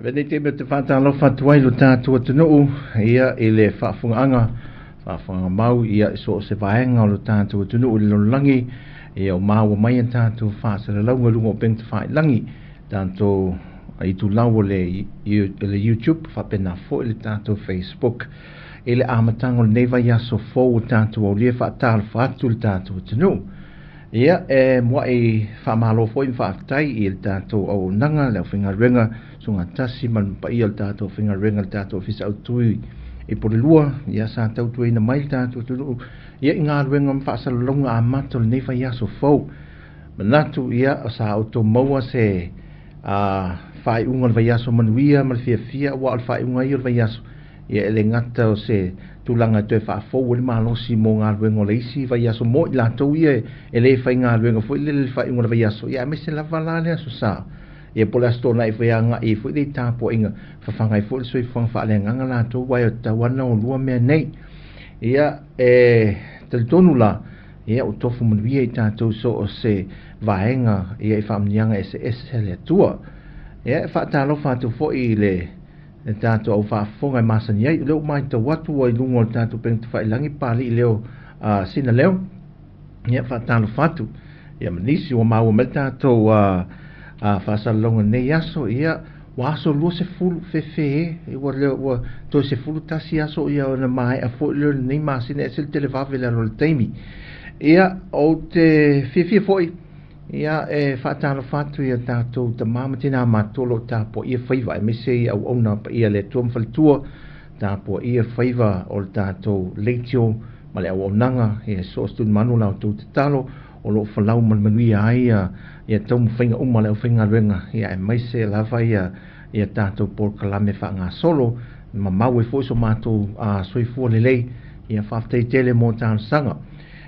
Avea lenei taimi ou te faatalofa atu ai i lo tatou atunuu, ia, i le faafofogaaga, faafofoga mau, ia, i so o se vaega o lo tatou atunuu i le lalolagi, ia, o maua mai a tatou faasalalauga i luga o upega tafailagi, tatou itulau o le, le YouTube, faapena foi le tatou Facebook. I le amataga o lenei vaiaso fou o tatou aulia, faatalofa atu le tatou atunuu. Ia, e muai faamalo foi ma faafetai i le tatou auaunaga, le aufaigaluega sugatasi ma le paia o le tatou aufaigaluega, le tatou Ofisa Autu i Puleloa, ia sa tautuaina mai le tatou atunuu, ia i galuega ma faasalalauga amata o lenei vaiaso fou. Manatu, ia, sa outou maua se faaiuga o le vaiaso manuia ma le fiafia, aua o le faaiuga ia o le vaiaso, ia e le gata o se tulaga e toe faafou ai le malosi mo galuega o le isi vaiaso mo i latou ia e le faigaluega foi lele le faaiuga o le vaiaso, ia aemaise lava la le Aso Sa, ia po o le Aso Toonai foi e agai ai foi le tapuaiga fafaga ai foi le soifuaga faaleagaga latou, aua e tatau lava ona olua mea nei. Ia e talitonu la, ia ua tofu manuia i tatou so o se vaega ia i faamanuiaga eseese a le Atua. Ia e faatalofa atu foi i le le tatou au faafofoga e masani ai. O lea ua matau atu ua i luga o le tatou upega tafailagi Papalii leo Sina Leo. Ia faatalofa atu. Ia ma nisi ua maua mai le tatou faasalalauga i lenei aso. Ia ua aso 20 fefe e, ua leo ua toe 11 aso ia ona maea foi leo lenei masina, e ese le televave le alo o le taimi. Ia ou te fiafia foi ia e faatalofa atu i a tatou tama ma tinā matutua o lo o tapuaia faiva, aemaise i auauna paia a le Atua ma faletua, tapuaia faiva o le tatou leitio ma le auaunaga, ia so o se tulimanu la outou tatalo o lo o falau ma le manuia ai ia taumafaiga uma a le aufaigaluega, ia aemaise lava ia tatou polokalame faagasolo, ma mau ai foi so matou soifua lelei. Ia faafetai tele mo talosaga.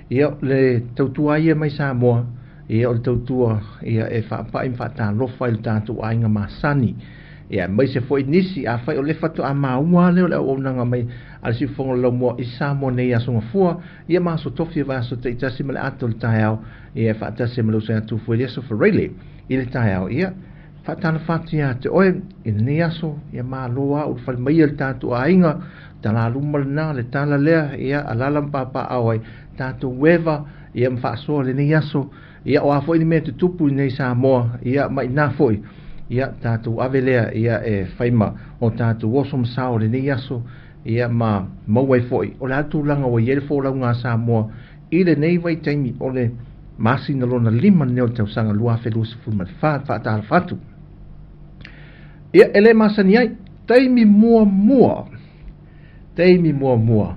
Ia le tautua ia mai Samoa, ia o le tautua ia e faapai ma faatalofa i le tatou aiga masani, ia aemaise foi nisi afai o le faatoa maua lea o le auaunaga mai a le Siufofoga o le Laumua i Samoa nei, Aso Gafua ia ma aso tofi o vaiaso taitasi ma le ata o le taeao, ia e faatasi ma le uso ia Tufu Eliaso Freile i le taeao. Ia faatalofa atu ia te oe i lenei aso, ia malo lava ulufale maia le tatou aiga, talaluma lena le tala lea, ia alaala ma papaaao ai tatou eva, ia ma faasoa lenei aso. Ia o a foi ni mea tutupu i nei Samoa, ia ma inā foi, ia tatou ave lea ia e fai ma o tatou oso ma sao lenei aso, ia ma maua ai foi o le a le tulaga ua i ai le folauga a Samoa i lenei vaitaimi o le masina lona 5 lenei o le tausaga 2024. Faatalofa atu. Ia e le masani ai taimi muamua, taimi muamua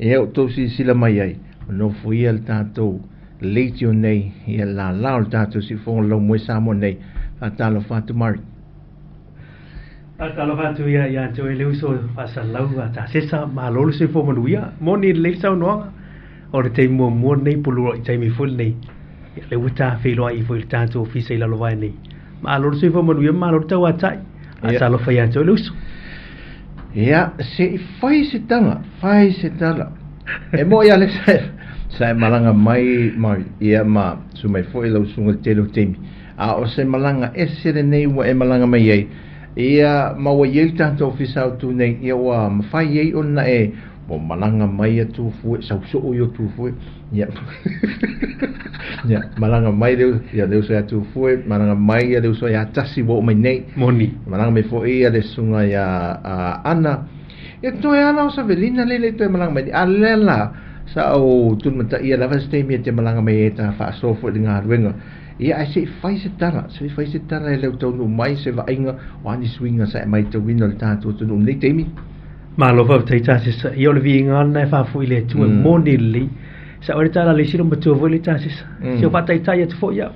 ia outou silasila mai ai, o nofoia le tatou leitio nei, ia lala o le tatou siufofoga o le Laumua i Samoa nei. Faatalofa atu Mari. Faatalofa atu ia ia te oe le uso faasalalau a Tasesa, malo le soifua manuia. Moni lelei le saunoaga, o le taimi muamua lenei po o le taimi foi lenei, ia lea ua ta feiloai foi i le tatou ofisa i Lalovaea nei. Malo le soifua manuia, malo le tauatai. Faatalofa ia te oe le uso. Ia, se i fai se tala, fai se tala. E moni lava le sa e malaga mai, Mari, ia ma susu mai foi lau susuga i le tele o taimi. A o se malaga ese lenei ua e malaga mai ai, ia ma ua i ai le tatou ofisa autu nei, ia ua mafai ai ona e ua malaga mai atu fue, sau soo i atu fue, ia, ia, malaga mai le, ia le uso ia Tufue, malaga mai ia le uso ia Tasi ua oo mai nei. Moni. Malaga mai foi ia le susuga ia Ana. Ia toe ala o Savelina le le toe malaga mai nei. A lea la, sa ou tulimataia lava se taimi e te malaga mai ai ta faasoa foi i le galuega. Ia ae se i fai se tala, se i fai se tala e le o taunuu mai se vaaiga o a ni suiga sa e matauina o le tatou atunuu i lenei taimi. Malo faafetai Tasesa. Ia o le viiga lava lena e faafoi i le Atua e moni lelei. Sa oe le tala a le isi loomatua foi le Tasesa. Se o faataitai atu foi au.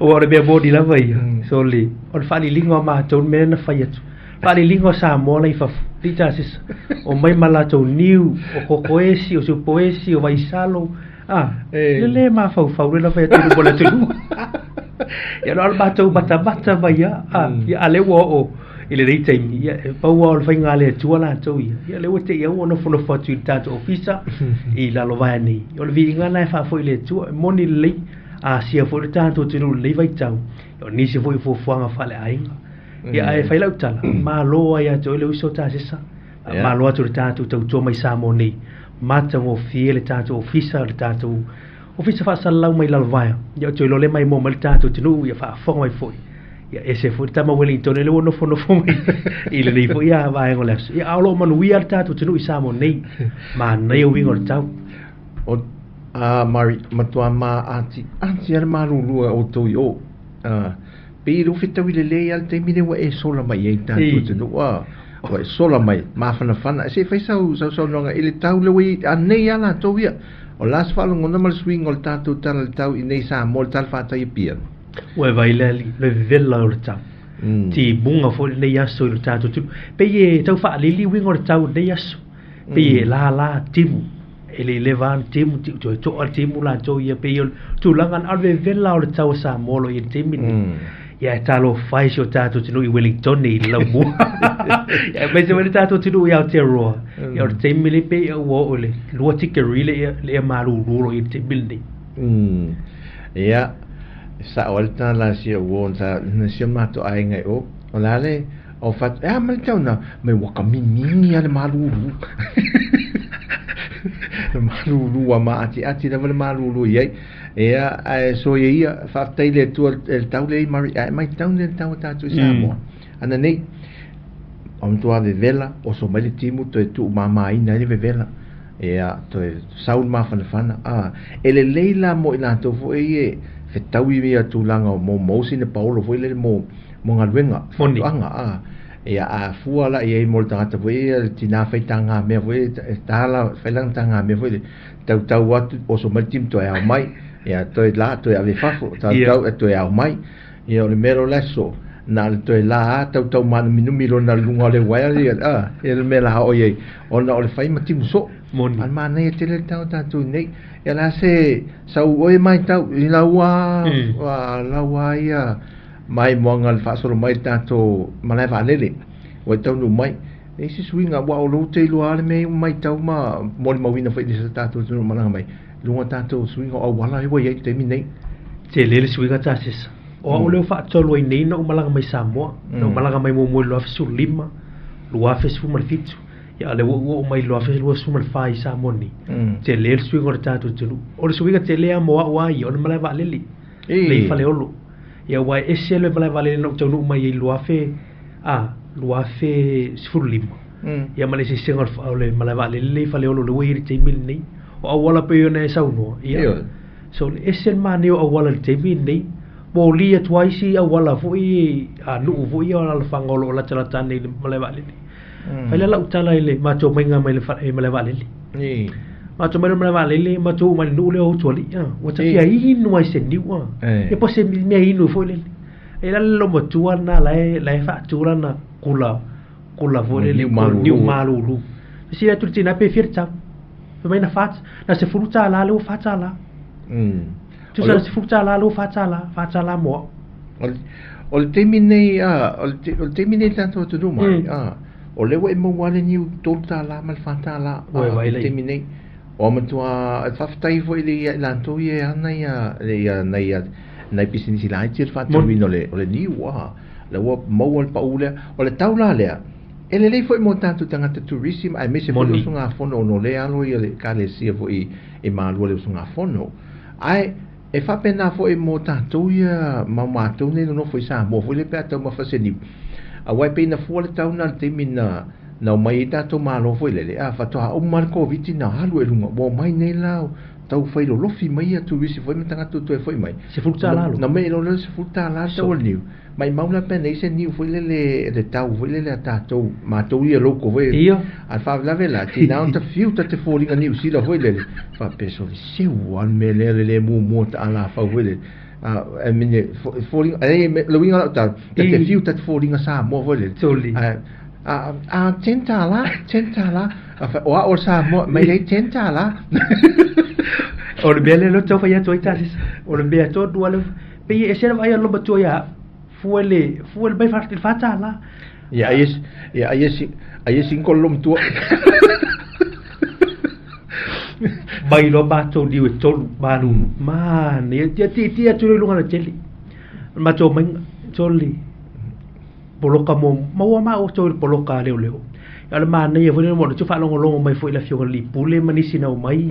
Aua o le mea moni lava ia. So le, o le faaliliga o matou le mea na fai atu. Faaliliga o Samoa la i fafo, li Tasesa. Omai ma latou niu, o kokoesi, o supoesi, o vaisalo. Ah, le le mafaufau le lava i atu i luma o le atunuu. Ia na o le matou matamata mai lava, ah, ia a lea ua oo i lenei taimi, ia e pau lava o le faiga a le Atua latou ia. Ia lea ua te i au ua nofonofo atu i le tatou ofisa i Lalovaea nei. O le viiga lena e faafoi i le Atua, e moni lelei, asia foi le tatou atunuu i lenei vaitau. O nisi foi o fuafuaga faaleaiga. Ia ae fai lau tala, malo ai ia te oe le uso Tasesa. Malo atu i le tatou tautua mai Samoa nei. Matagofie le tatou ofisa, le tatou ofisa faasalalau mai Lalovaea. Ia ou te iloa lea maimoa mai le tatou atunuu, ia faafofoga mai foi. Ia ese foi le tama Wellington lea ua nofonofo mai i lenei foi vaega o le aso. Ia a o lo o manuia le tatou atunuu i Samoa nei. Manaia uiga o le tau. O a Mari, matua ma ati ati a le malulu e outou i o. Pei e fetaui lelei a le taimi lea ua e sola mai ai tatou atunuu a. Ua e sola mai, mafanafana. Se i fai sau saunoaga i le tau lea ua i ai anei lava latou ia. O le a se faalogona ma le suiga o le tatou tala i le tau i nei Samoa i le tala fatai Apia? Ua e vaai le alii, le vevela o le tau. Timuga foi lenei aso i lo tatou atunuu. Pei e tau faalili uiga o le tau i lenei aso. Pei e lala timu, e le leva lava timu, tiu toe toa le timu latou ia, pei o le tulaga na, a o le vevela o le tau a Samoa o lo o i ai i le taimi lenei. Ia e talofa e si o tatou atunuu i Wellington i le laumua. Ia aemaise foi le tatou atunuu i Aotearoa. Ia o le taimi lenei pei ua oo i le 2 tikeri le ea malulu o lo o i ai i le taimi lenei. Ia, e sao ai le tala a si ou uo na si o matou aiga i o, o le a le o fatu, e a mai le tau na, mai ua ka mimini a le malulu. Le malulu a maatiati lava le malulu i ai. Ia, ae soia ia, faafetai i le Atua e le tau lea i Murray, ae matau nei le tau a tatou i Samoa. Ana nei, o matua vevela, oso mai le timu, toe tuumamaina ai le vevela. Ia, toe sau le mafanafana. A, e lelei la mo i latou foi e fetaui ia tulaga o mo mo sina paolo foi lele mo mo galuega, faatoaga. A, ia, a fua la i ai mo le tagata foi ia le tina fai tagamea foi, e ta la, fai lana tagamea foi lele, tautau atu, oso mai le timu toe ao mai, ia, toe la, toe ave i fafo, tautau, e toe ao mai. Ia, o le mea loa la e sosoo, na o le toe la lava tautau mānuminumi lona luga o le uaea ia, a, ia le mea la oo i ai, ona o le fai ma timu soo. Moni. A o le manaia tele le tau o tatou nei. Ia la se sau oe matau i lau a, lau a ia maimoaga le faasolo mai le tatou malae vaalele, ua e taunuu mai. E i ai se suiga, aua o lou te iloa lava le mea ia ua matau ma molimauina foi i se tatou atunuu malaga mai, luga o tatou suiga o auala ua i ai i le taimi nei. Tele le suiga tasesa. O au lea ua faatolu ai nei na ou malaga mai Samoa. Na ou malaga mai muamua i le 2015, 2017, ia a o lea ua ou oo mai i le 2024 i Samoa nei. Tele le suiga o le tatou atunuu. O le suiga tele lava mo au lava ia, o le malae vaalele, lea i Faleolo. Ia aua e ese le malae vaalele na ou taunuu mai ai i le 2000, a, 2015. Ia ma le eseesega o le malae vaalele lea i Faleolo lea ua i ai i le taimi lenei. O auala pei ona e saunoa, ia, so le ese le manaia o auala i le taimi lenei. Moli atu ai isi auala foi a nuu foi ia o alaalafaga o lo o latalata ane i le malae vaalele. Fai la lau tala i le matou maiga mai le malae vaalele. Matou mai le malae vaalele, matou oo mai le nuu lea o Utualii, a, ua ta fia inu ai i se niu, a. Ia po o se mea inu foi lele. E la le loomatua lena la e, la e faatu lana kula, kula foi lele, niu malulu. Fesili atu i le tina pe fia le tau. Fai mai na fa, na $10 lea ua $4. Tusa na $10 lea ua $4, $4 mo au. O le taimi nei, a, o le taimi nei i le tatou atunuu mai, a, o lea ua e maua lava le niu $3 ma le $4, a, i le taimi nei. Ua matua faafetai foi ia i latou ia e ana ia, ia nai nai pisinisi laiti le faatauina o le o le niu a la ua maua le pau lea. O le tau la lea, e lelei foi mo tatou tagata turisi aemaise foi le usugafono ona o lea e alo ia le ekalesia foi i Malua le usugafono. Ae e faapena foi mo tatou ia ma matou nei nonofo i Samoa foi lea pe a taumafa se niu. Aua e pei na fua le tau na i le taimi na na omai ai tatou malo foi lele, a faatoa uma le Koviti na alu ai i luga, ua omai nei la tau fai lolofi mai ia turisi foi ma tagata ua toe foi mai. $10 lo. Na mea loa le $10 le tau o le niu. Maimau la pe nei se niu foi lele le tau foi lele a tatou, matou ia local foi. Ia. A le faalavelave la, tinā ona ta fiu ta te foliga Niu Sila foi lele, faapea sole seu lava le mea lea le le muamua ta alafau foi lele. I mean, foliga, e, le uiga o lau tala, ta te fiu ta te foliga Samoa foi lele. Sole. A, a, $10, $10, a fa, o au o le Samoa, mai lei $10. O le mea lea lea ou te tau fai atu ai Tasisa, o le mea tonu lava lea, pei e ese le vaai a le loomatua ia au, fua i le, fua i le mai i le $4. Ia ai e, ia ai e, ai e single le loomatua. Mai loa matou niu e tolu, malulu, manaia, ia tietie atu loa i luga o le tele. Matou omaiga sole poloka mo maua ma outou i le poloka a leoleo. Ia o le manaia foi lea ua te faalogologo mai foi i le afioga i le alii pule ma nisi na omai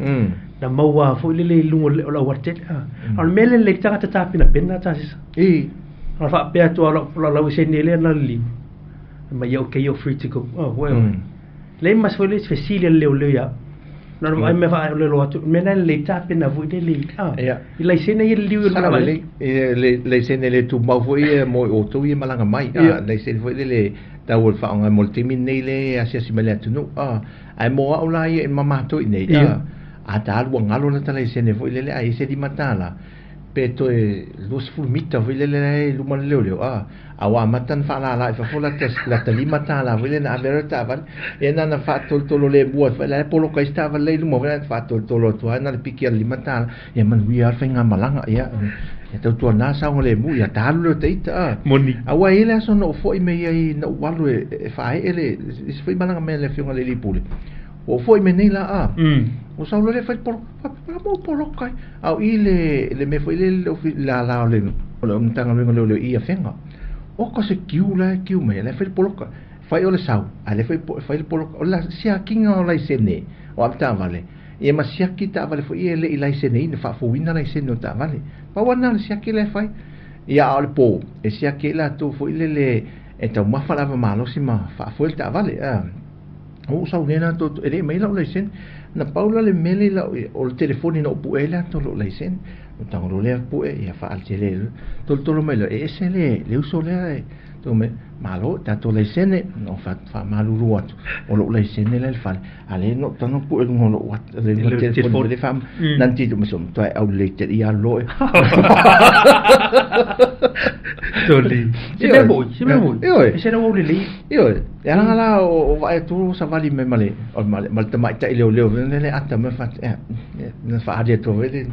na maua foi lele i luga o le aualatele. A o le mea lea lelei tagata tapenapena tasisa. O faapea atu lava o lau laisene lea na liliu. Mai ia okay, you're free to go. Oh, well. Leai ma se foi le isi fesili a le leoleo ia au. Na ona vaai mea faaolelo atu, o le mea lena e lelei tapena foi lele i laisene ia liliu i le Sao lelei, le laisene le tumau foi ia mo outou ia malaga mai. Laisene foi lele tau o le faaaoga mo le taimi lenei le asiasi mai le atunuu. Ae mo au la ia ma matou i nei, a ta alu ua galo lata laisene foi lele a i ai se $5 pe toe 20 mita foi lele la e i luma o le leoleo, a ua amata ona faalala i fafo lata $5 foi lele na ave ai le taavale. Ia na ona faatolotolo lemu atu foi la e poloka ai se taavale la i luma foi la faatolotolo atu lava na o le piki o le $5. Ia manuia lava le faigamalaga. Ia ia tautuana saogalemu, ia ta alu lea o ta ita. Moni. Aua e i ai le aso na ou foi mai ai na ou alu e faaee le isi foi malaga mai a le afioga i le alii pule. Ua ou foi mai nei la ua sau loa lea fai le poloka. Faapea mo poloka ai. A o i le mea foi lele le lala o le Matagaluega o Leoleo i Afega. Oka se kiu la e kiu mai, la e fai le poloka. Fai o le sau, a le fai fai le poloka. O le siakiga o laisene o avetaavale, ia ma siaki taavale foi ia e le i laiseneina, faafouina laisene o taavale. Pau lava lena o le siaki la e fai. Ia a o le po, e siaki ai latou foi lele e taumafa le ava malosi ma faafoe le taavale. Ua ou sau nei la tou, e le i mai lau laisene. Na pau la le mea lea i lau, o le telefoni na ou pue ai le ata o lou laisene. Ou tago loa lea pue, ia faaletele tolotolo mai loa, e ese le uso lea e tuu mai, malo, tatou laisene. Na ou faamalulu atu, o lou laisene la i le fale, a lea na ou tago pue i luga o lou ata, le telefoni le faa, na na tito mai, so matua e aulelei tele ia loe. Soli. Se mea moi, se mea moi. Ioe. E se lau aulelei. Ioe. E ala la o vaai atu o savali mai ma le ma le tamaitai leoleo foi lele ata mai fa na faali atu foi le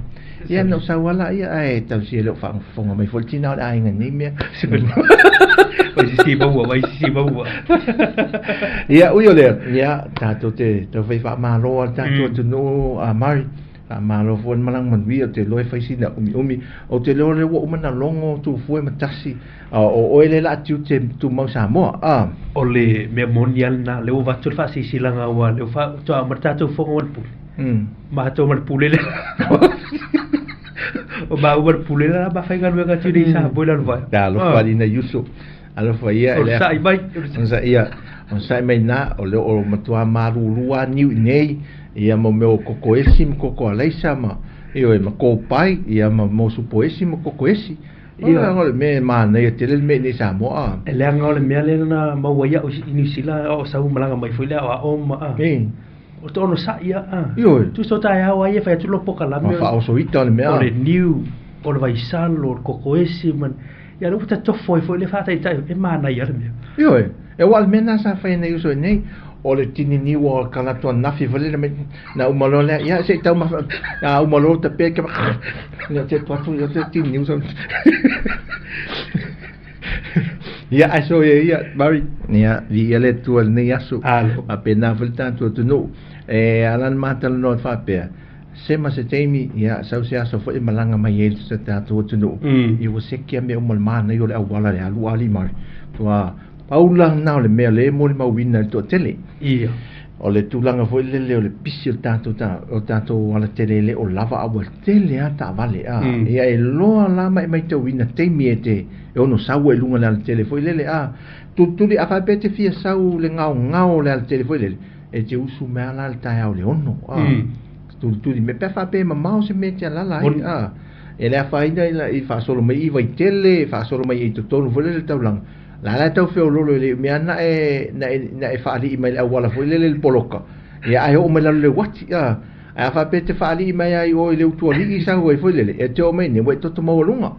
ia na ou sau ala ia ae tausia le o faafofoga mai foi le tina o le aiga nei mea. Vai sisi maua, vai sisi maua. Ia ui o lea, ia tatou te taufai faamalo a le tatou atunuu a Mari. Faamalo foi le malaga manuia, ou te iloa e fai sina umiumi. Ou te iloa lea ua uma ona logo Tufue ma Tasi, o oe lea o le a tiute tumau Samoa. O le mea moni lava lena, lea ua avatu le faasilasilaga aua lea ua faatoa uma le tatou fono ma le pule. Matou ma le pule lea. O maua ma le pule lea ma faigaluega atu i Samoa i lalo vai. Talofa alii Iuso. Alofa ia O le sa'i mai. Ia, o sa'i mai na, o le o matua malulu a niu i nei, ia mo mea o koko esi ma koko alaisa ma, ioe, ma kōpai, ia ma mo supo esi ma koko esi. Ia, o le mea e manaia tele le mea i nei Samoa. E leaga o le mea lea na maua ai au i Niu Sila, o sau malaga mai foi lea o ao ma. O te onosai ia. Ioe. Tusa o taeao ai e fai atu lou pokalame. Ma faaosoita o le mea. O le niu, o le vaisalo, o le kokoesi ma ia lea ua tatofo ai foi le faataitai e manaia le mea. Ioe, e aua o le mea lena sa fai e nai uso i nei, o le tini niu o ka latou anafi foi lele na uma loa lea, ia se i taumafa, a uma loa tape ke ia te atu atu ia te tini niu sa. Ia ae so ia ia, Murray, ia viia le Atua i lenei aso. Alo. Faapena foi le tatou atunuu. E ala ona matalanoa faapea, se ma se taimi, ia sau se aso foi e malaga mai ai le tatou atunuu. Ia ua seki a mea uma le manaia o le auala le alu ali Murray. Ua pau la lena o le mea lea e molimauina i le toatele. Ia. O le tulaga foi lele o le pisi o le tatou o tatou alatele e le o lava a ua tele lava taavale a. Ia e loa la ma e maitauina taimi e te e ono sau ai i luga o le alatele foi lele a. Tulituli a faapea e te fia sau le gaogao o le alatele foi lele, e te usu mai lava la i le taeao i le 6 a. Tulituli mai pe a faapea e mamao se mea e te alaala ai a. E le afaina i faasolo mai i Vaitele, faasolo mai i totonu foi lele i le taulaga. La la e tau feololo e le mea na e na e na e faalii mai le auala foi lele i le poloka. Ia ae oo mai lalo le uati a. Ae a faapea e te faalii mai ai oe i le utualii sau ai foi lele, e te oo mai nei ua e toto maualuga.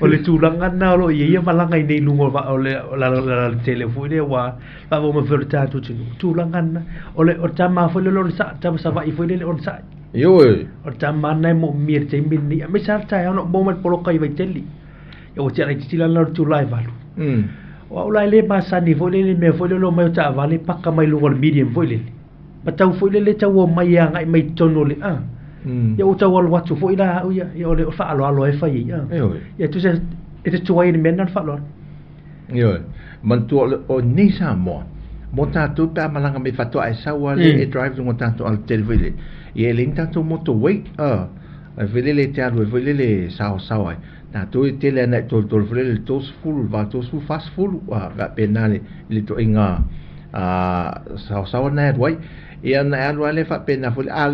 O le tulaga lena o lo o i ai ia malaga i nei luga o le alatele foi lea ua faavae mai foi o le tatou atunuu. Tulaga lena. O le tama foi lele o le tama Savaii foi lele o le sa'i. Ioe. O le tama lena e moomia i le taimi lenei. Aemaise lava le taeao na ou maua mai le poloka i Vaitele. Ia ua tea laitiiti la lena o le itula e 8. O au la e le masani foi lele i le mea foi lele o omai o taavale paka mai luga o le medium foi lele. Ma tau foi lele tau omai e agai mai i totonu o le a. Ia ua tau alu atu foi la au ia, ia o le faaaloalo e fai ai. Ioe. Ia tusa e te tuai i le mea lena o le faaaloalo. Ioe. Manatua o nei Samoa, mo tatou pe a malaga mai faatoa e sau lava lea e drive luga o tatou alatele foi lele, ia e leai ni tatou motorway, ai foi lele e te alu ai foi lele e saosaoa ai. Tatou e tele lava ina e tolotolo foi lele i le 30, le 80, 40, faapena le ituaiga saosaoa lena e alu ai. Ia ona e alu lava lea faapena foi lea, a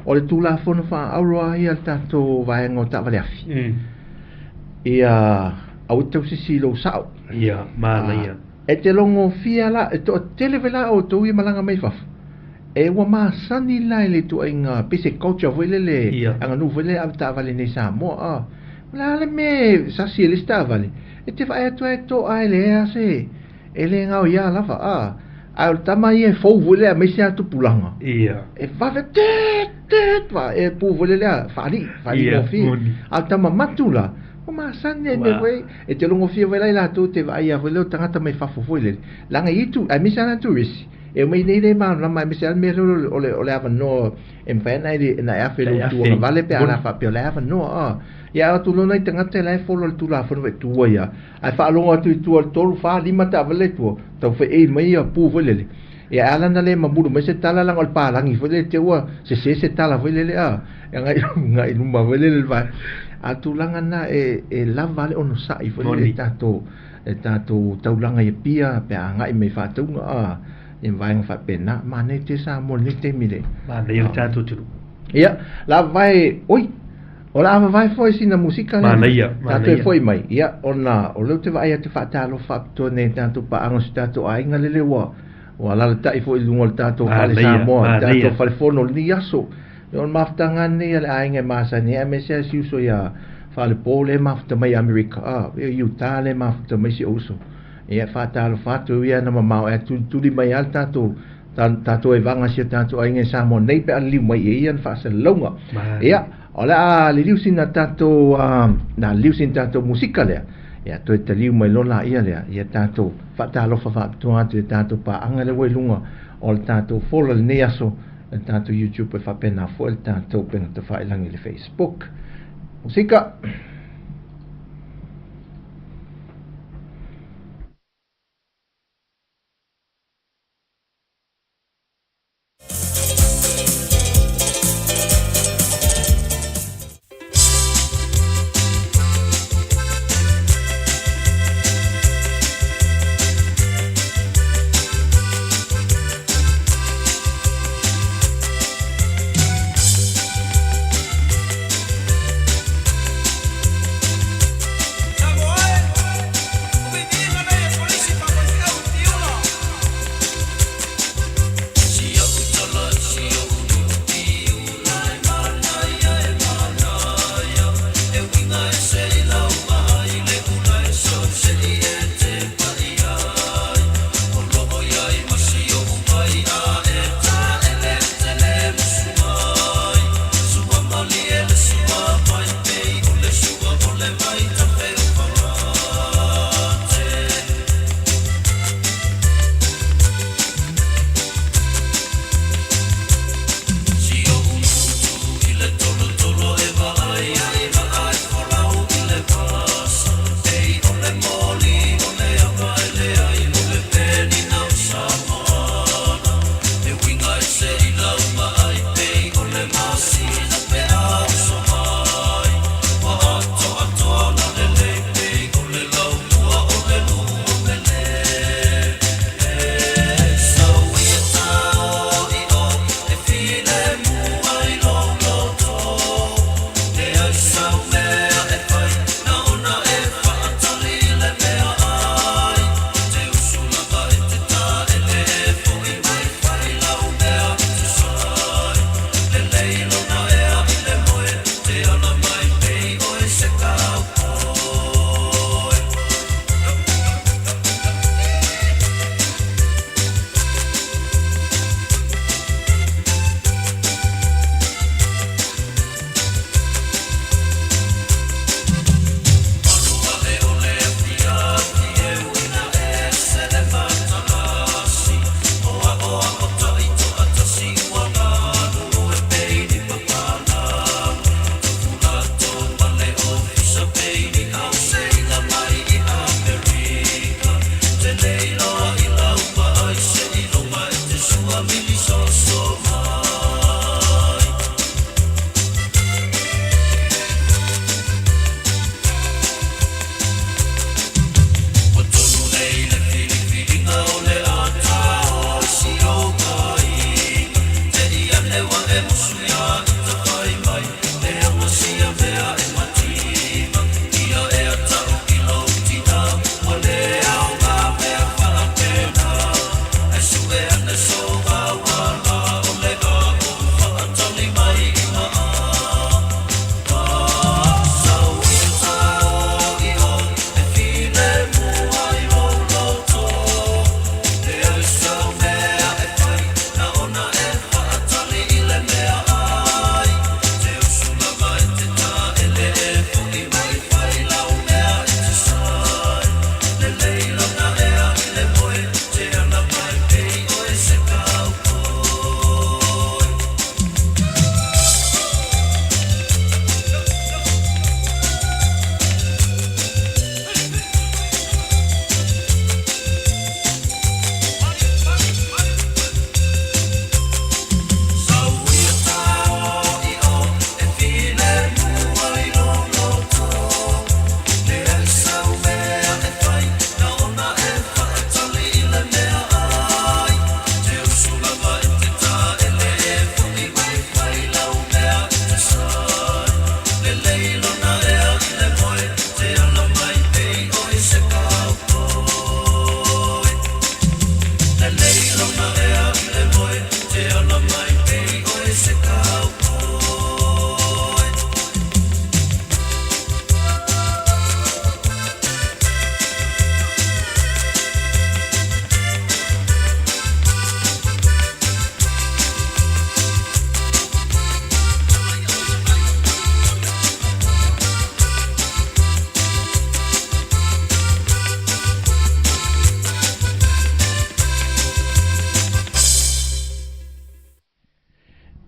o le Tulafono faaauro lava ia a le tatou vaega o taavale afi, ia aua e te tausisi i lou sao. Ia, manaia. E te logofia la, e toatele foi la outou ia malaga mai fafo, e ua masani la i le ituaiga pei se culture foi lele, aganuu foi lele ave taavale nei i Samoa. O le a le mea e sasi ai le isi taavale, e te vaai atu lava e toa e leai lava se, e le gaoia lava, a o le tama ia e fou foi lea aemaise lava tupulaga. E vave tet tet va e pu foi lea faalii faalii gofie. A o le tama matu la, ua masani ai mea foi e te logofia foi la i latou te vaaia foi lea o tagata mai fafo foi lele. Leaga e i ai tu, aemaise lava turisi, e omai nei le malamalama aemaise lava le mea lea o le avanoa e mafai ona e afe i lou tuagavale pe a na faapea o la e avanoa. Ia a atu loa nai tagata la e follow le Tulafono foi tua ia, ae faalogo atu i tua i le 3, 4, 5 taavale i tua, tau feei mai ia pu foi lele. Ia e ala ona le mamulu mai se tala leaga o le palagi foi lele te ua sese se tala foi lele a, e agai i luma foi lele le vae. A o le tulaga lena e lava le onosai foi lele e tatou taulaga i Apia pe a agai mai faatauga a, i vaega faapena. Manaia tele Samoa i lenei taimi le. Manaia le tatou atunuu. Ia, la vae, oi, o le a vavae foi sina musika lea. Manaia, manaia. Tatou e foi mai. Ia, ona o lea ou te vaai atu faatalofa faapitoa nei i tatou paaga o si tatou aiga lele ua ua alaalatai foi i luga o le tatou fale Samoa, le tatou fale fono i lenei aso. O le mafutaga lenei a le aiga e masani ai, aemaise lava si uso ia Falepo lea e mafuta mai i Amerika, i Utah lea e mafuta mai si ou uso. Ia, faatalofa atu, e ui lava ina mamao ae tulituli mai lava le tatou tatou evaga si o tatou aiga i Samoa nei pe a liliu mai i ai ia na faasalalauga. Ia, o le a liliu sina tatou, na liliu sina tatou musika lea, ia toe taliu mai loa laia lea, ia tatou faatalofa faapitoa atu i le tatou paaga lea ua i luga o le tatou fola i lenei aso, le tatou YouTube e faapena foi le tatou upega tafailagi i le Facebook. Musika!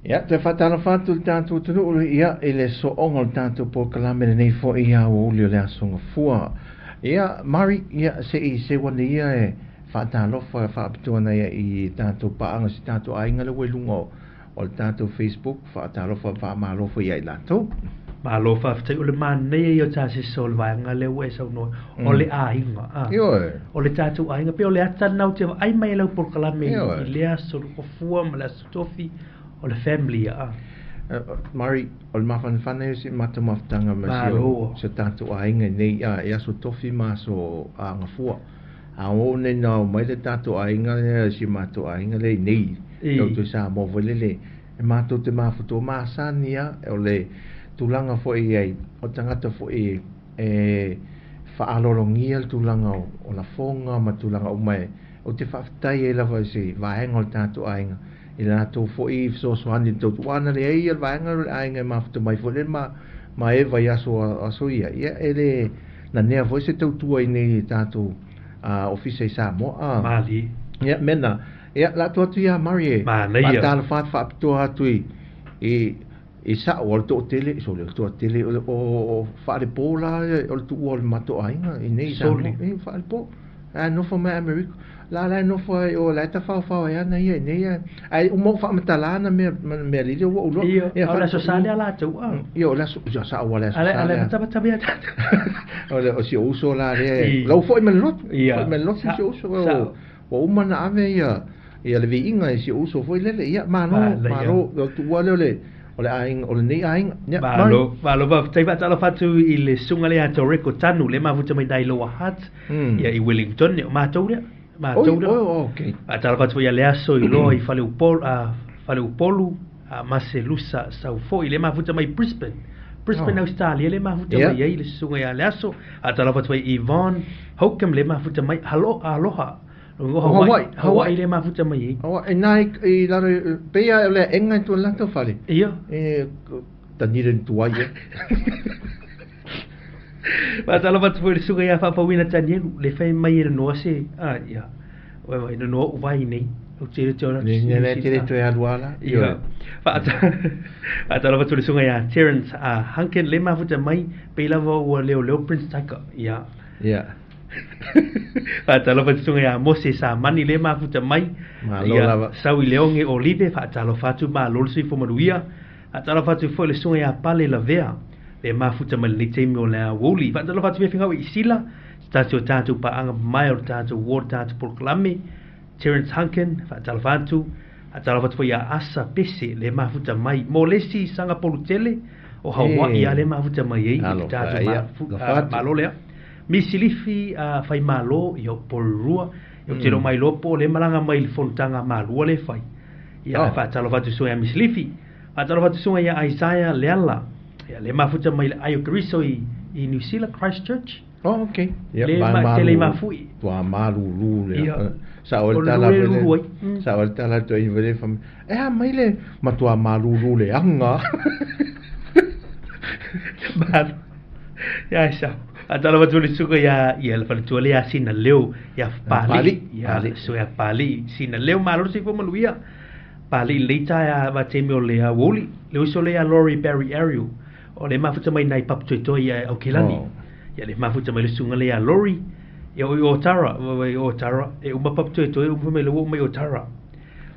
Ia, toe faatalofa atu i le tatou atunuu, ia, i le sooga o le tatou polokalame lenei foi ia aoauli o le Aso Gafua. Ia, Mari, ia, se i seu ane ia e faatalofa e faapitoa nei i tatou paaga si tatou aiga lea ua i luga o le tatou Facebook, faatalofa faamalo foi ia i latou. Malo faafetai, o le manaia ia o tasisa o le vaega lea ua e saunoa, o le aiga. Ioe. O le tatou aiga, pei o le ata lena ou te vaai mai ai lau polokalame i lea aso Gafua ma le aso Tofi, o le family ia. Mari, o le mafanafana ia o si matou mafutaga ma si o tatou aiga nei i aso Tofi ma aso Gafua. A oo nei na omai le tatou aiga lea, si matou aiga lea i nei, i roto i Samoa foi lele, e matou te mafutoa masani lava, o le tulaga foi i ai, o tagata foi e faaaloalogia le tulaga o lafoga ma tulaga uma e, ou te faafetai ai lava i se vaega o le tatou aiga, i le latou foi fesoasoani i le tautuana leai le vaega o le aiga e mafuta mai foi le ma Eva i aso ia, ia e le nanea foi se tautua i nei tatou ofisa i Samoa. Mali. Ia, mena. Ia, la atu atu ia Mari e. Manaia. Faatalofa atu faapitoa atu i sa'o o le toatele, sole o le toatele o faalepo la o le tuua o le matou aiga i nei Samoa. E faalepo. Ae nofo mai Amerika. La la nofo ai o la tafaofao ai ana ia i nei ai uma o faamatala na mea lili ua uloa. Ia, o le aso Sa lea latou. Ia, o le aso, ia sa'o o le aso Sa lea. Ale matamatamea tatou. O le o si uso la lea. Lau foi mai le lotu. Foi mai le lotu si uso. Ua uma na ave ia le viiga i si uso foi lele. Ia, malo, malo. O tuua lea o le aiga, o lenei aiga. Ia, malo, malo. Faafetai faatalofa atu i le susuga lea Toreko Tanu, le mafuta mai nai Lower Hutt, ia i Wellington, o matou lea. Matou lea. Okay. Faatalofa atu foi ia le aso i loa i Faleupolu, Maselusa Saufoi, le mafuta mai Brisbane. Brisbane, Australia, le mafuta mai ai le susuga ia le aso. Faatalofa atu foi Yvonne Holcomb, le mafuta mai Aloha. Hawaii, Hawaii le mafuta mai ai. Hawaii, nai i lalo peia o le enga tu lato fale. Ia. E tanire tuai e. Faatalofa atu foi le susuga ia Faafauina Tanielu, le fai mai e le noa se ia. Vai no noa uvai nei. O te te ora. Ne le te toe aluala. Ia. Faatalofa atu le susuga ia Terence Hunkin, le mafuta mai pei lava ua leo leo Prince Taika. Ia. Ia. Faatalofa atu susuga ia Mose Samani, le mafuta mai. Malo lava. Sau i Leoge Olive, faatalofa atu malo le soifua manuia. Faatalofa atu foi le susuga ia Pale Lavea, le mafuta mai lenei taimi o le aoauli. Faatalofa atu foi i Sila, se tasi o tatou paaga mamae o le tatou ward, tatou polokalame. Terence Hunkin, faatalofa atu. Faatalofa atu foi ia Asa Pese, le mafuta mai. Mo le isi Sangapolu tele o Hawaii, le mafuta mai ai i le tatou malo lea. Misilifi fai malo i o Porirua, o te mai lopo le malaga mai le fonotaga malua le fai. Ia, faatalofa atu susuga ia Misilifi. Faatalofa atu susuga ia Isaiah Leala, ia le mafuta mai le Aio Keriso i New Zealand, Christchurch. Oh, okay. Ia, le tele mafui. Tua malulu le. Sa o le tala vele. Sa o le tala to i vele fam. E a mai le matua malulu le anga. Malo. Ia sa. Faatalofa atu le susuga ia le faletua le ia Sina Leo, ia Pali, ia susuga ia Pali, Sina Leo, malo le soifua manuia. Pali leita ia vaitaimi o le aoauli. Le uso le ia Laurie Barry Ariel, o le mafuta mai nai Papatoetoe ia Aukilani. Ia le mafuta mai le susuga le ia Laurie, ia o i Otara, o Otara, e uma Papatoetoe, uma mai le ua mai Otara.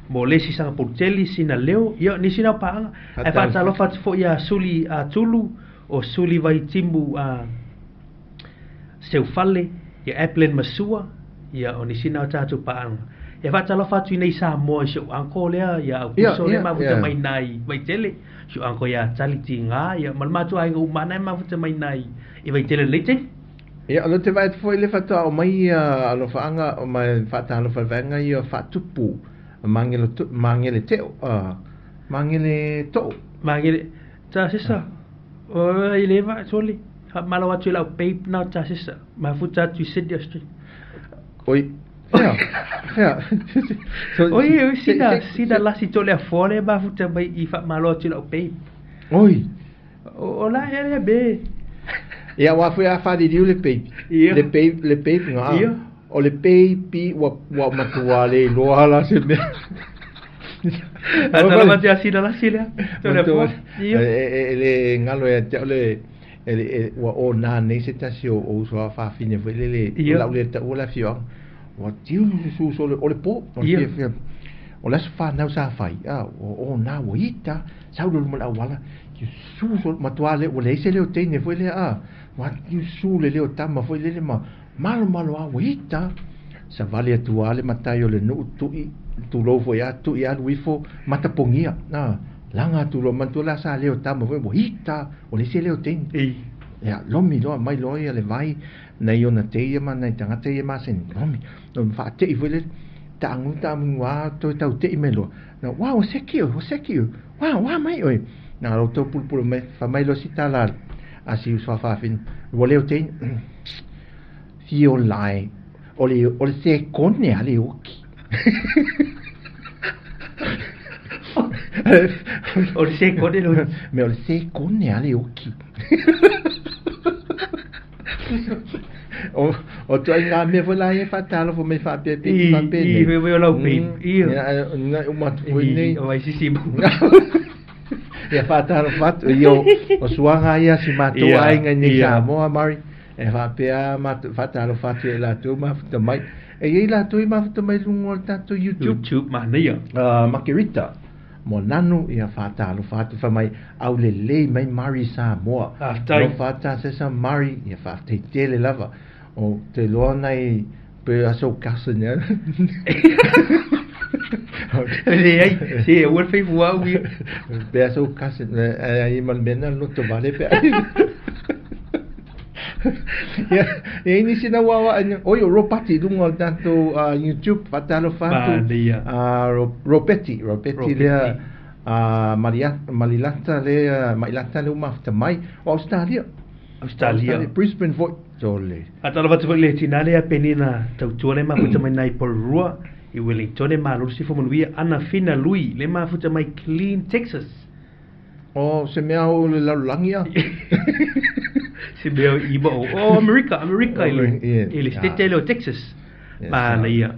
Mo le isi Sangapolu tele, Sina Leo, ia nisi nao paaga. Ae faatalofa atu foi ia Suli Tulu, o Suli Vaitimu Seufale, ia Evelyn Masua, ia o nisi nao tatou paaga. Ia faatalofa atu i nei Samoa i si ou uncle lea, ia Aukuso le mafuta mai nai Vaitele, si ou uncle ia Tali Tiga, ia ma le matou aiga uma na e mafuta mai nai i Vaitele lenei taimi. Ia, o le te vaai foi le faatoa o mai alofaaga o mai faatalofa vaega ia faatupu mangele teo, mangele too. Mangele, ta sisa, o i le va soli. Malo atu i lau babe nao ta sisa, mafuta atu i Sydney Australia. Oi, fea, fea. Oi, sina lasi tole a fole mafuta mai i faamalo atu i lau babe. Oi. O la ea be. Ia, wa foi a whaririu le babe. Ia. Le babe ngā. Ia. O le baby ua matua le iloa la se mea. Tala mati asina la sila. E le galo ia te au le ua ona nei se tasi o uso a faafine foi lele o lau lea taua le afioaga ua tiu susu sole o le po o le fiafia o le aso fanau sa fai a ua ona ua ita sau le luma o le auala susu sole matua le ua leai se leo teine foi lea a ua susu le leo tama foi lele ma malomalo a ua ita savali atu lava le matai o le nuu tui tulou foi a tui alu ifo matapogia a laga atu loa manatua la sa leo tama foi ua ita o le isi leo teine ia lomi loa mai loa ia le vai nai ona tei ia ma nai tagata ia masani lomi no faatei foi lele taagu taamugu a toe tautei mai loa na ua ua seki oe ua seki oe ua ua mai oe na lo tou pulupulu mai fai mai loa si tala a si uso faafine ua leo teine fia ola e o le o le sekone a le oki. O le sekone le oki. Me o le sekone a le oki. O o ituaiga mea foi la ia faatalofa mai faapea pe I faapea i nei. fai mai o lau pei. I Ia na uma atu foi nei. I o ai sisi mo. Ia faatalofa atu ia o, o suaga ia si matou Ia, aiga i nei ia. Samoa Mari e faapea matou faatalofa atu ia i latou mafuta mai. E i ai latou i mafuta mai i luga o le tatou YouTube. YouTube manaia. Makerita Moananu ia faatalofa atu fai mai aulelei mai Mari Samoa. Faafetai. Alofa atu tasesa Mari ia faafetai tele lava. O te iloa nai pe aso cousin ia. Leai, se aua le fai fuau ia. Pe aso cousin ai ma le mea lena loto vale pe. Ia, e i ai nisi na uaua oi o Ropati i luga o le tatou YouTube faatalofa atu. Manaia. Ropeti, Ropeti lea Malilata lea Mailata lea ua mafuta mai o Ausetalia. Australia. Brisbane foi. Sole. Faatalofa atu foi i le tina lea Penina Tautua le mafuta mai nai Porirua i Wellington e malo le sifo manuia Ana Fina Lui le mafuta mai Killeen Texas. O se mea o le lalolagi a. Se mea i ma o oh, Amerika, Amerika i le, Yeah. i le state le o Texas. Yes, Manaia.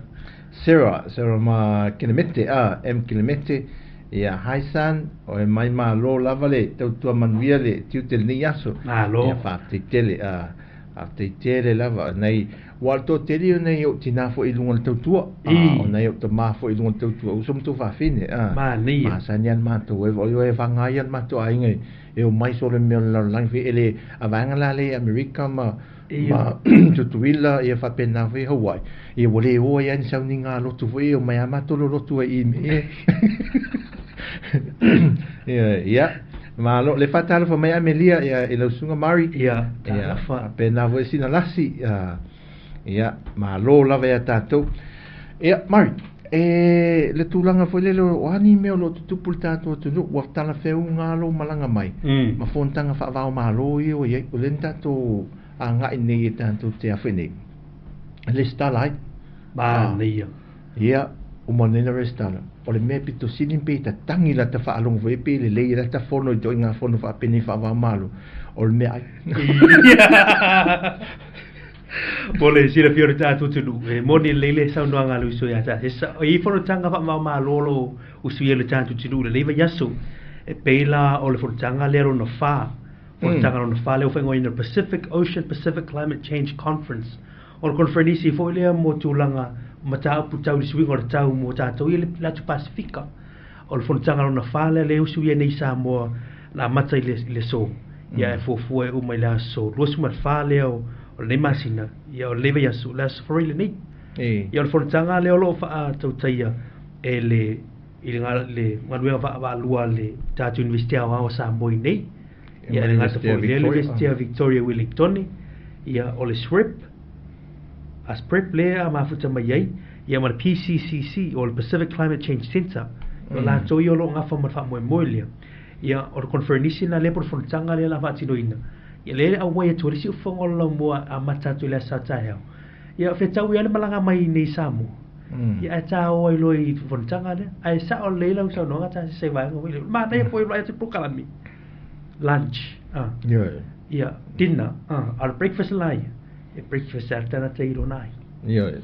Sarah, Sarah ma Kelemete, a M Kelemete, ia hi son, o e mai malo lava le tautua manuia le tiute lenei aso. Malo. Ia faafetai tele, a faafetai tele lava nei ua le toatele o nei ou tinā foi i luga o le tautua, a I. o nei ou tamā foi i luga o le tautua, uso ma tou faafine, a Manaia. masani lava le matou e o e faga ai le matou aiga e omai solo i mea o le lalolagi foi e le a vaega la lea i Amerika ma Ia. ma Tutuila ia faapena foi Hawaii ia ua le o ai lava ni sauniga lotu foi e omai lava matou lolotu ai i i ia ia malo le faatalofa mai Amelia ia i lau susuga Mari Ia, ia talofa. faapena foi sina lasi ia malo lava ia tatou ia Mari e le tulaga foi lele o a ni mea o lo o tutupu i le tatou atunuu ua talafeuga lou malaga mai ma fonotaga faava-o-Malo ia ua i ai o lea na tatou agai nei e tatou te afe nei resitala ai. Manaia. Ia, uma nei na resitala. O le mea pito sili pe tatagi lata faalogo foi pe lelei lata fono i ituaiga fono faapenei faava-o-Malo o le mea ai. Mo le silafia o le tatou atunuu, e moni lelei le saunoaga a le uso ia Tasesa. E i ai fonotaga faava-o-Malo o lo o usuia e le tatou atunuu i lenei vaiaso. E pei la o le fonotaga lea lona fa, fonotaga lona fa lea ua faaigoaina o le Pacific Ocean Pacific Climate Change Conference. O le koneferenisi foi lea mo tulaga mataupu tau i le suiga o le tau mo tatou i le atu Pasefika. O le fonotaga lona fa lea lea e usuia nei i Samoa na amata i le, i le aso. Ia e fuafua e uma i le aso 24 lea o, o lenei masina, ia o lenei vaiaso, le aso Faraile nei. Ia o le fonotaga lea o lo o faatautaia e le i le, le galuega vaavaalua a le tatou Iunivesite Aoao o Samoa i nei. Ia e le gata foi i lea, le University a Victoria Wellingtone, ia o le SREP, a SPREP lea a mafuta mai ai, ia ma le PCCC, o le Pacific Climate Change Centre, o latou ia o lo o gafa ma le faamoemoe lea. Ia, o le koneferenisi lena lea po o le fonotaga lea o le a faatinoina, ia lea e auai atu ai le siufofoga o le laumua e amata atu i le aso sa taeao. Ia, fetaui lava le malaga mai i nei i Samoa, ia ae taoa ai loa i fonotaga lea. Ae sao lelei lau saunoaga Tasese i vaega foi lea. Manaia foi vaai atu i polokalame. Lunch, Ioe. Ia, dinner, a o le breakfast la ia, e breakfast lava le tagata i lona ai. Ioe.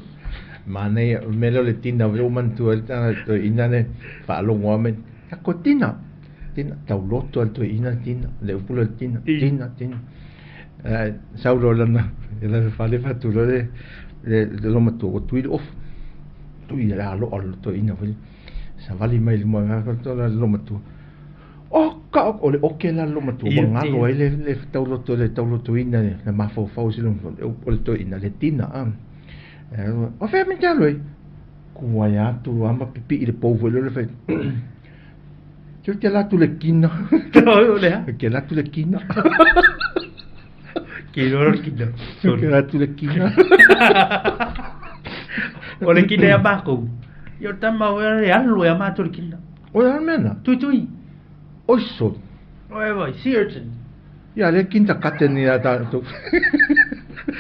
Manaia, o le mea lea o le tina lea ua manatua ai le tagata toeaina lea faalogo lava mai, Tako tina, tina, tauloto lava le toeaina le tina, le upu lea o le tina, tina, tina. Ae sau loa lana, lana fale fatu loa le, le, le loomatua ua tui le ofu. Tui le aloa o le toeaina foi lea. Savali mai i luma le loomatua. Oka, o le oke la le loomatua ua galo ai le, le tauloto, le taulotoina le mafaufau o si o le toeaina, le tina. O fea mea te alu ai? Kuai atu lava ma pipii le pou foi lea le fai. Ke te la atu le kina. O le a? Ke la atu le kina. Ke loa le kina. Ke la atu le kina. O le kina ia mākou. Ia o tama o e alu e a mātou le kina. O le mea na? Tui tui. Oi so. O e vai, sea urchin. Ia le kinta kate ni a tātou.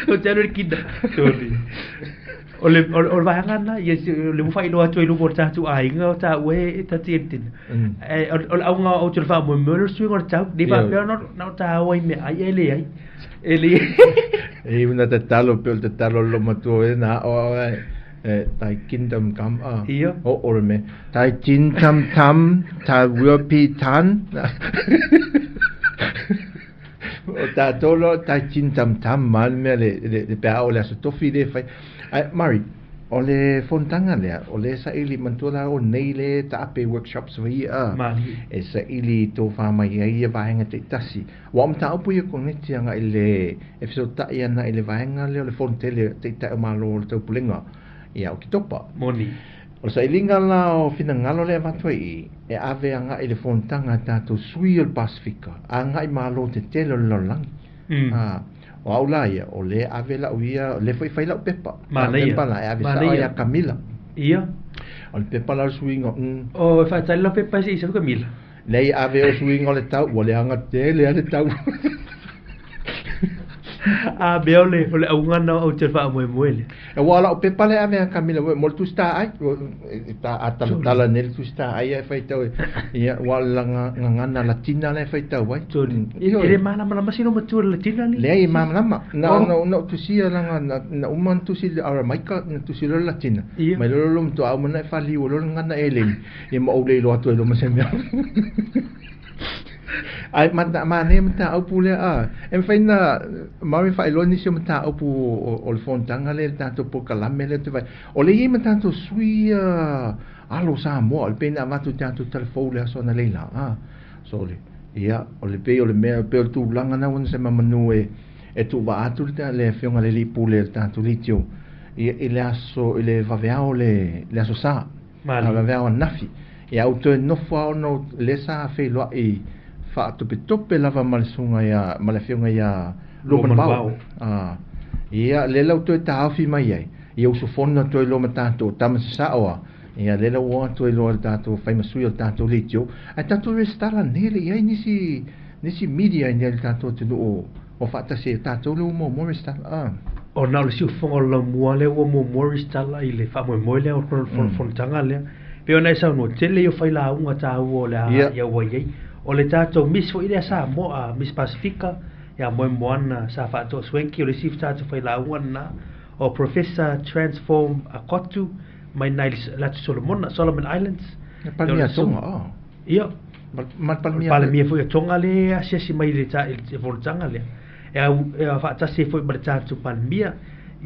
O te alu le kina. Sorry. O le, o, o le vaega na, ia se, o le ua faailoa atu ai luma o le tatou aiga o taua e tati e le tina. E, o, o le auga o te le faamoemoe o le suiga o le tau. Nei faapea ona, na o tāua i mea ai e leai. E leai. E una tatalo pe o le tatalo le loomatua e na o e thy kingdom come a. Ia. O o le mea. Thy kingdom come, thy will be done. O tātou loa, thy kingdom come ma le mea le, le, le pe a o le aso tofi le fai. Ai, Murray, o le fonotaga lea, o le saili manatua la o nei le taape workshops vai a. Malie. E saili tofā mai ai ia vaega taitasi. Ua o mataupu ia koneti agai i le e fesootai ana i le vaega lea o le Fono Tele Taitai o Malo o le Taupulega ia Oketopa. Moni. O le sailiga la o finagalo lea e avatu ai i, e ave agai i le fonotaga a tatou sui o le Pasefika, agai malo tetele o le lalolagi. A, o au la ia, o lea e ave lau ia, o lea foi e fai lau pepa. Manaia. Pepa la e ave sao ia Kamila. Ia. O le pepa la o le suiga, O e faatali lau pepa se i sau Kamila. Nei ave o suiga o le tau, ua leaga tele lava le tau. A mea o le, o le auga na o te faamoemoe lea. E ua lau pepa le ave a Kamila, mo le tusi taai, ta a talatala nei le tusi taai e faitau e, ia, ua le gagana Latina lea e faitau ai. Sorry. E le malamalama si loomatua i le Latina ni? Leai e malamalama. Na, na, na ou tusia laga, na, na uma ona tusi le Aramaika, na tusi loa le Latina. Ia. Mai loa le loomatua, a uma ona e faliu loa le gagana eleni. Ia ma ou le iloa atu ai loa ma se mea. Ai ma manaia mataupu lea a. E mafai ona Maori faailoa nisi o mataupu o le fonotaga lea le tatou polokalame lea ou te vaai. O lea e i ai ma tatou sui ia alo Samoa o le pei ona avatu i tatou tala fou le aso analeila a. Sole. Ia, o le pei o le mea pei o le tulaga lena ua se mamanu e e tuuvaa atu le le afioga i le alii pule o le tatou leitio ia i le aso i le vaveao le le aso Sa. Malie. Vaveao ananafi. Ia ou toe nofo lava ona o lea sa feiloai faatopetope lava ma le susuga ia ma le afioga ia Luamanuvao. Ia lea la ua toe taofi mai ai, ia usufono atu ai loa ma tatou tama sasao a, ia lea la ua o atu ai loa le tatou fai ma sui o le tatou leitio, ae tatou resitala nei le i ai nisi nisi media i inei i le tatou atunuu o faatasi ai tatou lea ua muamua resitala a. Ona o le siufofoga o le laumua lea ua muamua resitala i le faamoemoe lea o le fonotaga lea. Pei ona e saunoa, tele ia o failauga taua o le a ia ua i ai. O le tatou Miss foi lea Samoa, Miss Pasifika, ia Moemoana sa faatoa Swanky, o le isi tatou failauga lena. O Professor Transform Akotu mai nai le Atu Solomona, Solomon Islands. E Palemia Tonga, oh. Ia. Ma le Palemia. Palemia foi o Tonga lea e asiasi mai i le fonotaga lea. E au e faatasi ai foi ma le tatou Palemia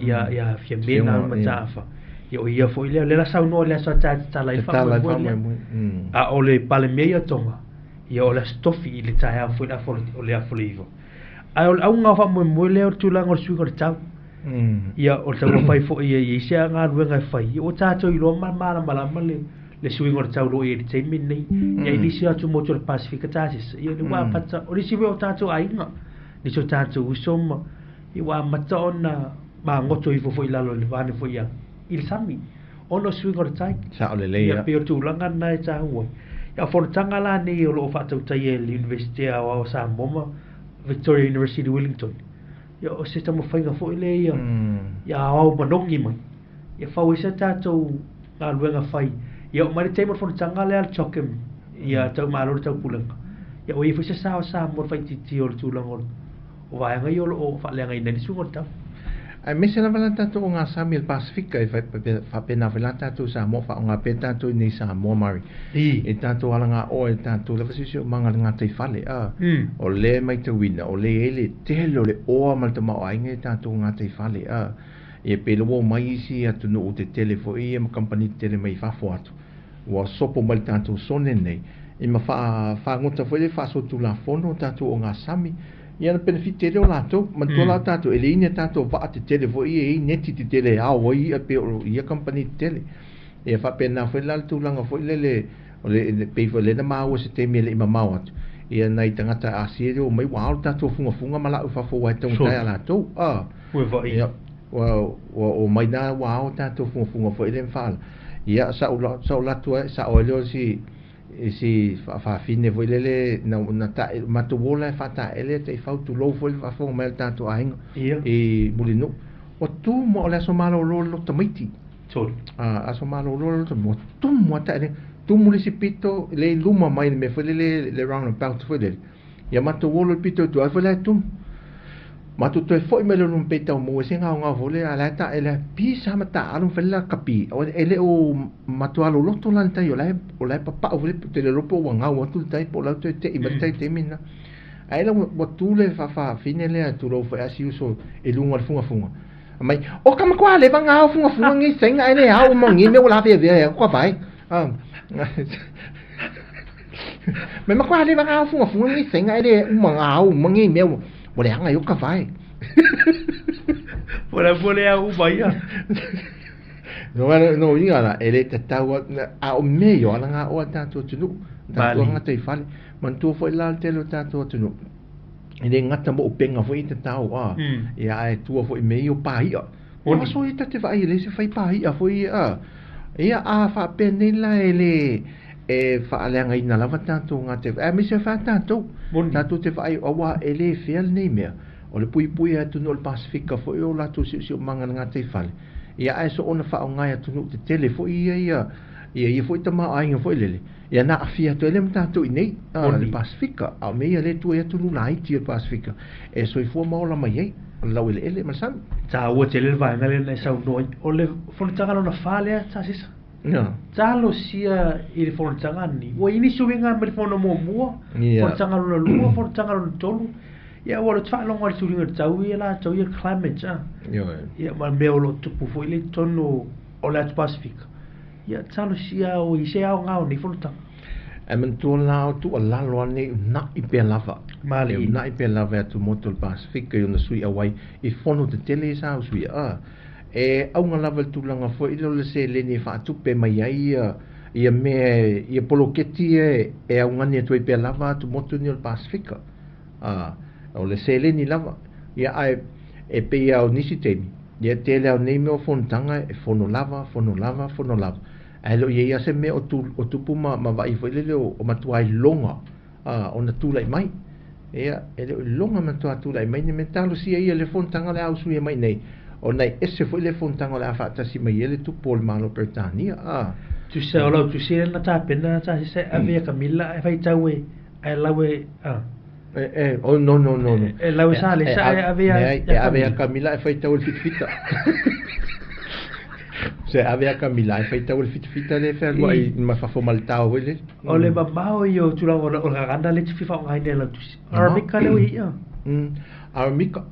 ia ia Fiamē Mata'afa. Ia o ia foi lea, o lea la saunoa i le aso a tatala ai le faamoemoe lea. A o le Palemia ia o Tonga, ia o le Aso Tofi i le taeao foi le afa o le 9:30. Ae o le auga o faamoemoe lea o le tulaga o le suiga o le tau. Ia o le taumafai foi ia i ai se galuega e fai, ia ua tatou iloa ma malamalama le le suiga o le tau o lo o i ai i le taimi lenei. Ia i nisi atu motu o le Pasifika tasisa, ia ua amata, o nisi foi o tatou aiga, nisi o tatou uso ma, ia ua amata ona magoto ifo foi i lalo i le vaega foi ia i le sami, ona o suiga o le tai. Sao lelei ia. Pei o tulaga na e taua ai. Ia o fonotaga la nei o lo o faatautaia e le Iunivesite Aoao o Samoa ma Victoria University Wellington, ia o se taumafaiga foi lea ia, ia aoao manogi mai. Ia fau ai se tatou galuega fai. Ia oo mai le taimi o le fonotaga lea a le CHOGM, ia tau malo le taupulega. Ia ua i ai foi se sao o Samoa i le faaitiitia o le tulaga o vaega ia o lo o faaleagaina ai le suiga o le tau. Aemaise lava la tatou ogasami i le Pasefika e faapena foi la tatou Samoa faaaoga pea tatou i nei Samoa Murray i tatou alagaoa i tatou lava siosiomaga i le gataifale a o lea e matauina o lea e i ai le tele o le oa ma le tamaoaiga i tatou gataifale a ia pei la ua omai isi atunuu tetele foi ia ma kamupani tetele mai fafo atu ua sopo mai le tatou sone nei i ma fagota foi le faasolitulafono tatou ogasami ia na penefiti ai lea o latou. Manatua la tatou, e leai ni a tatou vaa tetele foi ia e i ai neti tetele e ao ai i'a pei o ia kamupani tetele. Ia faapena foi la le tulaga foi lele, o le, pei foi o lea na maua i se taimi e le i mamao atu, ia nai tagata Asia lea ua omai ua ao le tatou fugafuga ma la'u i fafo aua e taugata ia latou. A, ia, ua omai la ua ao tatou fugafuga foi lea ma faa, ia, sa ou alu atu ai, sa'o ai lea o si i si faafafine foi lele na na tae matou ola e faataele taifau tulou foi le faafofoga mai a le tatou aiga i Mulinuu ua tumu o le aso malolo le loto tamaiti a aso malolo le loto ua tumu a taele tumu le isi pito le i luma mai le mea foi lele le roundabout foi lele ia matou ola le pito i tua foi la e tumu. Matou toe foi mai le luma pei tau maua ai se gaogao foi lea, a o la e taele lava, pisa ma taaalo ma fai le la kapi. E le o matua loloto la le tai, o la e papau foi le, ou te le iloa po ua gau atu le tai po o la e toe tei mai le tai i le taimi lena. Ae la ua tu le faafafine lea, tulou foi a si uso i luga o le fugafuga, fai mai, O ka matua leva gao fugafuga ngi sainga e le ao ma ngi mea ua laveavea e aku ka vae. Mai matua leva gao fugafuga ngi sainga e le uma gao uma ngi mea ua leaga ai o ka vae. Po le au uma ia. No uiga la, e le tatau a o mea ia o alagaoa a tatou atunuu, tatou agata i fale. Manatua foi la le tele o tatou atunuu, e le gata mo upega foi i tatao a, ia ae tua foi i mea ia o pāi'a. O aso ia ta te vaai e leai se fai pāi'a foi ia a. Ia a faapea nei la e le e faaleagaina lava tatou gata i aemaise ai foi tatou. Tatou te vaai aua e le fea lenei mea. O le puipui a atunuu o le Pasefika foi o latou siosiomaga i le gataifale. Ia ae soona faaaoga e atunuu tetele foi ia ia ia ia foi tamaoaiga foi lele. Ia na aafia atu ai lea ma tatou i nei, a, le Pasefika. A o mea ia lea e tua i atunuu laiti o le Pasefika e soifua ma ola mai ai, o le laueleele ma le sami. Taua tele le vaega lea na e saunoa ai. O le fonotaga lona fa lea, sa sisa. Talosia i le fonotaga lenei. Ua i ai nisi uiga mai le fono muamua, fonotaga lona lua, fonotaga lona tolu. Ia ua le faalogo i le suiga o le tau ia latou ia climate a. Ia ma mea o lo o tupu foi lea i totonu o le atu Pasefika. Ia talosia o i se aoga o nei fonotaga. Ae manatua la o tuualalo lava nei una'i pea lava. Malie. E una'i pea lava e atumotu o le Pasefika i ona sui auai i fono tetele ia sa usuia. A, e auga lava i le tulaga foi lea o le seleni e faatupe mai ai ia ia mea ia poloketi ia e augani atu ai pea lava atumotu nei o le Pasefika. A, o le seleni lava. Ia ae e pei lava o nisi taimi, ia tele lava o nei mea o fonotaga e fono lava, fono lava, fono lava. Ae le o i ai lava se mea o tu, o tupu ma, ma vaai foi lele o, o matua iloga a, ona tulai mai. Ia, e le o iloga matua tulai mai ni mea talosia ia le fonotaga o le a usuia mai nei, ona e ese foi le fonotaga o le a faatasi mai ai le tupu o le Malo o Peretania. A. Tusa o lau tusi lea na tapena sa sisa e ave ia Kamila ae faitau e ae lau e a. E, e, oh, no, no, no, no. E lau e sa le sa e ave ia e ave ia Kamila e faitau e le fitafita. Se ave ia Kamila e faitau e le fitafita le fealuai ma fafo ma le tao foi lele. O le mamao ia o tulaga o le gagana lea e te fia faaaogaina e lau tusi. Aramika lea ua i ai ia. Aramika.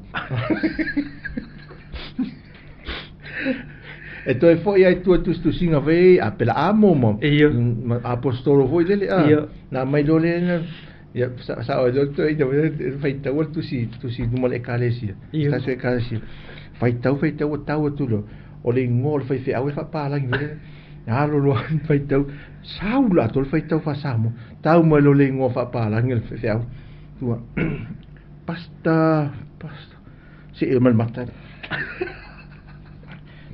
E toe foi ai tua tusitusiga foi a Pelaamo ma, ma apostolo foi lele a. Na mai loa le na ia sa sa o loa toe ina faitau le tusi tusi luma o le ekalesia. Tasi o ekalesia. Faitau faitau ua tau atu loa. O le igoa o le faifeau e faapalagi foi lele. Alo loa faitau sau la atoa le faitau faa-Samoa. Tau mai loa le igoa faapalagi o le faifeau. Tua pasta pasta See mai le mata.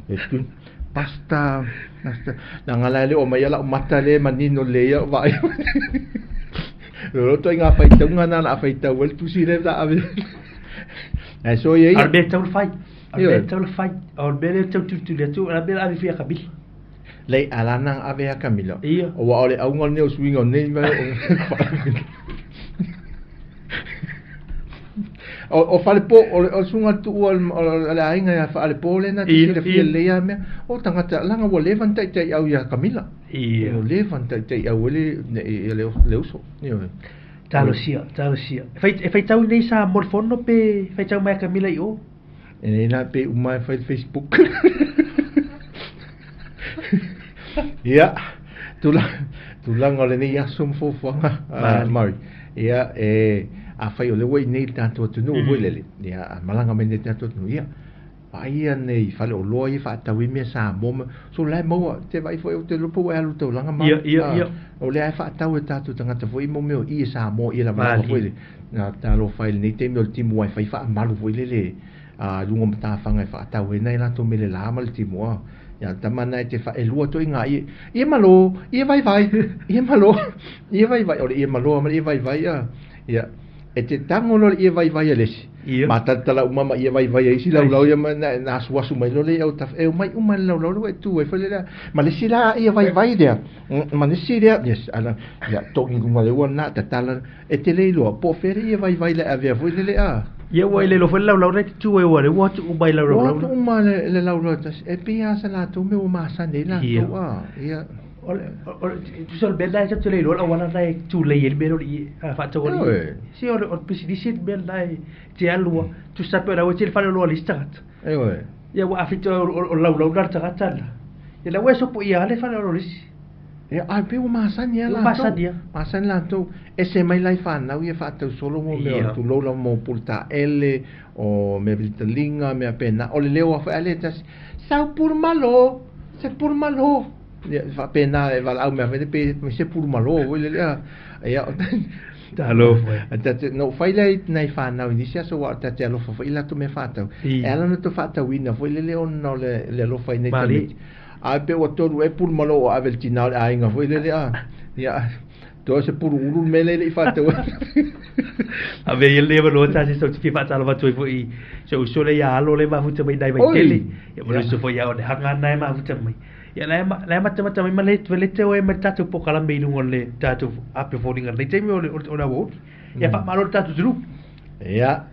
E tu pasta pasta leaga la e le o aumaia lau mata lea e manino lelei ai a'u vaai. O le ituaiga faitauga lena o le a faitau ai le tusi lea sa ave. Ae soia ia. A o le mea e tatau ona fai, o le mea e tatau ona fai, o le mea lea e tau tulituli atu, o le mea o le a ave ifo ia Kamila. Leai, a la na ave ia Kamila. Ia. Aua o le auga lenei o suiga o nei mea o. O falepo o le susuga i le tuua o le aiga ia Faalepo lea na te silafia lelei lava mea. O tagata leaga ua leva ona taitaiau ia Kamila. Ua leva ona taitaiau ai le uso. Ioe. Talosia, talosia. E faitau i inei i Samoa i le fono pe faitau mai ia Kamila i o? E nei la pe uma e fai le Facebook. Ia, tulaga o lenei aso ma fuafuaga, Murray. Ia, e, afai o lea ua i inei i le tatou atunuu foi lele, ia, a malaga mai nei i le tatou atunuu, ia, vaai ia nei faleoloa ia faatau ai mea Samoa ma, so la e maua, te vaai foi, ou te iloa po ua e alu i le taulaga ma, o lea e faatau e tatou tagata foi mo mea o ie Samoa, ie lavalava foi lele. Na talofa i lenei taimi o le timu ai fai faamalu foi lele a luga o matafaga e faatau ai nai latou mele la ma le timu a. Ia tama na e te fa elua toi ngā ie, ie malo, ie vaivai, ie malo, ie vaivai, o le ie malo ma le ie vaivai a. Ia, e te tango loa le ie vaivai a le isi. Ma talatala uma ma ie vaivai a isi laulau ia ma na asuasu mai loa le ia o taf, e omai uma le laulau lea ua e tu ai foi le lea. Ma le isi la ie vaivai lea, ma le isi lea, yes, ala, ia, togi luga le ua na tatala, E te le iloa, po o fea le ia vaivai le avea foi lele a. Ia ua ile foi le laulau le tu e ua le ua tuu mai laulau. Ua tuu mai le laulau tasi. E pei lava sa latou mea ua masani ai latou a. Ia. O le tusa o le mea lena e tatou te le iloa le auala lena e tulei ai le mea lea o le ie faatau a le ie. Se o le pisinisi le mea lena e te alu lava. Tusa pei o la ua tele faleoloa a le isi tagata. Ia ua afito o le laulau lena a le tagata lena. Ia la ua e sopoia lava le faleoloa o le isi. Ia, ae pei ua masani lava latou. Masani lava. Masani latou. Ese mai la i fanau ia faatau solo mo mea, tulou lava mo pulu taele, o mea vilitaliga, mea pena. O le leo lava foi a lea tasi, sau pulu malo, se pulu malo. Ia, faapena e valaau mai foi pe se pulu malo foi lele a. Ia, Talofa. Na ou fai lea i nai fanau i nisi aso aua ta te alofa foi i latou mea faatau. E ala ona toe faatauina foi lele ona o le alofa i nei tamaiti. Ae pe ua tolu ea pulu malo ua ave i le tina o le aiga foi lele a. Ia, toe se pulu ulu le mea lea e le i faatau atu. Avea ia lenei avanoa tasi sau te fia faatalofa atu ai foi i si ou uso lea ia Alo lea e mafuta mai i nai Vaitele. Ia ma le uso foi ia Onehanga na e mafuta mai. Ia la e la e matamata mai ma le le te oe mai le tatou polokalame i luga o le tatou ape o foliga i lenei taimi o le o le aoauli. Ia faamalo i le tatou atunuu. Ia,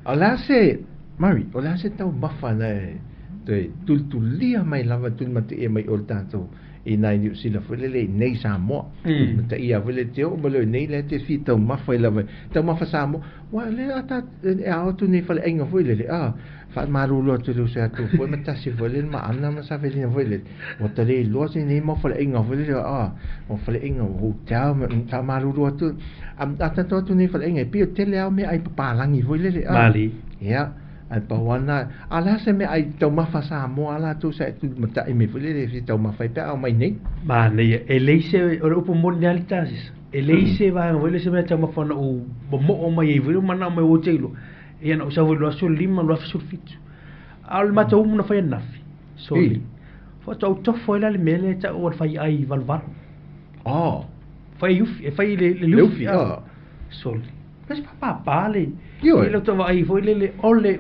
o le a se, Murray, o le a se taumafa na e toe tulitulia mai lava, tulimataia mai o le tatou i nai Niu Sila foi lele i nei Samoa. Tulimataia foi le te oo mai loa i nei lea te fia taumafa ai lava, taumafa Samoa. Ua le a ta, e ao atu nei faleaiga foi lele, a, faamalulu atu i le uso ia Tupua ma tasi foi lele ma Ana ma Safelina foi lele. Ua ta le iloa se nei mau faleaiga foi lele, a, o faleaiga o hotel, ma faamalulu atu. A tatou atu nei faleaiga, e pei o tele lava o meaai papalagi foi lele, a. Malie. Ia, ae pau lava lena. A o le a se meaai taumafa Samoa a latou sa e tulimatai mai foi lele e fia taumafa ai pe a omai nei? Manaia, e leai se, o le upu moni lava le Tarsis, e leai se vaega foi lele se mea taumafa na ou momoo mai ai foi lele, manao mai ua ou te iloa. Ia na ou sau foi i le 2005, 2017. A o le matou umu na fai ananafi. Sorry. Faatoa ou tofo ai la le mea lea e tau o le fai ai valuvalu. Oh. Fai ufi, e fai le, le ufi. Ah. Sorry. Mas papapa le. Ioe. I le vaai foi lele o le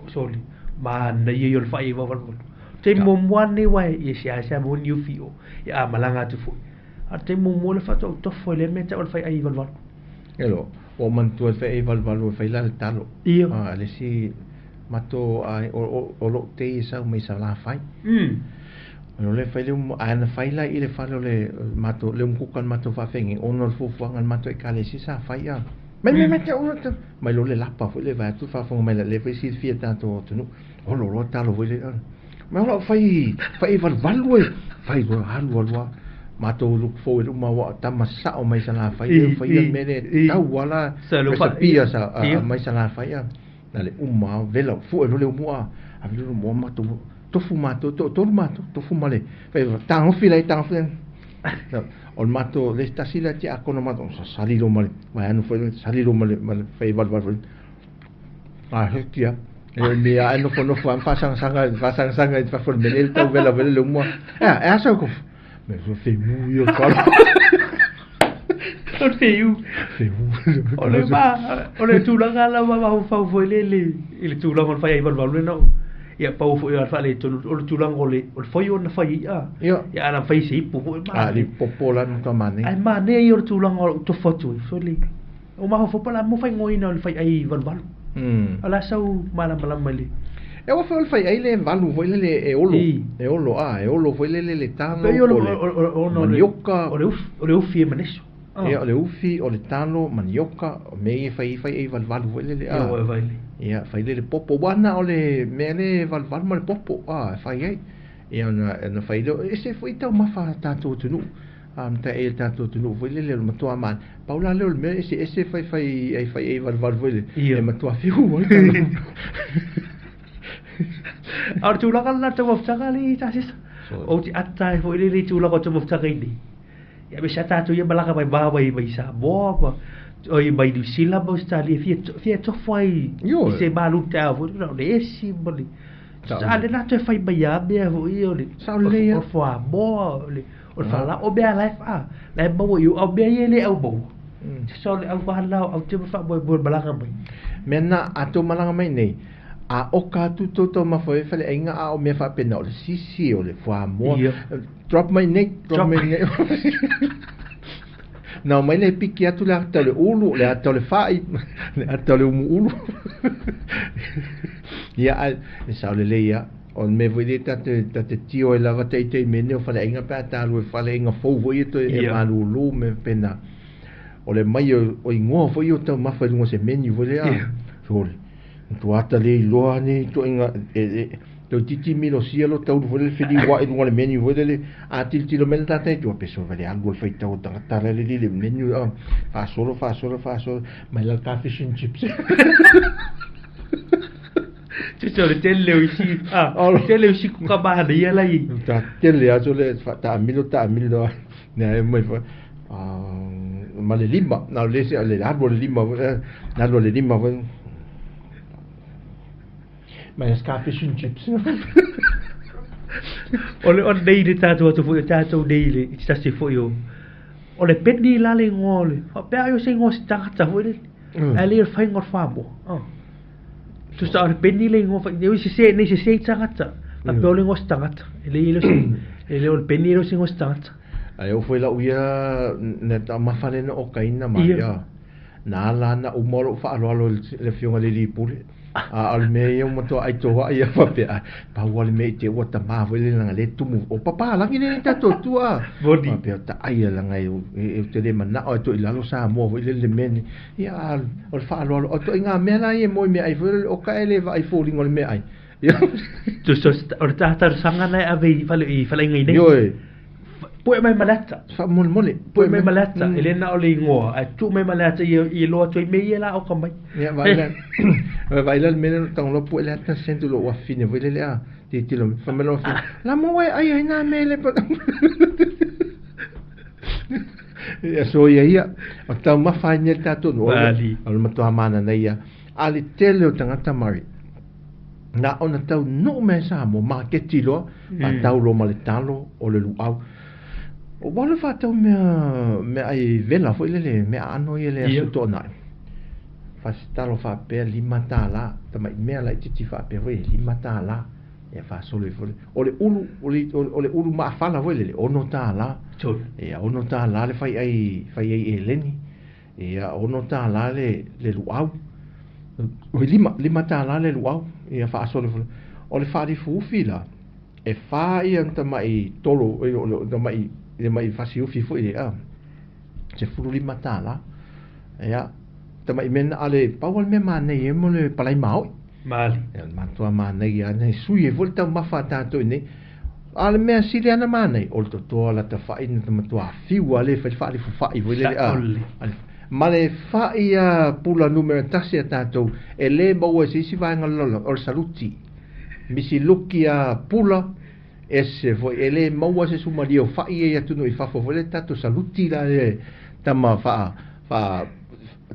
sorry. Manaia ia o le fai ai valuvalu. Taimi muamua nei uae ia seasea maua ni ufi o ia a malaga atu foi. A o le taimi muamua le faatoa ou tofo ai lea mea e tau o le fai ai valuvalu. Elo, ua ou manatua le fai ai valuvalu e fai la le talo. Ia. A le isi matou ai o lou tei e sau mai Salafai. O le fai le umu, ae na fai la i le fale o le matou, le umu kuka o le matou faafeagaiga, ona o le fuafuaga a le matou ekalesia sa fai a. Mai mai mai te ua te, mai loa le lapa foi le vae atu faafofoga mai la lea foi silafia e tatou atunuu. Olo loa talo foi le, mai ola fai, fai valuvalu e, fai loa alu alu lava. Matou look forward uma ua tama sao mai Salafai, e fai le mea lea tau ala, resepia sa mai Salafai a. Na le uma lava, vela, fue loa le umu a, ave loa le umu a matou, tofu matou, toatolu matou, tofu ma le, fai tagofi la e tagofi la. O le matou, le tasi lea tiakono matou, sasali loa ma le, vaeane foi le, sali loa ma le, ma le fai valuvalu foi. A heti lava. E mea lava e nofonofo lava ma faasagasaga, faasagasaga i fafo o le mea lea e tau velavela le umu a. E a, e a sau kofu? Me so feiu ia talo. O le feiu. Feiu. O le ma, o le tulaga la ma mafaufau foi lele i le tulaga o le fai ai valuvalu lena. Ia pau foi o le faaletonu o le tulaga o le o le foi ona fai ai a. Ia. Ia ana fai se ipu foi ma. A le popo la no manaia. Ai manaia ia o le tulaga o lou tofu atu ai foi le. O mafaufau pa la mo faigōina o le fai ai valuvalu. O le a sau malamalama i le. E ua foi o le faiʻai le valu foi lele e olo. E olo a, e olo foi lele le talo Pei o le po o le ona o le manioka. O le ufi e maneso. Ia, o le ufi, o le talo, manioka, o mea ia e fai ai faiʻai valuvalu foi lele a. Ia, ua e vaai. Ia, fai lele popo ua na o le mea le valuvalu ma le popo a e fai ai. Ia ona fai lea, e ese foi taumafa a tatou atunuu. A matae le tatou atunuu foi lele o le matua ma pau la lea o le mea eseese fai fai ai fai ai valuvalu foi lele. Ia. E matua fiu ai tatou. A o le tulaga lena o le taumafataga alii tasisa. Ou te ata ai foi lele i tulaga o taumafataga i nei. Ia aemaise lava tatou ia malaga mai ma mai mai Samoa ma oi mai Niu Sila ma Ausetalia e fia fia tofo ai i se malu taeao foi lele o le esi ma le a o lea o le a toe fai mai lava mea foi ia o le Sao lelei o le fuamoa o le o le faalao o mea la e la e maua i o a o mea ia e le au maua. Tusa o le au lena o te faamoemoe i le malaga mai. Mea na a tou malaga mai nei, a oka atu tou taumafa ai faleaiga a o mea faapena o le sisi, o le fuamoa, drop mai nei, drop mai nei. Na omai le piki atu le ata o le ulu, le ata o le fai, le ata o le umuulu. Ia, a e sao lelei lava. O le mea foi lea ta te, ta te tio ai lava teitei i mea nei o faleaiga pe a ta alu i faleaiga fou foi ia toe e malūlū ma mea faapena. O le aumai o igoa foi ia o taumafa i luga o se menu foi lea, sole, matua ata le iloa nei ituaiga toeitiiti milosia lo taulu foi lele feliuai i luga o le menu foi lele. A tilotilo mai le tagata i tua, pe sole le alu o le faitau o le tagata la le le menu a faasolo faasolo faasolo mai la le ta fish and chips. Tusa o le tele o isi a tele o isi kuka manaia la i. Ta tele lava sole taamilo taamilo lava e mai foi ma le lima na o le isi le alu o le lima le alu o le lima foi mai le ska fish and chips. O le nei le tatou atu foi o tatou nei i le i se tasi foi o o le peni la le igoa o le faapea ai o se igoa o se tagata foi lele ae le o le faiga o le fuamoa. Tusa o le peni le igoa fai nei sese nei sese i tagata faapea o le igoa o se tagata e le o se e le o le peni e le o se igoa o se tagata. Ae oo foi lau ia na taumafa lea na okaina mai ia na ala ana uma o lou faaaloalo i le afioga i le alii pule. A o le mea ia ua matua aitoa ia faapea, pau lava le mea i te ua tamā foi lele leaga lea e tumu o papalagi lea i tatou tua. Moni. Faapea taai leaga ou te le manao e toe i lalo Samoa foi lele le mea lenei. Ia a o le faaaloalo o ituaiga mea la ia e moe meaai foi lele o ka e le vaai foliga o le meaai. Tusa o le talosaga lena e ave i fale i faleaiga i nei. Ioe. Pue mai ma le ata. Faamolemole. Pue mai ma le ata. E le na o le igoa, ae tuu mai ma le ata ia iloa atu ai mea ia la oka mai. Ia, vaai la, vaai la le mea lea na tago loa pue le ata sentu lou afafine foi lele a tilotilo mai, fai mai lou afafine, la mo e ai ai nā mea le pa. Ia so ia ia, o taumafa ai nei le tatou nuu, o le matua mananaia. A le tele o tagata Mari, na ona taunuu mai Samoa, maketi loa, faatau loa ma le talo, o le luau. Ua alu faatau mea meaai vela foi lele, mea aano ia le aso Toonai. Faasitalo faapea $5, tamai mea laitiiti faapea foi e $5. Ia faasolo ifo lea. O le ulu, o le ulu maafala foi lele, $6. Ia $6 le faiai, faiai eleni. Ia $6 le le luau. Oi $5 le luau. Ia faasolo ifo lea. O le faalifuufi la, e fa ia tamai tolo, o le tamai le mai fasiufi foi le a. $15. Ia tamai mea na ale pau o le mea manaia mo le palai maoi. Mali. Ia matua manaia ana e sui ai foi le taumafa a tatou i nei. A o le mea sili ana manaia, o le totoa lata fai na matua fiu lava le fai le faalifu fai foi lele a. Ma le fai a pula numera 1 a tatou e le maua i se isi vaega o le lalolagi, o le saluti. Misi luki a pula, ese foi, e le maua se sumalia o fai ia i atunuu i fafo foi lele tatou saluti la le tama faa faa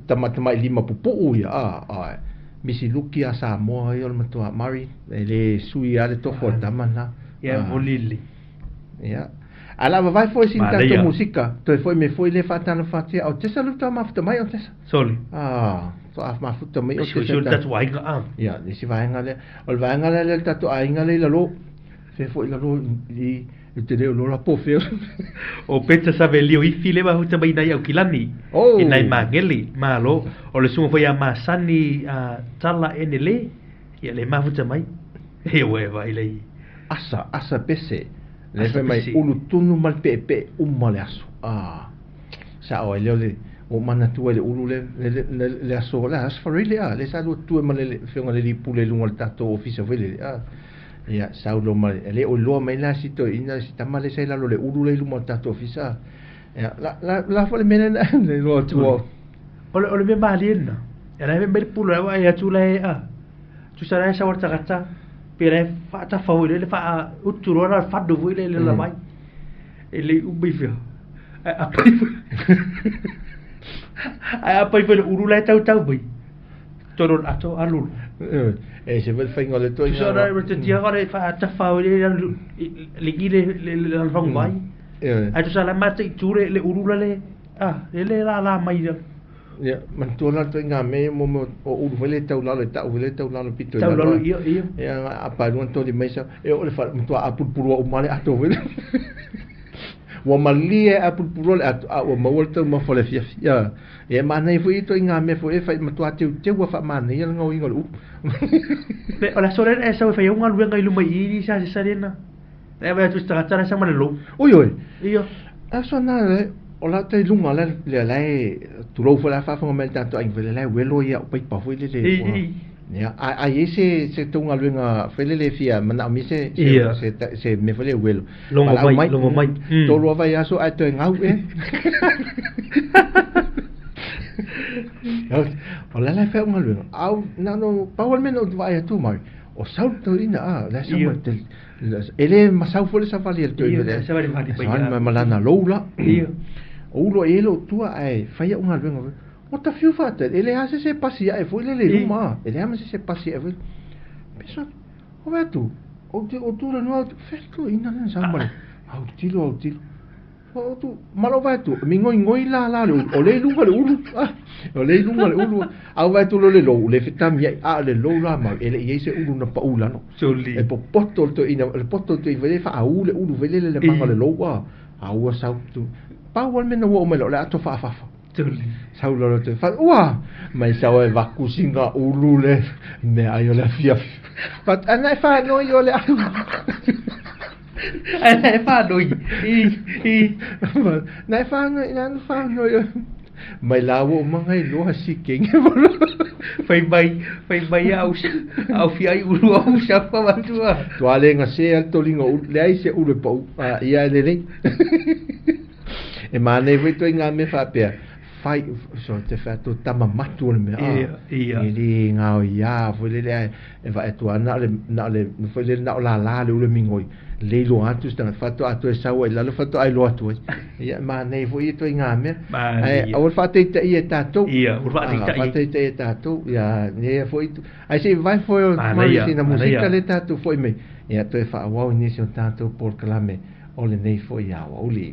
tama tamai lima pupuu ia a a misi luki a Samoa ia o le matua Mari e le sui lava le tofo o le tama lena. Ia moni lelei. Ia. Ae o le a vavae foi sina tatou musika, toe foi mai foi lea faatalofa atu ia Otesa le faatoa mafuta mai Otesa. Sole. Ah, faatoa mafuta mai Otesa. Sio le tatou aiga a. Ia, le isi vaega lea. O le vaega lea le tatou aiga lea i lalo. Fea foi i lalo i E te leo lola po feo. O Peter Savelio ifi le mafuta mai nai Aukilani. Oh. I nai Magele, malo. O le sunga foi a masani a tala enele. Ia le mafuta mai. E ue vai lei. Asa, asa pese. Le Asa fai mai pese. ulu tunu ma le peepee uma le aso. Ah. Sa o leo le o mana tua le ulu le le le, le aso la aso farele a le sa lu tua ma le le fionga le lipu le lunga le tato ofisa foi le a. Ia sau lo ma le o loa mai la si to ina si tama le sai lalo le ulu le luma le tato ofisa. Ia la la la fo le mele na le loa tua. O le mea malie lena. E la e mai le pulu ai e atu la e a. Tusa la e sa warta kata. Pe la e faatafau i le le faa utu loa la fadu foi le le la mai. E le umai fia. Ai apai foi. Ai apai foi le ulu la e tautau mai. Toro ato alulu. E se foi whainga le toi. Tusa la e te tia le faatafau i le le le le le le fangu mai. Ai tusa la mata i ture le ulu la le a le le la la mai la. Ia, manatua la toi ngā me mo mo o ulu foi le tau lalo i tau foi le tau lalo pito i Tau lalo. lalo ia ia. Ia, a pa lua toli mai sa, e o le wha, matua a pulpulua o male ato foi le. Ua malie a pulpulua le ato, a ua maua le tau mafo le fiafi. Ia, e mānei foi i toi ngā mea foi e whai matua teu teu ua wha mānei ala ngau inga le upu. Le o la sore e sa whai unga luenga i luma i i sa se sarena. E vai atu sa tara sa male lo. Oi oi, Ia. aso nā le, o la te lunga la le la e tulou foi la whawhanga mai le tātou ai foi le la e welo ia o paipa foi le le. I i. Ia, a a i se se tonga luenga foi le le fia mana o mi se se Ia. se se me foi le welo. Longo Palau mai, longo mai. Tolu vai aso ai toe ngau e. O la la whai unga luenga. Au, na no, pau al mena o te vai atu mai. O sau tau ina a, la sa Ia. ma te, e le masau foi le safali el toi. Ia, savali vali pai Savali ia. ma malana loula. Ia. O ulo e lo tua ai, whai unga luenga. O ta fiu whata, e le hase se pasi ai foi le le I. luma. E le hama se se pasi ai foi. Pesa, o vai tu. O te o tu le noa, feto ina le sa male. Au tilo, au tilo. O tu, malo vai tu, mi ngoi ngoi la la le, o le lunga le ulu. Ah, o le lunga le ulu. Au vai tu lo le lo, le fetami ai a le lo la ma, e le i se ulu na pa ula no. Soli. E popoto le ina, le poto te vele fa au le ulu vele le manga le lo a. Au a sau tu. Pau al mena ua o mai lo le ato fa fa fa. Soli. Sau lo lo te fa ua mai sau e vakusinga ulu le me ai o le fia. But ana e fa no yo le au. Ai e fa noi. I i. Na e fa no na fa no yo. Mai la o manga i loa si kenge Fai mai, fai mai au au fia i ulu au sa fa matua. Tua le nga se al tolinga ulu le ai se ulu pau a ia le le. E mānei foi toi ngā me whapea. Whai, so te wha tō tama matua le mea. Ia, ia. E le ngā o ia, foi le le ai, e wa e tua na le, na le, foi le na o la la le ule mingoi. Le lo atu stanga, whato atu e saua i lalo, whato ai lo atu ai. Ia, mānei foi i toi ngā mea. Mānei. Ai, aua whateita i e tātou. Ia, ua whateita i. Ah, whateita i e tātou. Ia, nea foi tu. Ai se vai foi o Mānei ia, mari sina mānei musika ia. le tātou foi me. Ia, toe whaawau i nisi o tātou por kalame o le nei foi ia wauli.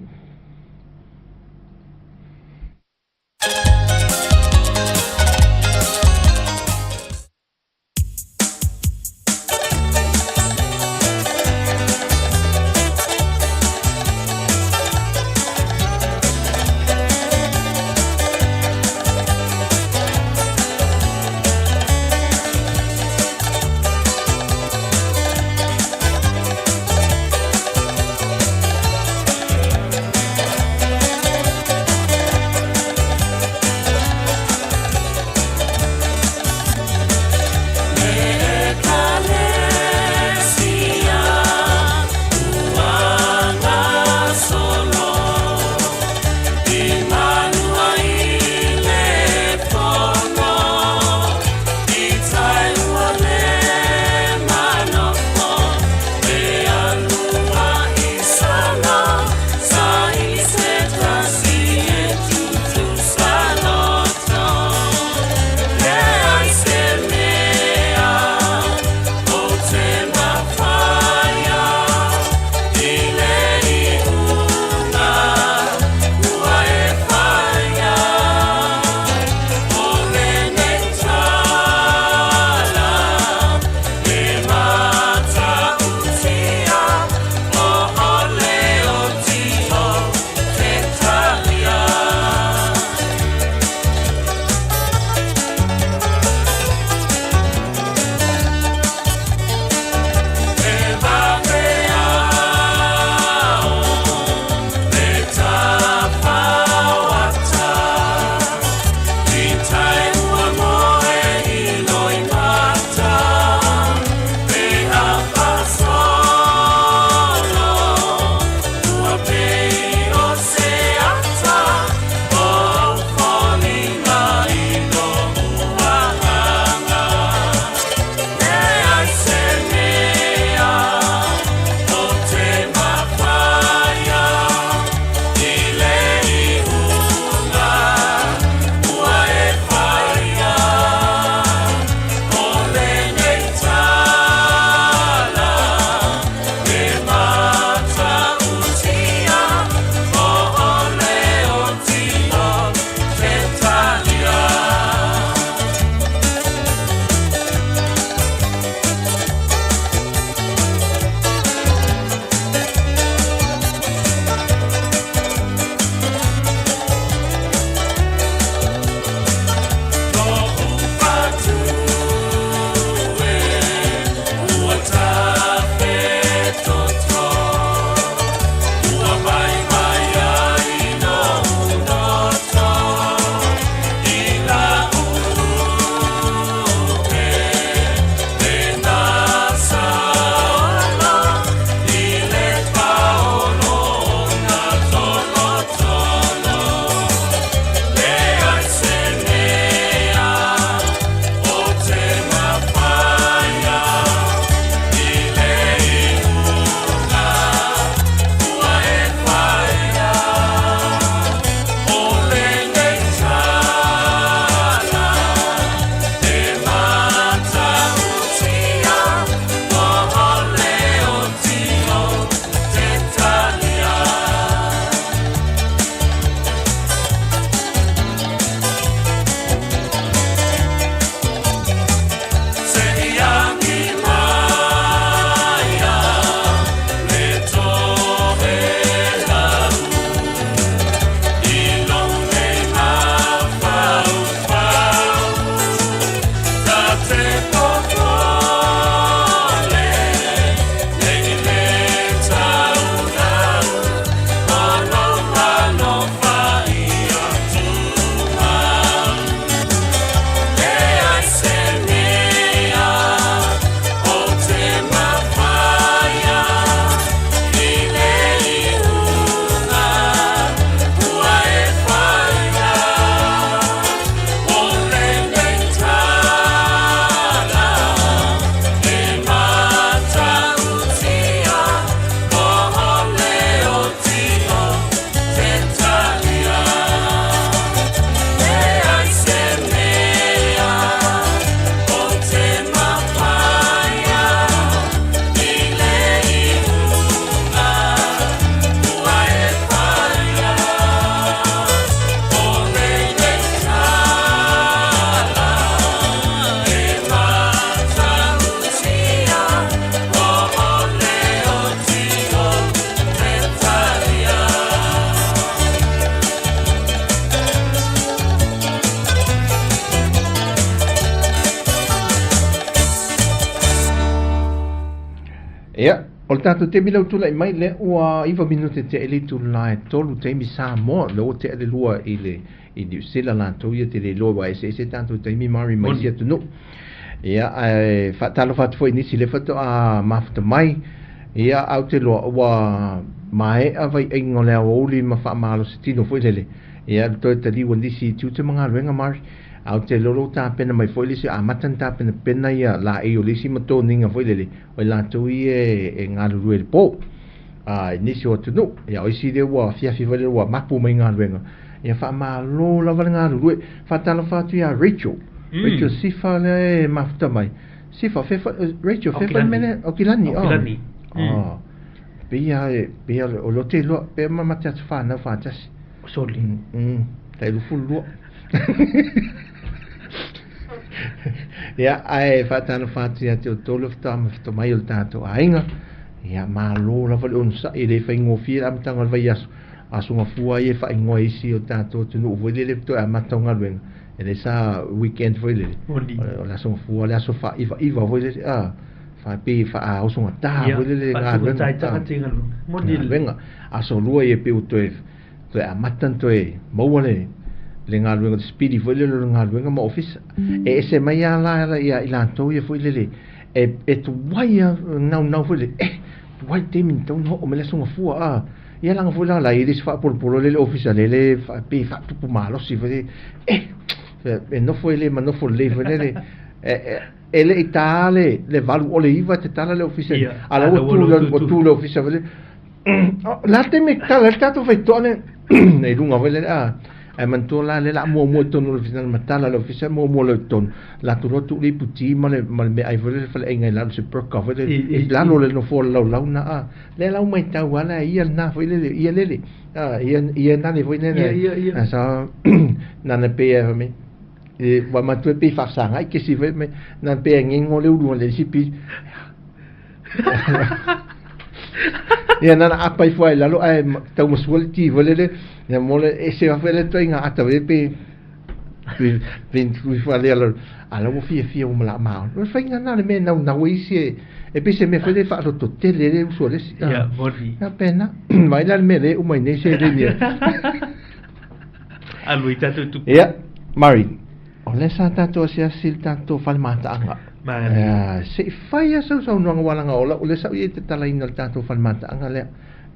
Ia, o le tatou taimi lea ua tulai mai, lea ua 9 minute tea i le itula e 3 taimi Samoa, lea ua tea le 2 i le i Niu Sila latou ia te le iloa ua eseese tatou taimi Māori mai isi atunuu. Ia, ae faatalofa atu foi i nisi lea faatoa mafuta mai. Ia, ae ou te iloa ua maea vaiaiga o le aoauli ma faamalosi tino foi lele. Ia, toe taliu o nisi i tiute ma galuega Māori. Ae ou te iloa o lo o tapena mai foi le isi, amata ona tapenapena ia laei o le isi matoniga foi lele, o i latou ia e galulue i le po i nisi o atunuu. Ia, o isi lea ua afiafi foi lele ua mapu mai galuega. Ia, faamalo lava le galulue. Faatalofa atu ia Rachel. Rachel Sifa lea e mafuta mai. Sifa, fe, Rachel, fe fai mele, o Kilani. O Kilani. Oh. Pei pei o lo te iloa, pe ma mate atu whanau whātasi. Soli. Tai lufu lua. Ia, ae faatalofa atu ia te outou le faatoa mafuta mai o le tatou aiga. Ia, malo lava le onosai, e le faigofie le amataga o le vaiaso. Aso gafua ai e faaigoa e isi o tatou atunuu foi lele toe amata o galuega. E le sa weekend foi lele. O le aso gafua, le aso faaivaiva foi lele. Faapei faaosogata foi lele galuega. Galuega. Aso lua ia pe ua toe toe amata ona toe maua le le galuega le speedy foi lele o le galuega ma ofisa. E ese mai lava la ia i latou ia foi lele e tuai lava naunau foi lele, tuai le taimi na tatau ona oo mai le aso gafua a. Ia laga foi la la i ai le isi faapolopolo lele ofisa lele pei faatupu malosi foi lele, e nofo e le ma nofo lelei foi lele. E le i tā le 8 o le 9 e tatala le ofisa. A la ua tu le ofisa foi lele. La te me tala le tatou faitoa le i luga foi lele a. Ae manatua la le la muamua i totonu o le ofisa na matala le ofisa muamua loa i totonu. Latou loa tuu le iputi ma le meaai foi lele faleaiga i lalo se burger foi lele. I lalo o le nofoa o le laulau na a. Lea la ua matau lava la ia lena foi lele ia lele. Ia nale foi lele. Sa nana pe a me. E ua manatua pei faasagai kesi foi me nana pe ngego le ulu le isi pi. Ia nana apa ifo ai lalo ae tau masua le ti foi lele. Ia mo le ese foi le toaiga ata foi pe pe ifo ale lalo. A la ua fiafia ua malaa. O le faiga na le mea naunau ai isi e pei se mea foi le faalototele le uso a le isi. Ia, moni. Ia pena. Mai la le mea le uma i nei seleni. Alu i tatou tupe. Ia, Murray, o lea sa tatou asiasi i le tatou fale mataaga. Se i fai lava sau saunoaga ua laga o lea sa ou i ai tatalaina le tatou fale mataaga lea.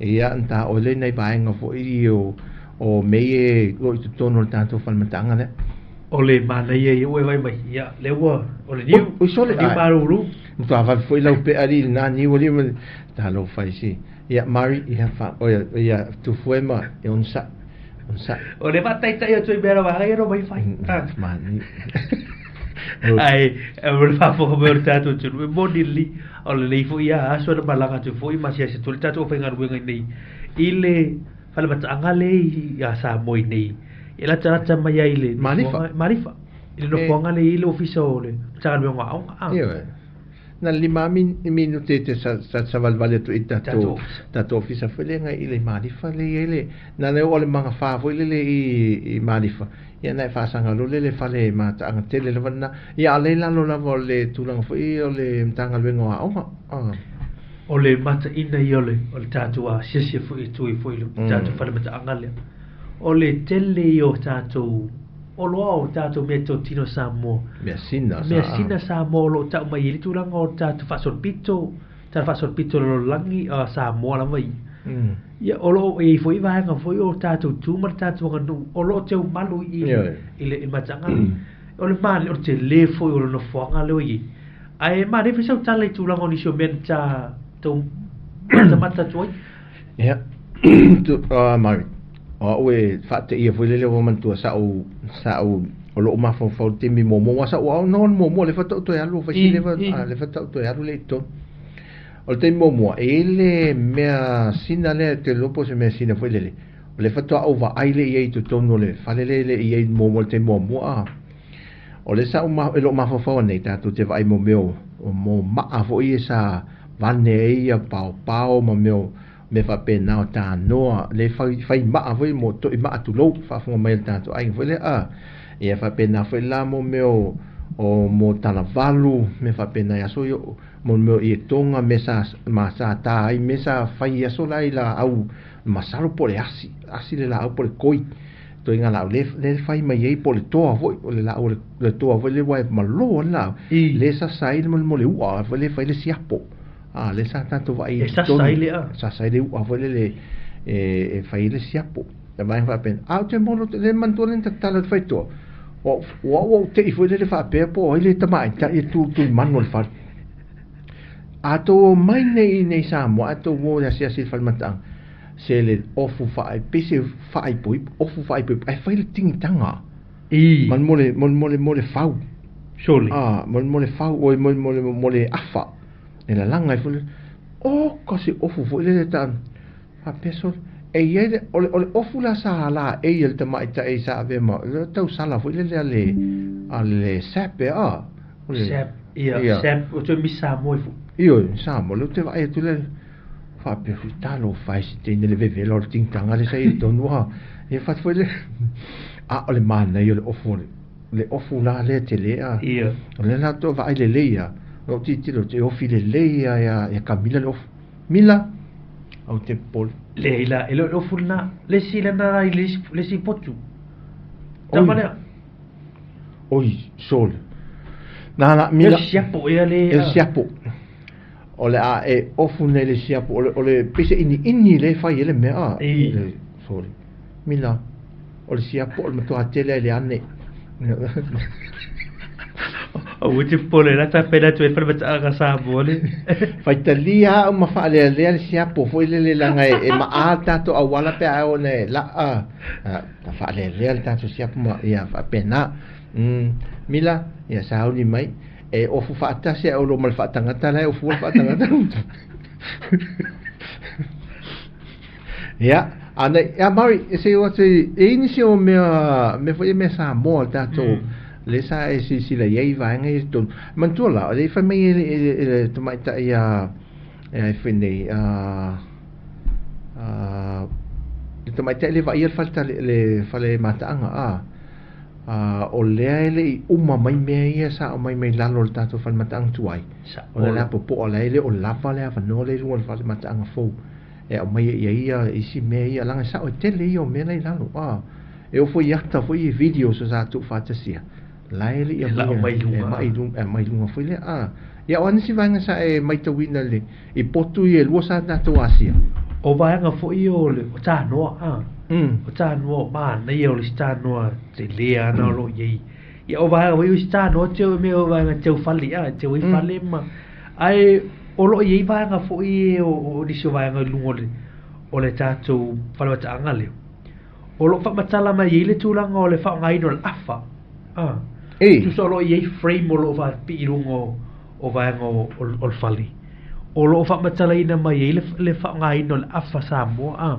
Ia, na ta oe lea i nai vaega foi o mea ia o lo o i totonu o le tatou fale mataaga lea. O le manaia ia ua e vaai mai, ia, lea ua, o le niu, Oi, sole, niu malulu. Matua vave foi lau pea alii i lena niu alii ma talofa i si. Ia, Murray, ia, fa, oia, ia, tufue ma, e onosai. Onosai. O le faataitai atu i mea lava, ia no mai fai. Mani. Ai, o le faafofoga mai o le tatou atunuu, e moni lelei, o lenei foi ia aso na malaga atu foi ma asiasi atu le tatou aufaigaluega i nei i le falemataaga lea i Samoa i nei. E latalata mai ai le Malifa. Malifa. I le nofoaga lea i le ofisa o le Matagaluega o Aoga. Ioe. Na le 5 minute te sa savalivali atu i tatou ofisa foi lea ngai i le Malifa le i ai le na le oo le magafa foi lele i Malifa. Ia na e faasaga loa lele fale mataaga tele lava lena. Ia a o le i lalo lava o le tulaga foi o le Matagaluega o Aoga. O le mataina ia o le tatou asiasi foi e tui foi le tatou fale mataaga lea. O le tele ia o tatou oloa o tatou meatotino Samoa. Measina Measina Samoa o lo o tau mai i le tulaga o tatou faasolopito, tala faasolopito o le lalolagi Samoa lava ia. Ia, o lo o i ai foi vaega foi o tatou tu ma le tatou aganuu o lo o teumalu i le mataaga. O le manaia, o le tele foi o le nofoaga lea o i ai. Ae manaia foi sau tala i tulaga o nisi o mea na tou matamata atu ai. Ia, Murray, o au e faateia foi lele ua manatua sa'u o lou mafaufau i le taimi muamua aua sa'u ao no le muamua lea faatoa ou toe alu fai si lea faatoa ou toe alu lea i totonu. O le taimi muamua e i ai le mea sina lea e te iloa po o se mea sina foi lele o lea faatoa ou vaai lea i ai i totonu o le fale lea le i ai muamua i le taimi muamua a. O lea sa ou e lou mafaufau anei tatou te vaai mo mea o mo maa foi ia sa vane ai ia paopao ma mea o mea faapena o tanoa le fai maa foi mo toi maa tulou faafofoga mai le tatou aiga foi lea a. Ia faapena foi la mo mea o O mo talavalu me faapena i aso ia mo le mea o ietoga mea sa ma sa tā ai mea sa fai i aso la i laau masalo po o le asi asi le laau po o le koi ituaiga laau lea lea fai mai ai po o le toa foi o le laau le toa foi lea ua e malo ai le laau lea e sasa ai le mo le u'a foi lea e fai le siapo a lea sa tatou vaai E sasa ai le a sasa ai le u'a foi lele e fai ai le siapo le vaega faapena a ou te molo le manatua lea na tatala i le faitoa o au ua ou te'i foi lele faapea po o ai le tamaitai e tu tu i manu o le fale. A tou omai nei i Samoa ae tou o i le asiasi i le fale mataaga, se le ofu faai, pei se faaipoipo, ofu faaipoipo ae fai le tigitaga. I. Ma mo le, mo le, mo le fau. Sole. A, mo le fau, oi, mo le, mo le afa. E lalaga ai foi le, oka se ofu foi lele ta, faapea sole. E i ai le, o le, o le ofu la sa laei e le tamaitai sa avea ma, le tausala foi lele a le, a le SAP ea, a. O le, SAP, ia, ia. SAP, o toe Miss Samoa i fu. Ioe, Samoa, lea ou te vaai atu le, faapea foi, talofa e se teine le vevela o le tigitaga lea sa i ai i totonu, a. Ia fatu foi le, a o le manaia o le ofu o le, le ofu la lea tele, a. Ia. O lea la tou vaai lelei lava, o lou tilotilo, e ofi lelei lava ia, ia Kamila le ofu. Mila, ou te popole. Leai la, e le o le ofu lena, le isi lena la i le isi, le isi potu. Tama lea. Oi, sole. Nana, Mila. E siapo ea le. E siapo. O le a e ofu nei le siapo, o le, o le pei se iniini le fai e le mea a. I. Sole. Mila, o le siapo o le matua tele ai le ane. Aua te popole la tapena atu ai fale mataaga Samoa le. Faitalia au ma faalealea le siapo foi lele leaga e ma'a le tatou auala pe a oo ina e la'a ta faalealea le tatou siapo ma ia faapena. Mila, ia sauni mai e ofu faatasi ae olo ma le faatagata la e ofua le faatagata. Ia, a nei, ia Murray, e se o atu e i nisi o mea, mea foi e mea Samoa le tatou, le sa e silasila i ai vaega ia i totonu. Manatua la, o le i fai mai e le, e le, e le tamaitai a, e ai foi nei, a, a, le tamaitai le vaaia le fale tali, le fale mataaga, a, a, o lea e le i uma mai mea ia sa aumai mai lalo o le tatou fale mataaga tuai. Sa O le ola. popoa la e le o lava le avanoa le i luga o le fale mataaga fou. E aumai e ia ia isi mea ia, leaga e sao e tele ia o mea la i lalo. A, e oo foi i ata foi i videos sa tuufaatasia, la e le i E lau mai aumaia, e luga. aumai luga, e aumai luga foi lea. A, ia o a nisi vaega sa e matauina le, i potu ia e lua sa tatou asia. O vaega foi o le o tanoa a. O tanoa o manaia o le isi tanoa tele ana o lo o i ai. Ia o vaega foi o isi tanoa teu mea o vaega teu fale a, teu ai fale ma ae o lo o i ai vaega foi e o nisi o vaega i luga o le o le tatou fale mataaga lea. O lo o faamatala mai ai le tulaga o le faaaogaina o le afa. A. E. Tusa o lo o i ai frame o lo o faapipii i luga o o vaega o, o, o le fale. O lo o faamatalaina mai ai le, le faaaogaina o le afa Samoa a.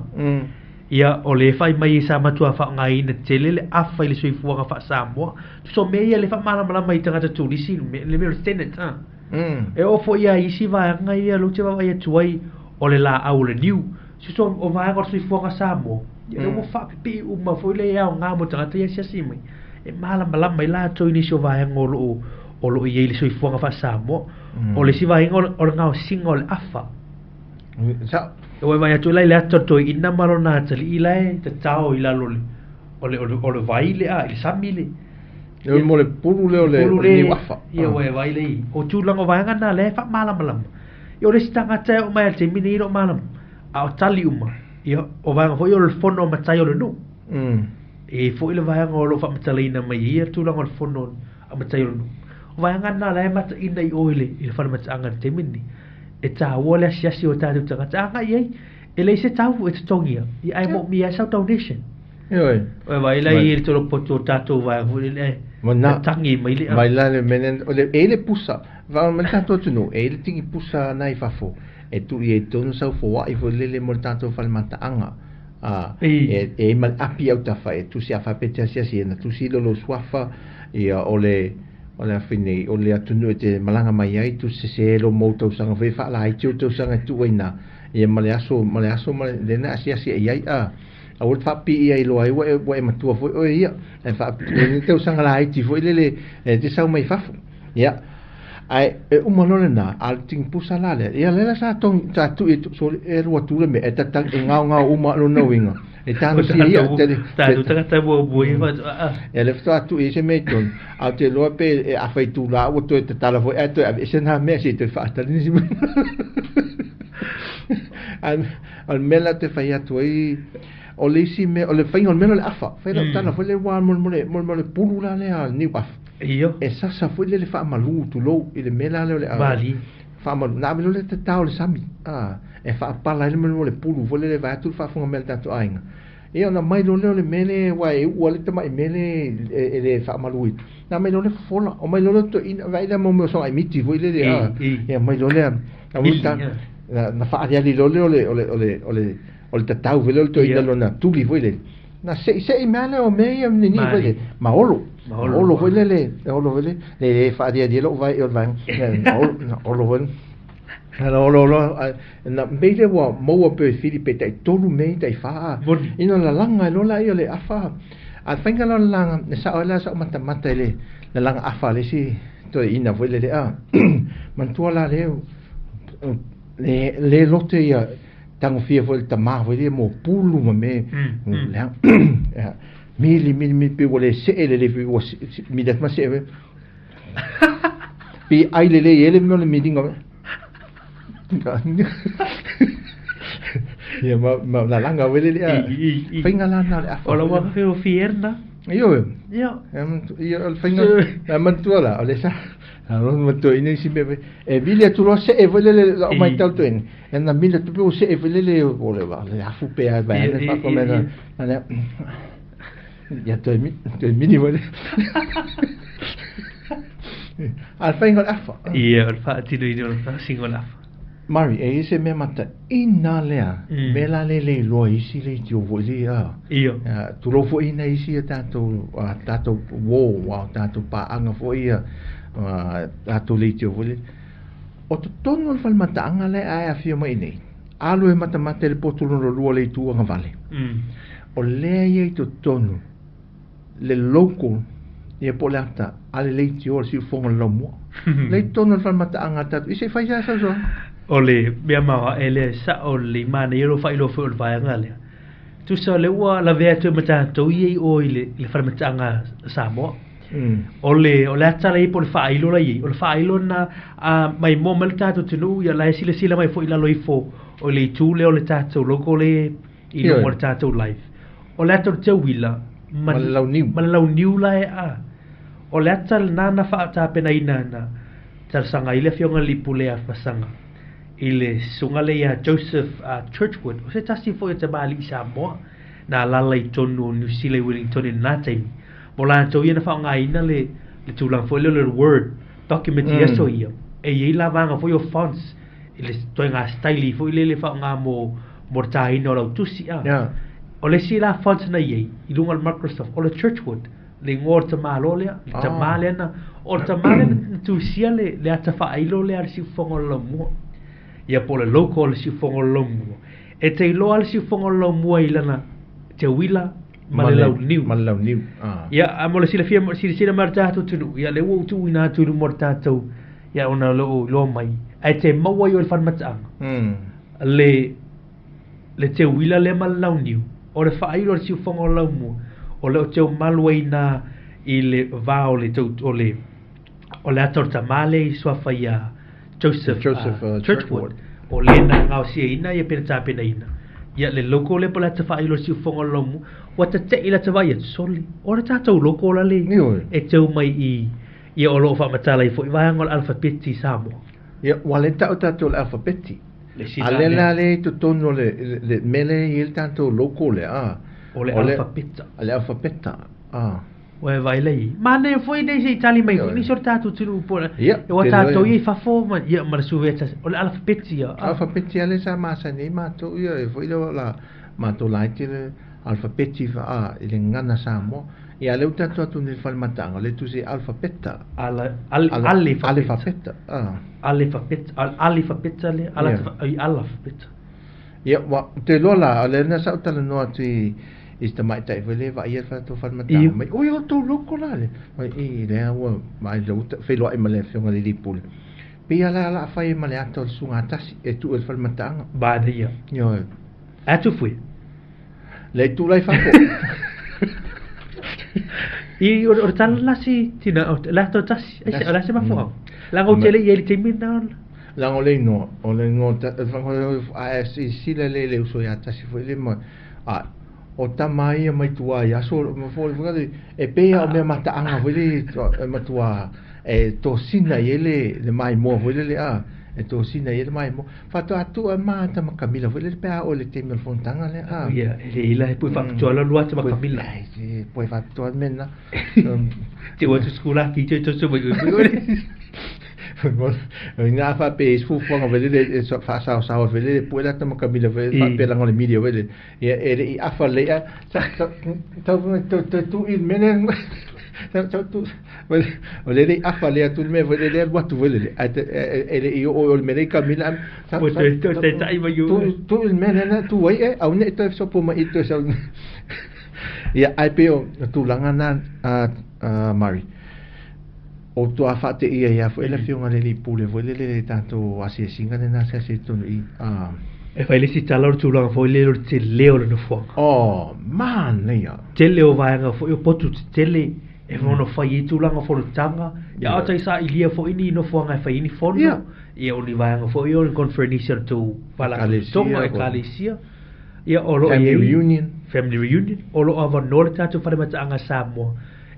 Ia, o le fai mai sa matua faaaogaina tele le afa i le soifuaga faa-Samoa. Tusa o mea ia le faamalamalama i tagata turisi, le mea o le tenant a. E oo foi ia isi vaega ia lea ou te vaavaai atu ai o le laau o le niu. Tusa o vaega o le soifuaga Samoa, ia lea ua faapipii uma foi le aoga mo tagata ia asiasi mai. E malamalama ai latou i nisi o vaega o loo o loo i ai le soifuaga faa-Samoa. O le isi vaega o le gaosiga o le afa. Sa. E ua vaai atu la i le ata o le toeaina ma lona atalii la e tatao i lalo o le o le o le vai le a i le sami le. Le mo le pulu lea o le, Pulu o le le niu afa. Ia ua e vai le i. O tulaga o vaega na lea e faamalamalama. Ia o le isi tagata e oo mai lava i le taimi lenei e le o malama. A o tali uma, ia o vaega foi o le fono o matai o le nuu. E i ai foi le vaega o lo o faamatalaina mai ai ia tulaga o le fono a matai o le nuu. O vaega na la e mataina i o i le i le fale mataaga i le taimi lenei. E taua le asiasi o tatou tagata agai i ai. E leai se tau e totogia, ia ae moomia ai sau donation. Ioe. Ua vaai la i le tolopoto o tatou vaega foi lele ae Ma na tangi mai le mai la le mea lea, o le e i le pusa, va ma le tatou atunuu, e i le tigi pusa na i fafo, e tuu i ai tonu sau foai foi lele mo le tatou fale mataaga. A, e e i ai ma le api i autafa e tusi a faapea e te asiasi ai na tusi lea o lou suafa, ia o le o le afi nei, o le atunuu e te malaga mai ai, tusi sese lou mau tausaga foi e faalaiti ou tausaga e tuu ai i ina, ia ma le aso, ma le aso ma le lea na asiasi ai i ai a. Aua le faapipii ai loa ai ua e matua foi oe ia. Ae faapipii ai tausaga laiti foi lele e te sau mai fafo. Ia, ae e uma loa lena, a o le tigipusa la lea, ia lea la sa togi, sa tui e sole e alu atu le mea, e tatagi, e gaogao uma lona uiga. E talosia ia, tele, Tatou tagata muamua ia faatoa. Ia lea faatoa tui ai se mea i totonu, ae ou te iloa pe e afa itula ua toe tatala foi ae toe aveese na mea se i toe faatali nisi mea. Ae o le mea la ou te fai atu ai, o le isi mea, o le faiga o le mea lea o le afa, fai lau tala foi lea aua mo le pulu la lea niu afa. Io. E sasa foi lea le faamalu tulou i le mea la lea o le Malie. Faamalu, na ave loa lea tatao i le sami, a, e faapala ai le mea o le pulu foi lea vaeatu le faafofoga mai a le tatou aiga. Ia ona aumai loa lea o le mea lea aua e uu lava le tamai mea lea e le faamaluina. Na aumai loa lea fofola, aumai loa lea toeaina, vaai lea mo mea o sogaimiti foi lele, a, ia aumai loa lea, na faaaliali loa lea o le, o le, o le, o le, o le tatau foi lea o le toeaina lona tuli foi lele. Na seisei mai lea o mea ia nini foi lele, ma olo. Ma olo foi lele, olo foi lele, le le faaliali ai lou vae i o le vaega, olo, olo foi lele. Na olo olo, na mei lea ua maua pe fili pe tai 3 mea tai 4. Ina lalaga ai loa laia o le afa. A le faiga la o le lalaga, e sao ai la sau matamata i le lalaga afa a le isi toeaina foi lele a. Manatua la lea, le le lote ia tagofia foi le tama foi lea mo pulu ma me lea. Mili mili mili pe ua le see lelei foi ua mili atu ma see foi. Pe ai lelei ai le mea o le miliga. Ia ma ma lalaga foi lele a. Faiga la na o le afa. O lau afe o fierna. Ioe. Ia. Ia o le faiga na manatua la o le sa. Na manatua ina isi mea e vili atu loa see foi lele lau matau toeaina. E na mili atu pe ua see foi lele o le afu pe a vai ane fa ko mea na ia toe mili foi lele. A le faiga o le afa. Ia, o le faatinoina o le faasiga o le afa. Mari, e i se mea mataina lea, mea la le le iloa i isi leitio foi lea. Ia. Tulou foi ina isi a tatou, tatou uo, a tatou paaga foi ia, tatou leitio foi lea. O totonu o le falemataaga lea ae afio mai nei, alu e matamata i le potu lona lua o le itu agavale. O lea ia i totonu le local ia po o le ata a le leitio o le siufofoga o le laumua. Lea i totonu o le falemataaga a tatou. I se i fai sa sausoga. O le mea maoae lea sao lelei manaia lou faailoa foi o le vaega lea. Tusa o lea ua lavea atu ai ma tatou ia i o i le falemataaga a Samoa. O le o le ata la i ai po o le faailo la i ai, o le faailo lena a maimoa mai le tatou atunuu ia la e silasila mai foi i lalo ifo o le itu lea o le tatou logo lea i luga o le tatou live. O le ata o le teuila ma le launiu. Ma le launiu la e a. O le ata lena na faatapenaina na talosaga ai le afioga i le Pule a Fasaga i le susuga lea ia Joseph Churchwood, o se tasi foi o tamalii Samoa na alaala i totonu o Niu Sila i Wellington i lena taimi. Mo latou ia na faaaogaina le le tulaga foi lea o le Word document i aso ia, e i ai la vaega foi o fonts i le ituaiga style foi lele faaaoga mo mo le tāina o lau tusi a. O le isi la fonts na i ai i luga o le Microsoft o le Churchwood, le igoa o le tamāloa lea, le tamā lea na, o le tamā lea na tusia le le ata faailo lea a le siufofoga o le laumua. Ia po o le logo o le siufofoga o le laumua. E te iloa le siufofoga o le laumua i lana teuila ma le launiu. Ma le launiu. Ia, a mo le silafia, silasila mai o le tatou atunuu, ia lea ua ou tuuina atu i luma o le tatou, ia ona o loo iloa mai, ae te maua ai o le falemataaga. Le le teuila lea ma le launiu, o le faailo o le siufofoga o le laumua, o le o teumalu ai na i le va o le tau, o le o le ata o le tamā lea i suafa ia Joseph, Joseph Churchward, o le na gaosiaina ia pe na tapenaina. Ia le logo lea po o le ata faailo o le siufofoga o le laumua, ua tate'i le ata vaai atu, sole, o le tatou logo la le e teu mai i ia o loo faamatala ai foi vaega o le alfapeti i Samoa. Ia, ua le tau tatou le alfapeti. A lea la lea i totonu o le mea lea e i ai le tatou logo lea, a. O le alfapeta. Le alfapeta, a. Ua e vaai la i ai. Manaia foi nei se i tali mai foi nisi o le tatou atunuu po o ua tatou ia i fafo ma ia ma le suveta o le alfapeti ia. Alfapeti lava lea sa masani ai matou ia e foi lea o la matou laiti le alfapeti a i le gagana Samoa. Ia lea ua tatou atu nei i le falemataaga o lea e tusi ai alfapeta. Ala alefapeta. Alefapeta, a. Alefapeta, alefapeta lea, ala alafapeta. Ia, ua, ou te iloa la, o lea na sa ou talanoa atu i, i si tamaitai foi lea e vaaia le tatou falemataaga mai, oi, o tou loko la le, mai, i, lea ua, vaai lea ua feiloai ma le afioga i le alii pule. Pei lava la o le a fai ai ma le ata o le susuga tasi e tuu ai le falemataaga. Manaia. Ioe. Atu fue. Le itu la i fafo. I o le tala la si tina o la to tasi. Ai se la se mafuaga. La ngau tele i le taimi na ona. La ngau le inoa, o le inoa ta a e silasila le le uso ia tasi foi le ma a o tama ia mai tua i aso ma foi foi e pei o mea mataaga foi le e matua e tosina i ai le le maimoa foi lele a e tosina i ai le maimoa faatoa tuu ai ma ata ma Kamila foi lele pe a oo i le taimi o le fonotaga lea a Ia, e le ila he pue faapitoa la lua ata ma Kamila. Ai, se pue faapitoa le mea lena. Te ua tu skula ki te toso mai ui ui. Ina faapea i se fuafuaga foi lele e faasaosao ai foi lele pue le ata ma Kamila foi lele faapea leaga o le media foi lele ia e le i afa lelei ae sa sa tau toe tuu i le mea lea tau tuu o lea e le i afa lelei atu le mea foi lele alu atu foi lele ae e le i oo i le mea lea i Kamila sa Ua toe toe taitai mai ui tuu i le mea lea na tuu ai e aua ne i toe sopo mai i toe sau. Ia ae pei o tulaga na a Murray o tua faateia ai foi le afioga i le alii pule foi lele i le tatou asiasiga lena asiasi ai totonu i i a. E fai le isi tala o le tulaga foi lele o le tele o le nofoaga. Oh, manaia! Tele o vaega foi o potu tetele e ono fai ai tulaga o fonotaga, ia a tai sailia foi ni nofoaga e fai ai ni fono, ia o ni vaega foi o ni conferenisi a le tou faalapotopotoga, ekalesia, ia o lo o i ai. Family reunion. Family reunion, o lo o avanoa le tatou fale mataaga Samoa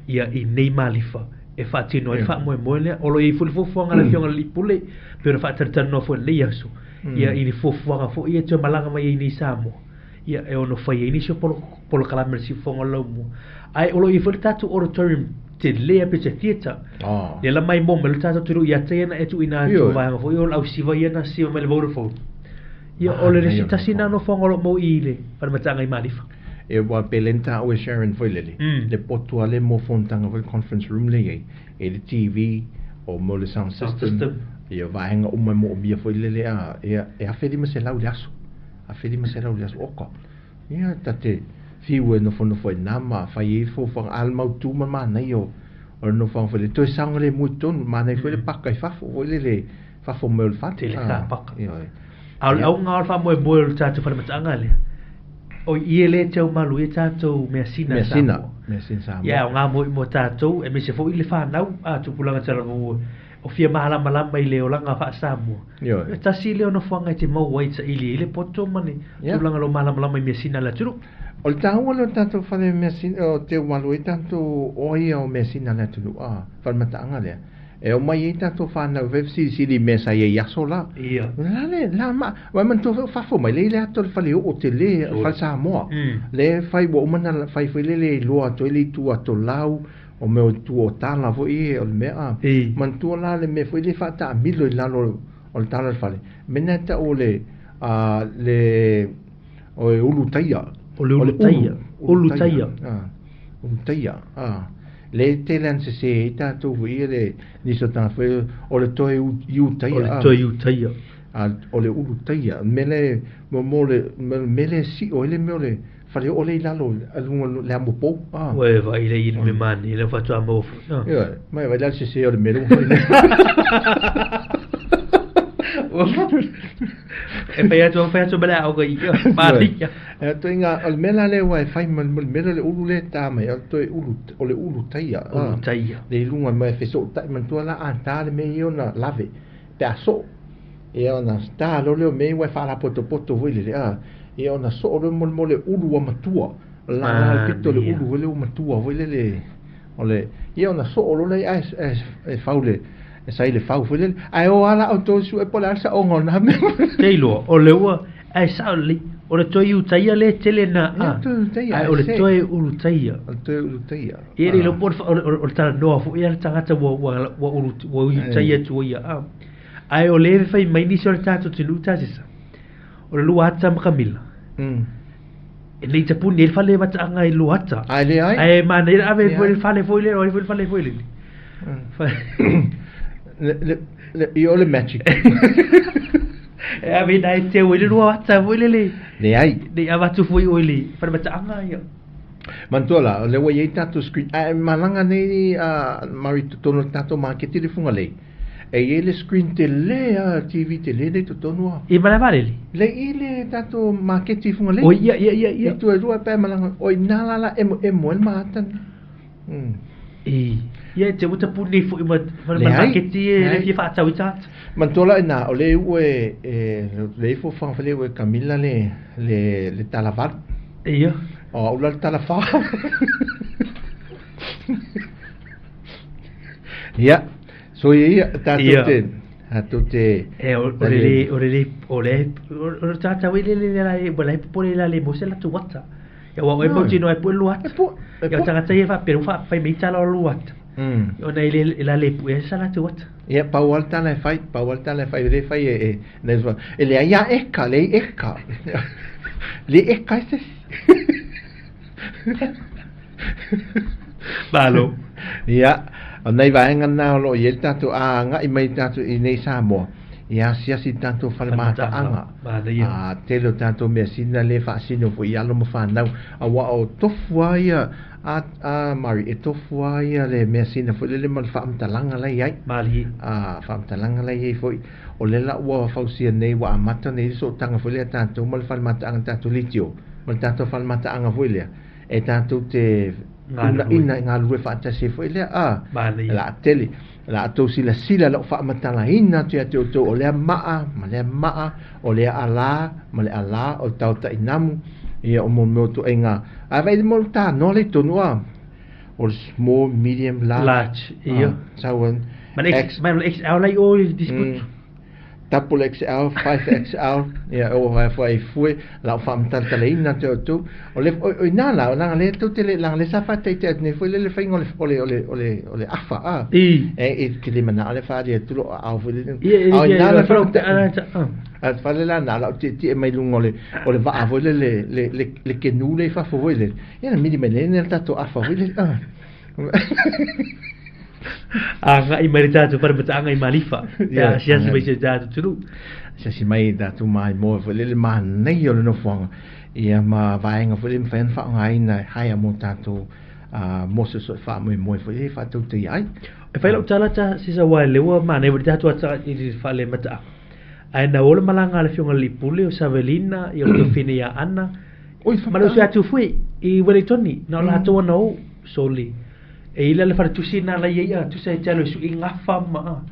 ia i nei malifa e faatino ai le faamoemoe lea. O lo o i ai foi le fuafuaga a le Afioga i le Alii Pule, pei ona faatalatalanoa foi i lenei aso, ia i le fuafuaga foi e toe malaga mai ai nei i Samoa, ia e ono fai ai nisi o polokalame o le siufofoga o le laumua. Ae o lo o i ai foi le tatou auditorium tele a pe se theatre. Lea la maimoa mai le tatou atunuu ia te ia na e tuuina atu o vaega foi o le au siva ia na siva mai le Vodafone. Ia o le isi tasi na nofoaga o lo o mau i le falemataaga i Malifa. E ua pe le na taua e Sharon foi lele, le potu a le mo fonotaga foi le conference room le i ai, e le TV, o mo le sound system, ia vaega uma e moomia foi lele a, ia e $1,500 i le aso, $1,500 i le aso, oka. Ia ta te fiu e nofonofo ai na ma fai ai fuafuaga a le mautu ma le manaia o o le nofoaga foi lele, toe saogalemu i totonu, manaia foi le paka i fafo foi lele, fafo mai o le fale. Tele ka paka. Ioe. A o le auga o le faamoemoe o le tatou falemataaga lea, o i e le tau malu ai tatou measina a Samoa. Measina Samoa. Ia, o ngā moi mo tatou, e mese foi le whanau a tupulaga talavou o fia malamalama i le olaga faa-Samoa. Ioe. E tasi lea o nofoaga e te maua ai saili ai le poto ma le tulaga lo malamalama i measina a le atunuu. O le taua lea o le tatou fale measina, o te malu ai tatou oia o measina a le atunuu, a, falemataaga lea. E omai ai tatou whanau e fesilisili i mea sa i ai i aso la. Ia. La le, la ma, wai manatua foi o fafo mai, le i le ata o le fale oo tele, o le fale Samoa. Le fai, ua uma ona fai foi lele i loa atu ai le itu atolau, o mea o itu o tala foi e, o le mea a. Manatua la le mea foi le faataamilo i lalo o le tala o le fale. Mea na e tau o le, a, le, o le ulu taia. O le ulu taia. Ulu taia. Ulu taia. A. Le tele ana sesē ai tatou foi ia le nisi o tagata foi o le toe iu taia. O le toe iu taia. A o le ulu taia. Mea le mo mo le mea le sio ai le mea o le fale oo lea i lalo i luga o le amopou. A. Ua e vaai lea i le mea manaia lea faatoa maua foi. Ioe, mai vaai la le sesē o le mea lea ua fai nei. E fai atu, fai atu ma le aoga i ia, manaia. E toe ngā, o le mea la lea ua e fai ma le mea lea o le ulu lea e tā mai, o le toe ulu, o le ulu taia. Ulu taia. Le i luga mai e fesootai manatua la a tā le mea ia ona lave, pe a soo. Ia ona tā loa lea o mea ia ua e faalapotopoto foi lele, a, ia ona soo loa mo le ulu ua matua. O le lala le pito o le ulu foi lea ua matua foi lele, o le, ia ona soo loa lea ae e fau le, e sai le fau foi lele. Ae o a la outou sue po o le a le saoga o lena mea. Te iloa, o le ua, ae sao lelei, o le toe iutaia lea e tele na a, ae o le toe ulutaia. O le toe ulutaia. Ia le iloa po o le talanoa foi a le tagata ua ua ua ulu ua iutaia atu ai ia a. Ae o lea e fai mai nisi o le tatou atunuu Tasisa, o le lua ata ma Kamila. E nei tapuni ai le fale mataaga i lua ata. Ae leai. Ae manaia le ave foi le fale foi lele, o ai foi le fale foi lele. Le, le, le, i o le magic. E ave nai te o le lua ata foi le le. Leai. Ne i avatu foi oe i le falemataaga ia. Manatua la, o lea ua i ai tatou screen, ae malaga nei a Mari i totonu o le tatou maketi le Fugalei, e i ai le screen tele a, TV tele lea i totonu a. I Malaevaalele? Le i le tatou maketi i Fugalei. Oi, ia, ia, ia, ia. I tua e lua pe a malaga, o i ina la la emoemo ai le maata lena. I, ia e te ua tapuni nei foi ma, ma le maketi e le fia faatau i tagata. Manatua la ina, o le iu e, e, le ifo fagafale iu e Camilla le, le, le tala valu. Ia. O au la le tala fa. Ia, so ia ia, tātou te, tātou te... E, o le le, o le le, o le, o le tātou i le le le le, le, le, le, le, mo se latou ata. Ia ua oe mautinoa e pue lua ata. Ia o tagata ia faapea ua fai mai tala o lua ata. Ona e le la le pue sa latou ata. Ia pau a le tala e fai, pau a le tala e fai, le fai e e e leai a eka, leai eka. Le eka e se isi. Malo. Ia, o nai vaega na o lo o i ai le tatou a agai mai tatou i nei Samoa, ia asiasi i tatou fale mataaga. A tele o tatou measina lea e faasino foi i alo ma fanau, aua o tofu lava ia a a Murray, e tofu lava ia le measina foi lele ma le faamatalaga la e i ai. Malie. A faamatalaga la e i ai foi, o lea la ua fausia nei, ua amata nei le sootaga foi lea a tatou ma le fale mataaga tatou leitio, ma le tatou fale mataaga foi lea, e tatou te unaina e galulue faatasi ai foi lea, a, o le a tele. O le a outou silasila i lau faamatalaina atu ia te outou o lea maa ma lea maa, o lea alā ma le alā, o le taotainamu, ia o mo mea o ituaiga, a vaai mo le tanoa lea i totonu a, o le small, medium, large, Large, ia. Sau Ma le X, ma le XL la i o i le dispute. Double XL, 5XL, ia o vai foi fue la o faamatalatalaina atu ia outou. O le o, o ina la, o langa le tou te le langa le sa faataitai atu nei foi le le faiga o le o le o le o le o le afa a. I. E e te le manao le faali atu lo aao foi le. Ia, A o ia, ina ia, la ia, faamata- ia, ia, A fale la na la o tietie mai luga o le o le vaa foi le le le le, le kenu le i fafo foi le. Ia na mili mai le ne le tatou afa foi le. Ah. Agai mai le tatou falemataaga i Malifa pe a asiasi mai si o tatou atunuu. Asiasi mai i tatou maimoa foi lele manaia o le nofoaga ia ma vaega foi lele e mafai ona faaaogaina e hire mo tatou mo se faamoemoe foi lele e faatautaia ai. E fai lau tala ta sisa aua lea ua manaia foi le tatou ata i le falemataaga. Ae na o le malaga a le afioga i le Alii Pule o Savelina ia o le Tofine ia Ana ma le uso ia Tufue i Ueletoni na o latou ana o soli. E ila le faletusi na la ia ia tusa e te alu e sui gafa ma a.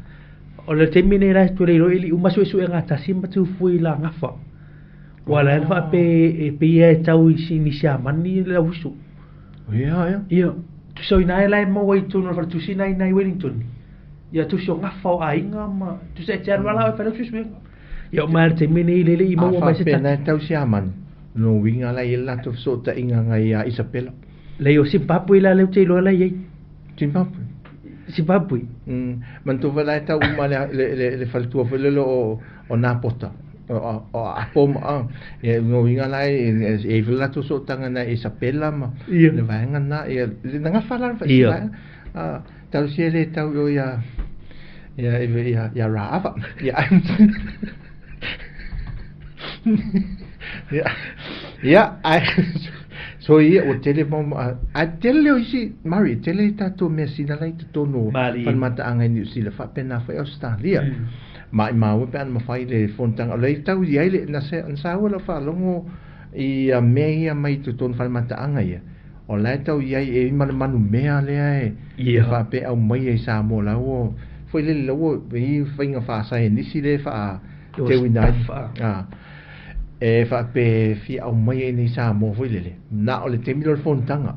O le taimi nei la e tule iloa ili uma suesuega tasi ma tufui la gafa. Ua la le faape e pei e tau i sini siamani le auiso. Ia, ia. Ia, tusa o ina e la e maua i totonu o le faletusi na ina i Wellington. Ia tusi o gafa o aiga ma tusa e te alu ala o e fai lau suesuega. Ia o mai le taimi nei le le i maua mai se A faapea tasi. na e tau siamani, lona uiga la e i ai le latou fesootaiga agai ia Isabela. Lei o Zimbabwe la lea ou te iloa la i ai. Zimbabwe? Zimbabwe. Manatua foi la e tau uma le le le faletua foi lele o o Napota. O o Apo ma a ia lona uiga la e e i ai foi le latou sootaga nai Isabela ma le vaega lena ia le nagafa la le vaega. A talosia e le tau i o ia ia ia ia Raava. Ia Ia, ia, ai, so ia, ua tele mau, ae tele o isi, Murray, e tele i tatou measina la i totonu o falemataaga i Niu Sila, faapena foi Ausetalia. Maimau e pe ana mafai le fonotaga, o lea i tau i ai le, na se, na saua lau faalogo i mea ia mai totonu falemataaga ia, o la e tau i ai e i ma le manumea lea e, e faapea aumaia i Samoa la ua, foi lele la ua i faiga faasaienisi lea e faa, teuina ai, a, e faapea e fia aumaia i inei i Samoa foi lele, na o le taimi lea o le fonotaga.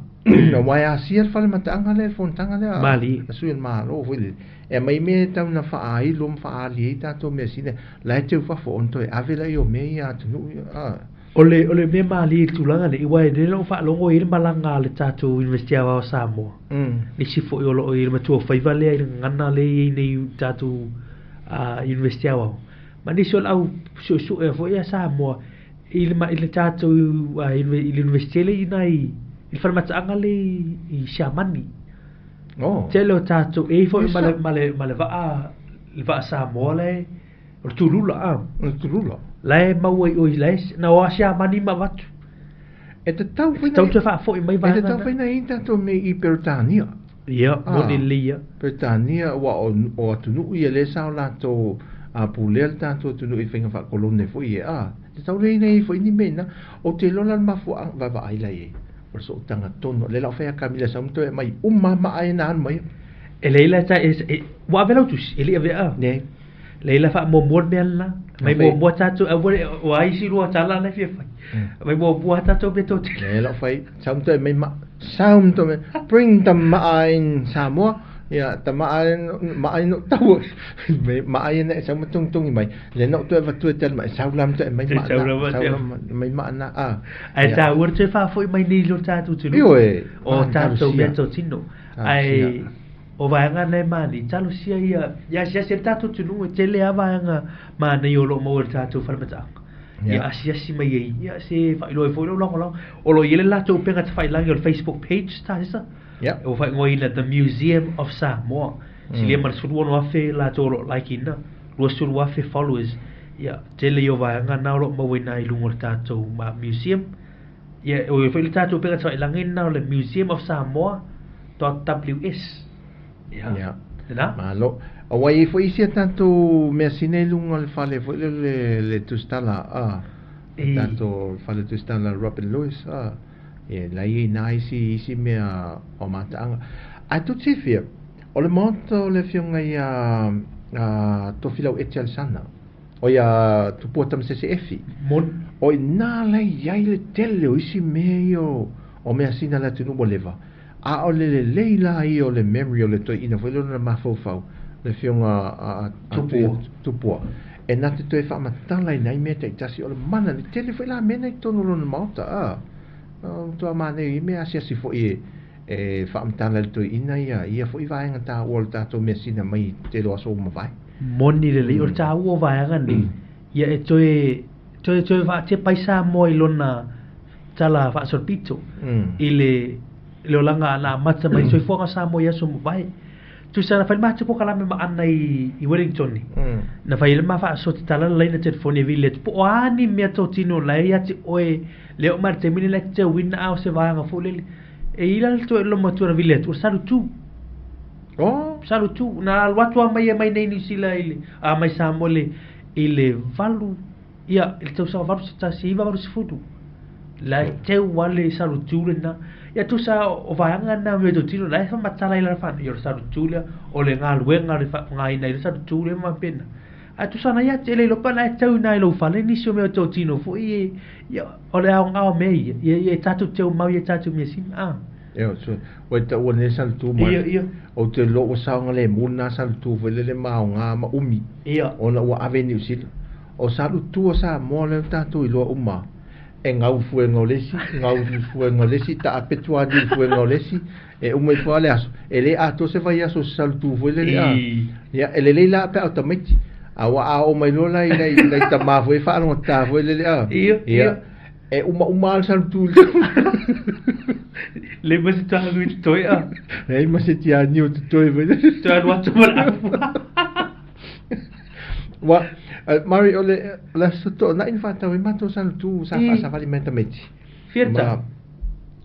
Aua e asia le fale mataaga lea, le fonotaga lea a sui o le Malo foi lele. E aumai mea e tau ina faailo ma faaali ai tatou measina, la e teu fafo ona toe ave lea o mea ia a atunuu ia. A. O le, o le mea malie i le tulaga lenei, aua e lelei lou faalogo e i ai le malaga a le tatou University Aoao o Samoa, nisi foi o lo o i ai le matuaofaiva lea i le gagana lea e i ai nei i le tatou Iunivesite Aoao, ma nisi o le au suesue foi a Samoa i le, i le tatou i le Iunivesite lea i ina i le falemataaga lea i Siamani. Oh. Tele o tatou e i ai foi ma le, ma le, ma le vaa, le vaa Samoa la e O le tulula a. O le tulula. La e maua i oi la e na o Siamani ma avatu. E tatau foi na. Tatau toe faafoi mai vaega. E tatau foi na i tatou mea i Peretania. Ia, moni lelei ia. Peretania aua o atunuu ia lea sa o latou pulea le tatou atunuu i faiga faakolone foi ia a. E tatau lea ina i ai foi ni mea i ina. Ou te iloa la le mafuaaga vaavaai la i ai. O le sootaga tonu. O lea la ua fai a Kamila sau ma toe aumai uma lava maa ia na alu mai ai. E leai la e, ua ave lau tusi, e le i avea. Leai. Leai la faamuamua le mea lena. Mai muamua tatou, aua le, o ai isi lua tala la e fia fai. Mai muamua tatou mea totele. Leai la fai, sau ma toe aumai maa, sau ma toe, bring the maa in Samoa. Ia, ta maa, maa i no tau, maa ia na e sau ma togitogi mai. Lea na ou toe avatua e tali mai, sau la ma toe aumai maa na, sau la ma aumai maa na, a. Ae taua le toe faafoi mai nei lo tatou atunuu. Ioe. O tatou mea totino. Ae o vaega na e mani, talosia ia, ia asiasi ai le tatou atunuu, e tele lava vaega manaia o lo o maua i le tatou fale mataaga. Ia asiasi mai ai, ia se faailoa ai foi lou lagolago. O lo o i ai le latou upega tafailagi o le Facebook page, Tasisa, ua faaigoaina The Museum of Samoa. Silia ma le 16,000 latou o lo o like ina, 20,000 followers. Ia, tele ia o vaega na o lo o maua i ina i luga o le tatou museum. Ia, o i ai foi le tatou upega tafailagi lena o le Museum of Samoa dot WS. Ia. Ia. Lena. Malo. Aua e i ai foi isi a tatou measina i luga o le fale foi lea le le tusitala a. Le tatou fale tusitala Robin Lewis a. Ia la i ai na isi isi mea o mataaga. Ae tou te silafia, o le maota o le afioga ia a Tofilau Eti Alesana. O ia Tupua Tamasese Efi. Moni. O i ina la e i ai le tele o isi mea ia o measina a le atunuu ua leva. A o le lelei la ia o le memory o le toeaina foi lea ona mafaufau, le afioga a Tupua. Tupua, e na te toe faamatala i nai mea taitasi o le mana, le tele foi la mea na i totonu o lona maota, a. Matua manaia i mea asiasi foi e faamatala e le toeaina ia ia foi vaega taua o le tatou measina mai i tele o aso ua mavae. Moni lelei, o le taua o vaega nei, ia e toe toe toe faatepa ai Samoa i lona tala faasolopito i le le olaga na amata mai soifuaga o Samoa i aso mavae. Tusa na fai le matou polokalame ma Ana i i Wellington na fai ai le ma faasoa tatala le laina telefoni e vili atu po o a ni mea totino la e ia te oe lea oo mai le taimi lenei la e te teuina a o se vaega foi lele. E i la le toe loma matua na vili atu o le salutu. Oh. Salutu na alu atu a mai e mai nei Niu Sila i le a mai Samoa i le i le valu ia i le tausaga 1980. La e teu a le salutu lena. Ia tusa o vaega na mea totino la e faamatala ai lana whānau. Ia o le salutu lea o le galuega le faaaogaina ai le salutu lea ma faapena. Ae tusa ana ia te le iloa pe ana e tau ina i lou fale nisi o mea o totino foi e ia o le aoga o mea ia. Ia ia e tatou teu mau ia tatou measina a. Ia so ua taua nei salutu mai. Ia ia. Ou te iloa ua saogalemu lena salutu foi lele ma aoga ma umi. Ia. Ona ua ave i Niu Sila. O salutu o Samoa lea ua tatou iloa uma e gau fuega o le isi, gau fuega o le isi, taape tuaniu i fuega o le isi, e uma ifo lava le aso, e le atoa se vaiaso o se salutu foi lele a. Ia, e lelei la pe a o tamaiti. A ua a oo mai loa la i nai, nai tamā foi e faalogotā foi lele a. Ia, ia. E umauma lava le salutu i le Leai ma se tuaniu i totoe a. Leai ma se tianiu i totoe foi lele. Toe alu atu ma le afu. Ua, Mari, o le, o le aso toonai na faatau ai matou salutu sa faasavali mai tamaiti. Fia Ma,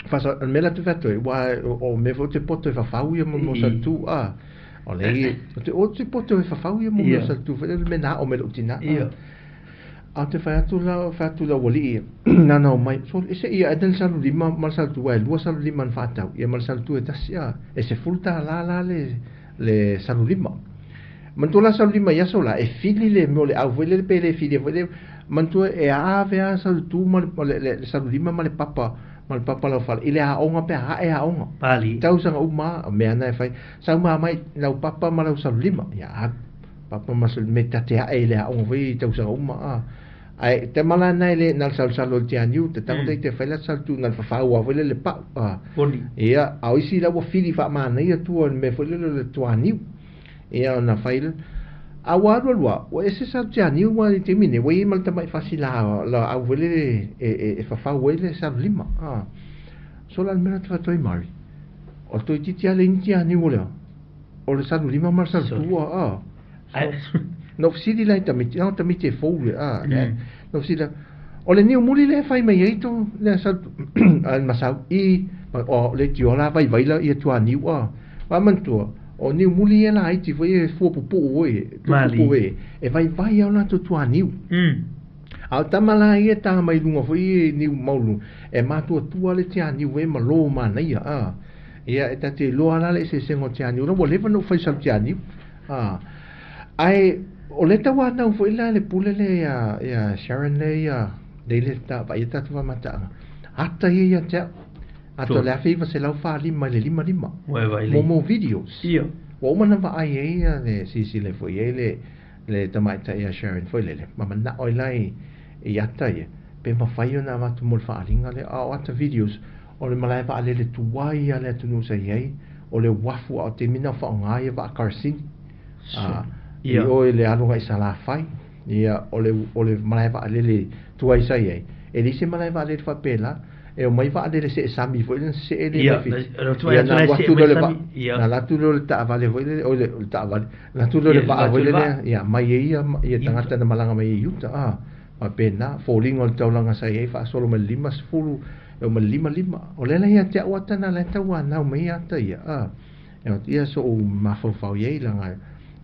faasa, o le mea la te fai atu ai, ua, o mea foi o te poto e fafau ia mo mo salutu, a. O le, o te, o te poto e fafau ia mo mo salutu foi le mea na aʻo mai lou tina, a. A o te fai atu la, fai atu lau alii, nana o mai, so, e se i ae le salu lima ma le salutu, ua e lua salu lima na faatau, ia ma le salutu e tasi, a. E $10 la le, le salu lima. Manatua la salu lima i aso la, e fili le mea o le au foi lele pe le filia foi lele, manatua e ave lava salu tu ma le, le, le salu lima ma le papa, ma le papa lau fale, i le aoga pe a ae aoga. Pali. Tausaga uma lava, o mea na e fai, sau ma mai lau papa ma lau salu lima, ia alu, papa ma salu, me ta te ae i le aoga foi i tausaga uma a. Ae tama la na e le, na le salusalu o le tianiu, te tangata i te fai la salu tu, na le fafau lava foi lele le pau, a. Moni. Ia, a o isi la ua fili faamanaia tua o le mea foi lele o le tuaniu. Ia ona fai lea, a ua alu alu lava, ua ese salu tianiu aua i le taimi lenei, ua i ai ma le tamai fasi la, laau foi lele e fafau ai le salu lima. A, so la le mea la te fai atu ai Mari, o le toeitiiti lava leai ni tianiu o lea, o le salu lima ma le salu tua, a. Ae, Na ou fesili la i tamaiti, na o tamaiti e fou le, a, na ou fesili la, o le niu muli lea e fai mai ai to, lea sa, a le masau, i, o le tio la vaivai la ia tuaniu, a, wa manatua, o niu muli ia laiti foi e fua pupuu foi, tupupu e, e vaivai au latou tuaniu. A o tama la ia ta mai luga foi e niu maulu, e matuatua le tianiu e malo manaia, a. Ia e ta te iloa la le eseesega o tianiu, la ua leva ona ou fai sau tianiu, a. Ae o le tauanau foi la le pule le ia, ia Sharon le ia, le le ta vaai tatou faamataaga, ata ia ia te au. Ata o le 1945 i le 55. Ua e vaai lei. Mo videos. Ia. Ua uma na vaai ai ia le silasila foi ai le tamaitai ia Sharon foi lele, ma manao ai la i ata ia, pe mafai ona avatu mo le faaaliga lea, a o ata videos, o le malae vaalele tuai a le atunuu sa i ai, o le uafu a o taimi na o faaaoga ia vaa karasini. A, i o i le alu agai Salafai, ia, o le malae vaalele tuai sa i ai, e leai se malae vaalele faapela, e omai vaalele see sami foi lea na see le mai Fiti. Ia, na alu atu lea o le vaa, na alu atu lea o le taavale foi lele, oi le taavale, na alu atu lea o le vaa foi lele, ia, mai ai ia tagata na malaga mai ai i uta, a, faapena, foliga o le taulaga sa i ai faasolo mai le 50, e oo mai le 55. O le ala ia te au ata na la e tauanau mai ata ia, a, ia so ou mafaufau i ai laga,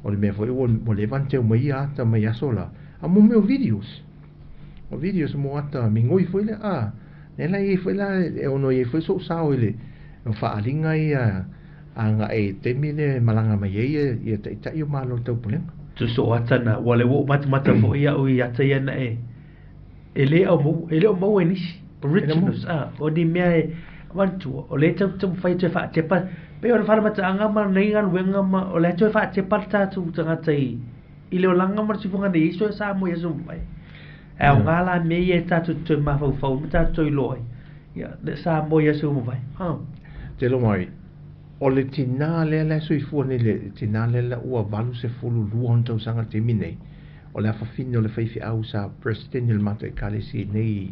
o le mea foi ua leva ona teu mai ia ata mai aso la, a mo mea o videos. O videos mo ata migoi foi lea, a, lea la e i ai foi la, e ono i ai foi so'u sao i le faaaliga ia agai i taimi lea e malaga mai ai ia taitai o Malo o le Taupulega. Tusa o ata na, ua le ua ou matamata foi au i ata ia na e, e le au maua, e le o maua e nisi, originals, a, o ni mea e, manatua, o lea e taumafai atu e faatepa, pei o le falemataaga ma nei galuega ma, o lea toe faatepa le tatou tagata i, i le olaga ma le sifuga nei so e Samoa i aso mavae. Ae aoga la mea ia e tatou te toe mafaufau ma tatou toe iloa ai. Ia, le Samoa i aso mavae. Ha. Te lo mai, o le tinā lea la e soifua nei, le tinā lea la ua 82 ona tausaga le taimi nei, o le afafine o le faifeau sa presideni o le matou ekalesia i nei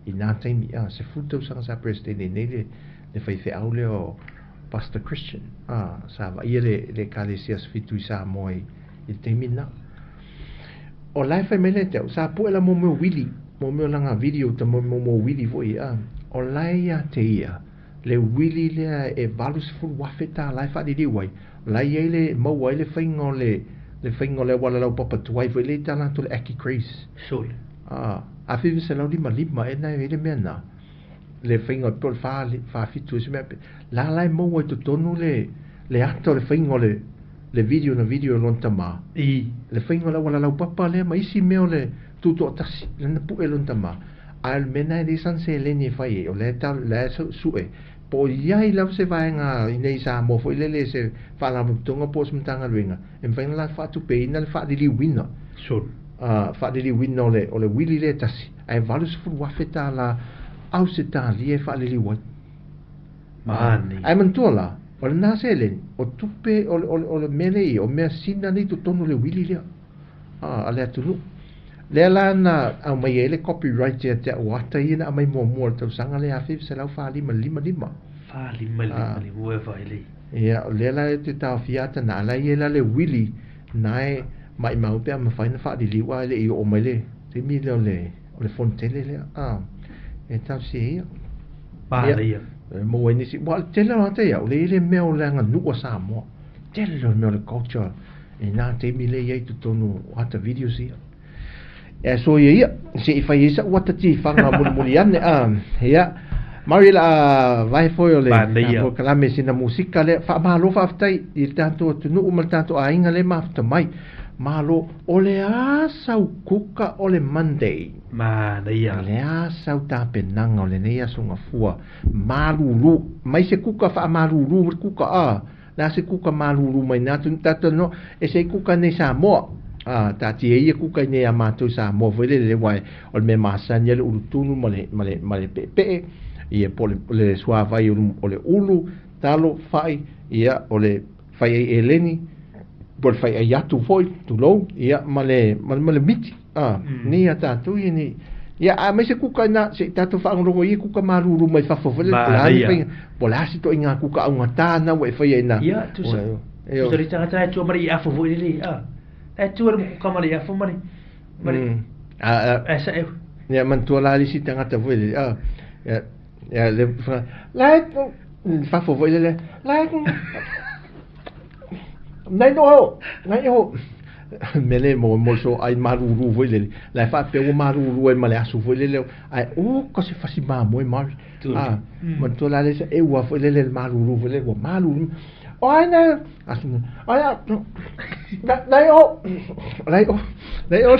i nā taimi, a, 10 tausaga sa presideni nei le faifeau lea o Pastor Christian, a, sa vaaia le ekalesia Aso Fitu i Samoa i le taimi na. O la e fai mai le te au, sa pue la mo mea wili, mo mea langa video ta mo mo wili foi, a, o la e ia te ia, le wili lea e 80,000 tā la e whaaliliu ai, la i ai le maua ai le whainga o le whainga o le awala lau papa tuai foi le i tā lātou le Aki Grace. Sole. A, 1955 e nai le mea nā, le whainga o le wha whitu e se mea, la la e maua i totonu le ata o le whainga o le video na video lon tama. I. Le whainga o le awala lau papa lea ma isi mea o le tutu o tasi, le na pu e lon tama. A le mea e le san se leni e whai e, o le tau, le su e. Po iai lau se vaenga i nei sa mo foi lele se whaalamutonga po se matanga luenga. E mwhainga la whaatu pe ina le whaalili wina. Sure. Whaalili wina o le wili le tasi. Ae 80,000 tā la au se tā li e whaalili wai. Mani. Ae mantua la, o le nā se leni, o tupe, o le mele i, o mea sina nei totonu le wili lea. A le atunu. Lea la na au mai e le copyright ia te au ata ia na amai mua mua le tausaga le 1955. Wha lima lima lima, ua e vai lei. Ia, o lea la e te taofia ata na ala ia la le wili, na e mai mau pe a mawhai na whaaliliu a le i o mai le, te mi lea o le fontele lea, a, e tau si ia. Pāna ia. E mua i nisi, wa, tele o ata ia, o le ile mea o le anga nua Samoa. Tele o mea o le culture, e nā te mi le ia i totonu o ata videos ia. E so ia ia, se i whai isa uata ti whanga muli muli ane, a, ia, Mari la vai foi o le po kalame sina musika le wha malo whaaftai i le tātou atunuu ma le tātou ainga le mafta mai. Malo o le asau kuka o le Monday. Mana ia. O le asau tāpenanga o le nei aso ngafua. Malulu. Mai se kuka wha malulu kuka a. Le ase kuka malulu mai nā tunu tātou no. E se kuka nei Samoa. A, tā ti e ia kuka nei a mātou Samoa foi le le wai. O le me masani le urutunu ma le pepe. Ia po le suavai o le ulu, talo, whai, ia o le whai ai eleni, po le whai ai atu foi, tulou, ia ma le miti, a, ni a tātou ia ni, ia a mai se kuka ina, se tātou whaangorongo ia kuka maruru mai whawha foi, po le asi to i ngā kuka au ngā tāna, ua e whai ai nā. Ia, tusa, tusa ri tangata e tua mari i afu foi lele, a, Ae tu e le mokuka ma le afu ma le ma le ae sa e. Ia manatua la le isi tagata foi lele a ia ia le la fafo foi lele la nai no ho nai ho mea le mo mo so ai malulu foi lele la e faapea ua malulu ai ma le aso foi lele ae o ka se fasi mamoe mari a manatua la le isi e ua foi lele le malulu foi lele ua malulu o ai na aso ai nai o nai o nai o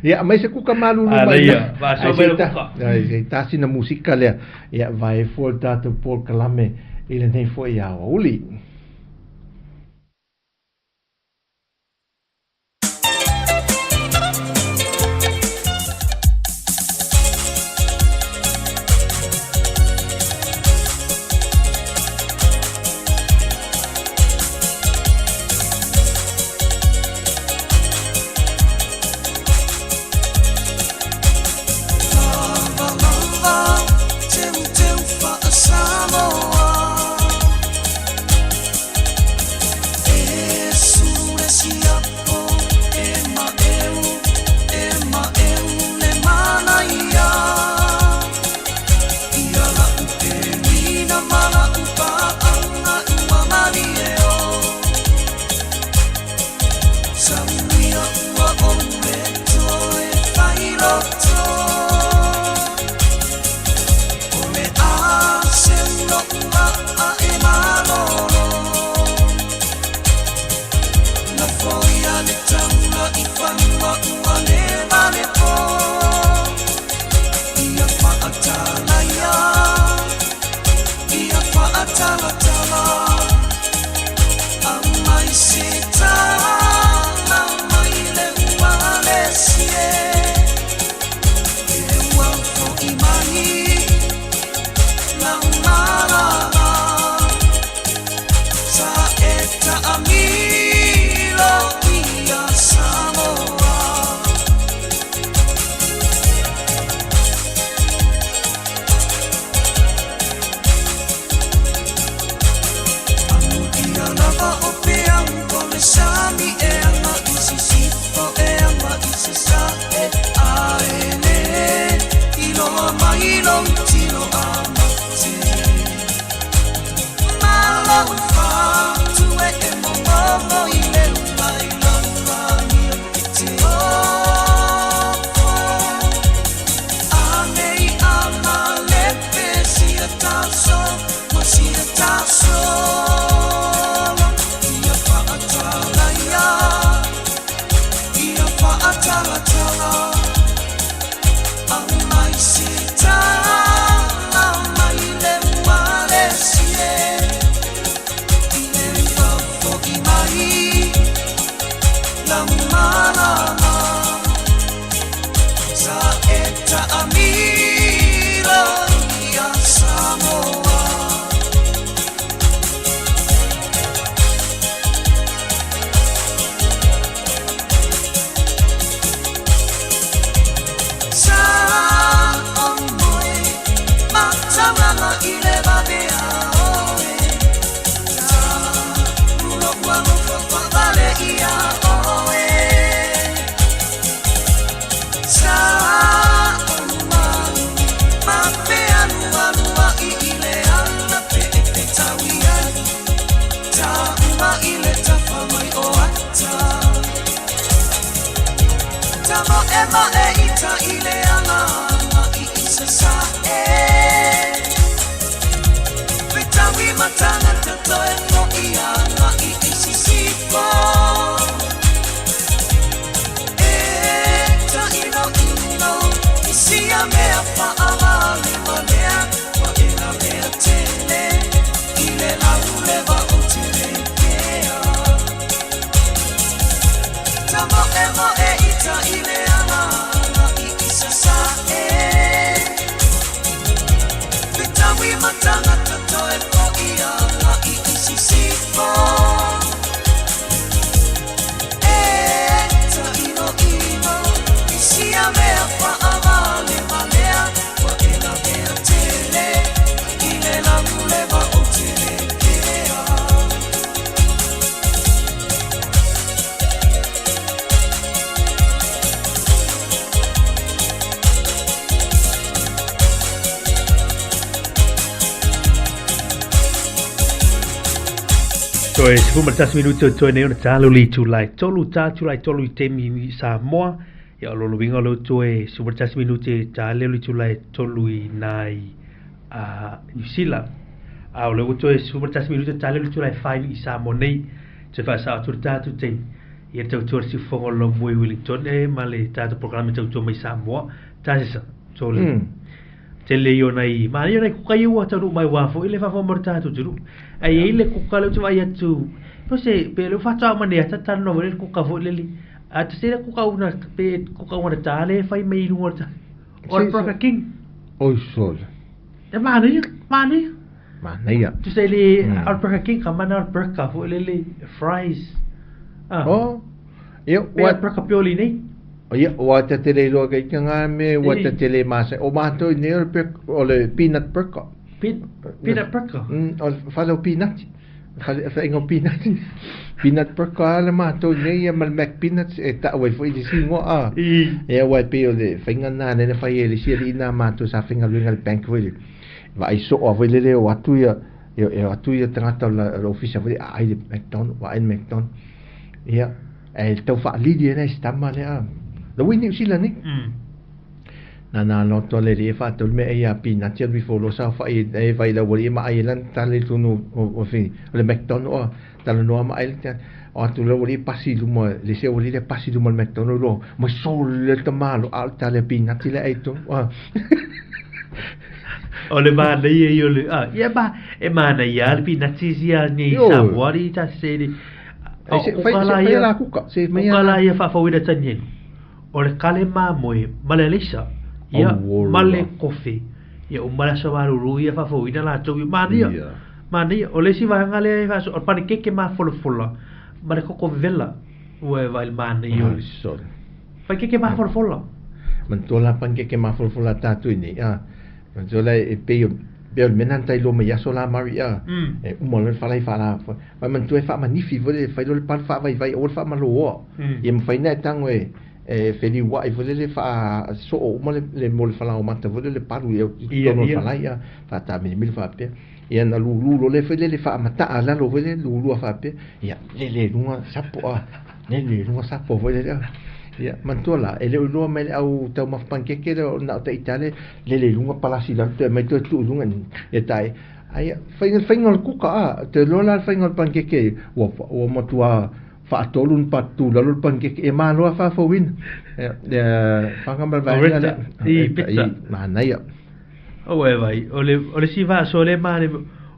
ia aumai se kuka malulu mai ia faasoa mai le kuka ai se tasi na musika lea ia vae fua le tatou polokalame i lenei foi aoauli. Tamo e mo e ita i le ala i sa Toe 11 minute o toe nei ona talo le itula e tolu, ta itula e tolu i taimi i Samoa. Ia o lona uiga o lea ua toe 11 minute ta lea o le itula e tolu i nai Niu Sila. A o lea ua toe 11 minute ta lea o le itula e 4 i Samoa nei. Toe faasao atu le tatou taimi. Ia tautua le siufofoga o Lomue i Wellington e ma le tatou programe tautua mai Samoa. Tasisa, sole. Tele ia o nai, manaia o nai kuka ia ua taunuu mai aua foi le faafofoga mai o le tatou atunuu. Ae i ai le kuka lea ou te vaai atu, pe se, pe o lea ua faatoa uma nei ata talanoa foi lea i le kuka foi lele. A te se le kuka una, pe kuka una ta le fai mai i luga o le ta, o le Burger King. Oi sole. E manaia, manaia. Manaia. Tusa i le o le Burger King, ka mana o le burger foi lele, fries. Ah. Oh. Ia, Pe o le burger pioli nei. Ia, ua ta te le iloa kai ka ngā me, ua ta te le masa. O mātou nei o le, o le peanut burger. Peanut burger? O le whale o peanut. Whale, whainga o peanut. Peanut burger a le mātou nei ia ma le Mac Peanuts e ta'u ai foi le isi ingoa a. Ia, ua e pei o le whainga nā nena whai e le sia li nā mātou sa whainga luenga le bank foi le. Vaai so'o a foi lele o atu ia, e o atu ia tagata o le ofisa foi le, a ai le McDonald, vaai le McDonald. Ia, e tau faalili ai nai sitama lea. La ui Niu Sila nei. Na na loto le li e faatau le mea ia pinati alu ifo lo sa fai e vai la wali e ma ai lan tale tunu o fi o le McDonald o tala noa ma ai le o atu le wali pasi luma le se wali le pasi luma le McDonald lo ma so le tamalo al tale pinati le ai to. O le manaia ia o le ah ia ma e manaia le pinati sia ni Samoa ni ta se ni. Se fai se fai la kuka se mai la la ia faafouina tanielu. O le kale mamoe ma le alaisa ia ma le kofe ia uma le aso malulu ia faafouina latou ia manaia. Manaia o le isi vaega lea e faaso o le panikeke mafolafola ma le koko vevela ua e vaai i le manaia o le panikeke mafolafola. Manatua la panikeke mafolafola a tatou i nei a manatua la e pei o pei o le mea lena na tailo mai aso la Mari a e uma loa le falai faala Mai manatua e faamanifi foi lele, fai loa le palu faavaivai aua le faamaloa. Ia mafai ona e tago e e feliuai foi lele faasoo uma le le mo le falaomata foi lele palu i totonu o le falai a faatamilimili faapea. Ia na lulu loa lea foi lele faamataa lalo foi lele lulua faapea, ia lele i luga sapo a, lele i luga sapo foi lele a. Ia manatua la, e le o iloa mai le au taumafa panikeke lea na o taitale lele i luga palasi i lalo toe aumai toe tuu i luga ia tae. Ai, faiga faiga o le kuka a, te loa la le faiga o le panikeke, ua ua matua faatolu ona patu lalo le panikeke, e malo lava faafouina. Ia, ia fanga ma le vaega lea. I, pizza. I, manaia. Aua e vai, o le, o le isi faasoa lea e manaia,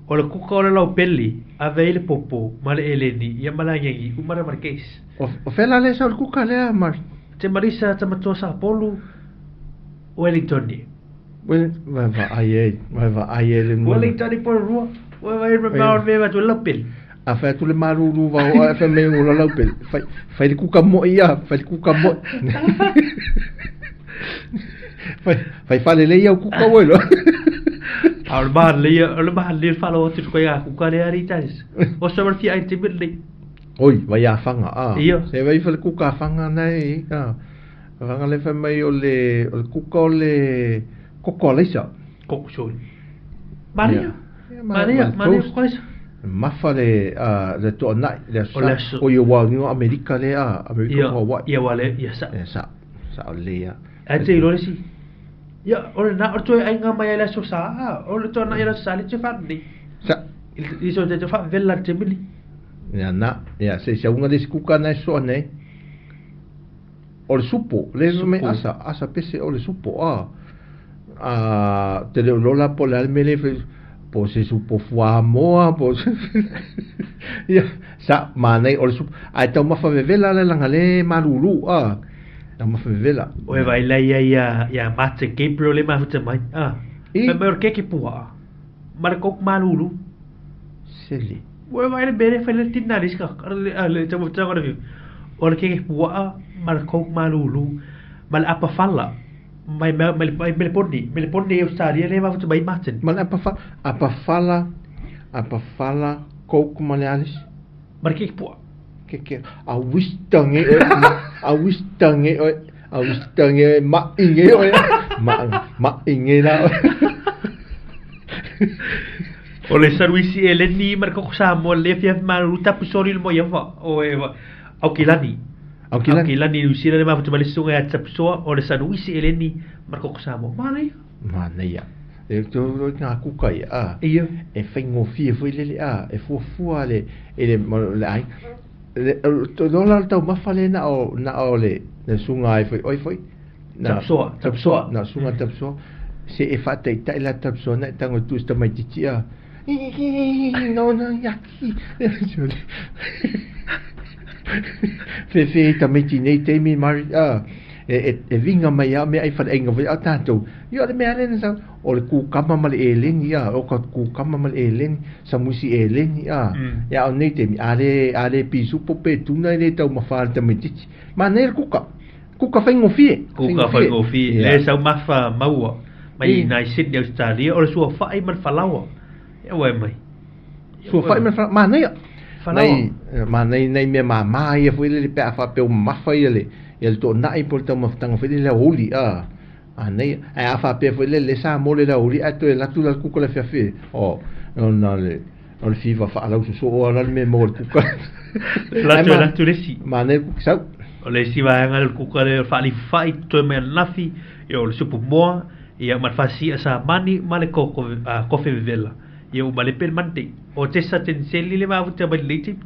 o le kuka o le laupeli, ave ai le popo ma le eleni, ia ma le agiagi, uma lea ma le case. O, o fea la lea sau le kuka lea, Mari? Te Marisa Tamatoa Sapolu, Wellington. Vai vaai e, vai vaai e le nuana. Wellington i Porirua, vai vai me mau me atu le laupele. A fai atu le malulu vao a fai mai ola laupele. Fai, fai le kuka moi ia, fai le kuka moi. Fai, fai falelei au kuka ua iloa. A o le mahalei, o le mahalei whalo atu koe a kuka le ari tais. O sa war fia ai te mele. Oi, vai a whanga, a. Ia. Se vai fai le kuka a whanga nei, a. Vanga le fai mai o le, o le kuka o le koko alaisa. Koko sorry. Maria. Maria, Maria koko alaisa. Mafa le le toanai le aso. O le aso. O ia wao ni o Amerika le a, Amerika o Hawaii. Ia wale, ia sa. Ia sa. Sa o le ia. Ai te ilo le si. Ia, o le na, o le toe ainga mai ai le aso sa, o le toanai le aso sa le te whanei. Sa. I so te te wha vela te mili. Ia na, ia se se unga le si kuka nei soa nei. O le supo, le fai mai asa, asa pese o le supo, a, a, te le o lola po le a le mea le fai, po se supo fuamoa, po se, ia, sa, manaia, o le supo, ae taumafa vevela le laga le malulu, a, taumafa vevela. Oe vaai la ia ia ia Martin Gabriel le mafuta mai, a, I. Fai mai o le keke puaa, ma le coke malulu. Sele. Ua vaai le mea lea e fai le tina le isi a le taumafataga o le viu. O le keke puaa ma le coke malulu ma le apafala mai mai mai Meleponi, Meleponi i Australia lea e mafuta mai Martin. Ma le apafala, apafala, apafala, coke ma le a le isi? Ma le keke puaa. Keke, a wistange oe, a wistange oe, a wistange oe, mainge oe, ma, mainge la oe. O le sanuisi eleni ma le koko Samoa le afiafi malulu tapu soli le moiava o e Aukilani. Aukilani. Aukilani New Zealand le mafuta mai le susuga ia Tapusoa o le sanuisi eleni ma le koko Samoa. Manaia. Manaia. E to ngā kuka ia, a. Ia. E whaingofie foi lele, a. E fuafua le, e le, le ai. Le, to lola le taumafa le na o, na o le, le sunga ai foi, oi foi. Na, Tapusoa, Tapusoa. Na sunga Tapusoa. Se e whaataitai la Tapusoa na e tango tu se tamaitiiti a. No, no, yaki. Whewhe i tamaiti nei taimi mari, a. E, e, e vinga mai a mea ai whanainga foi a tātou. Ia o le mea lena sa, o le kūkama ma le eleni, a, o ka kūkama ma le eleni, samuisi eleni, a. Ia o nei taimi, a le, a le pisupo pe tuna i le taumafa a le tamaitiiti. Manaia le kuka. Kuka faigofie. Kuka faigofie. Le saumafa maua mai nai Sydney Australia o le suafa'i ma le falaoa. Ia ua e mai. Suafa'i ma le falaoa. Manaia. Falaoa. Nai, manaia nai mea māmā ia foi lele pe a faapea ua mamafa ia le, ia le toonai po o le taumafataga foi lele aoauli, a. Manaia. Ae a faapea foi lele le sa mo le aoauli ae toe alu atu la le kuka i le afiafi, o, ona le, o le fiva faalausoso a la le mea e maua i le kuka. Alu atu le isi. Manaia le kuka sau. O le isi vaega le kuka lea o le faalifa'i totoe mai ananafi, ia o le supu moa, ia ma le fasi'a samani ma le koko, kofe vevela. Ia uma le pe le Monday. O Tessa Teniseli le mafuta mai lenei taimi.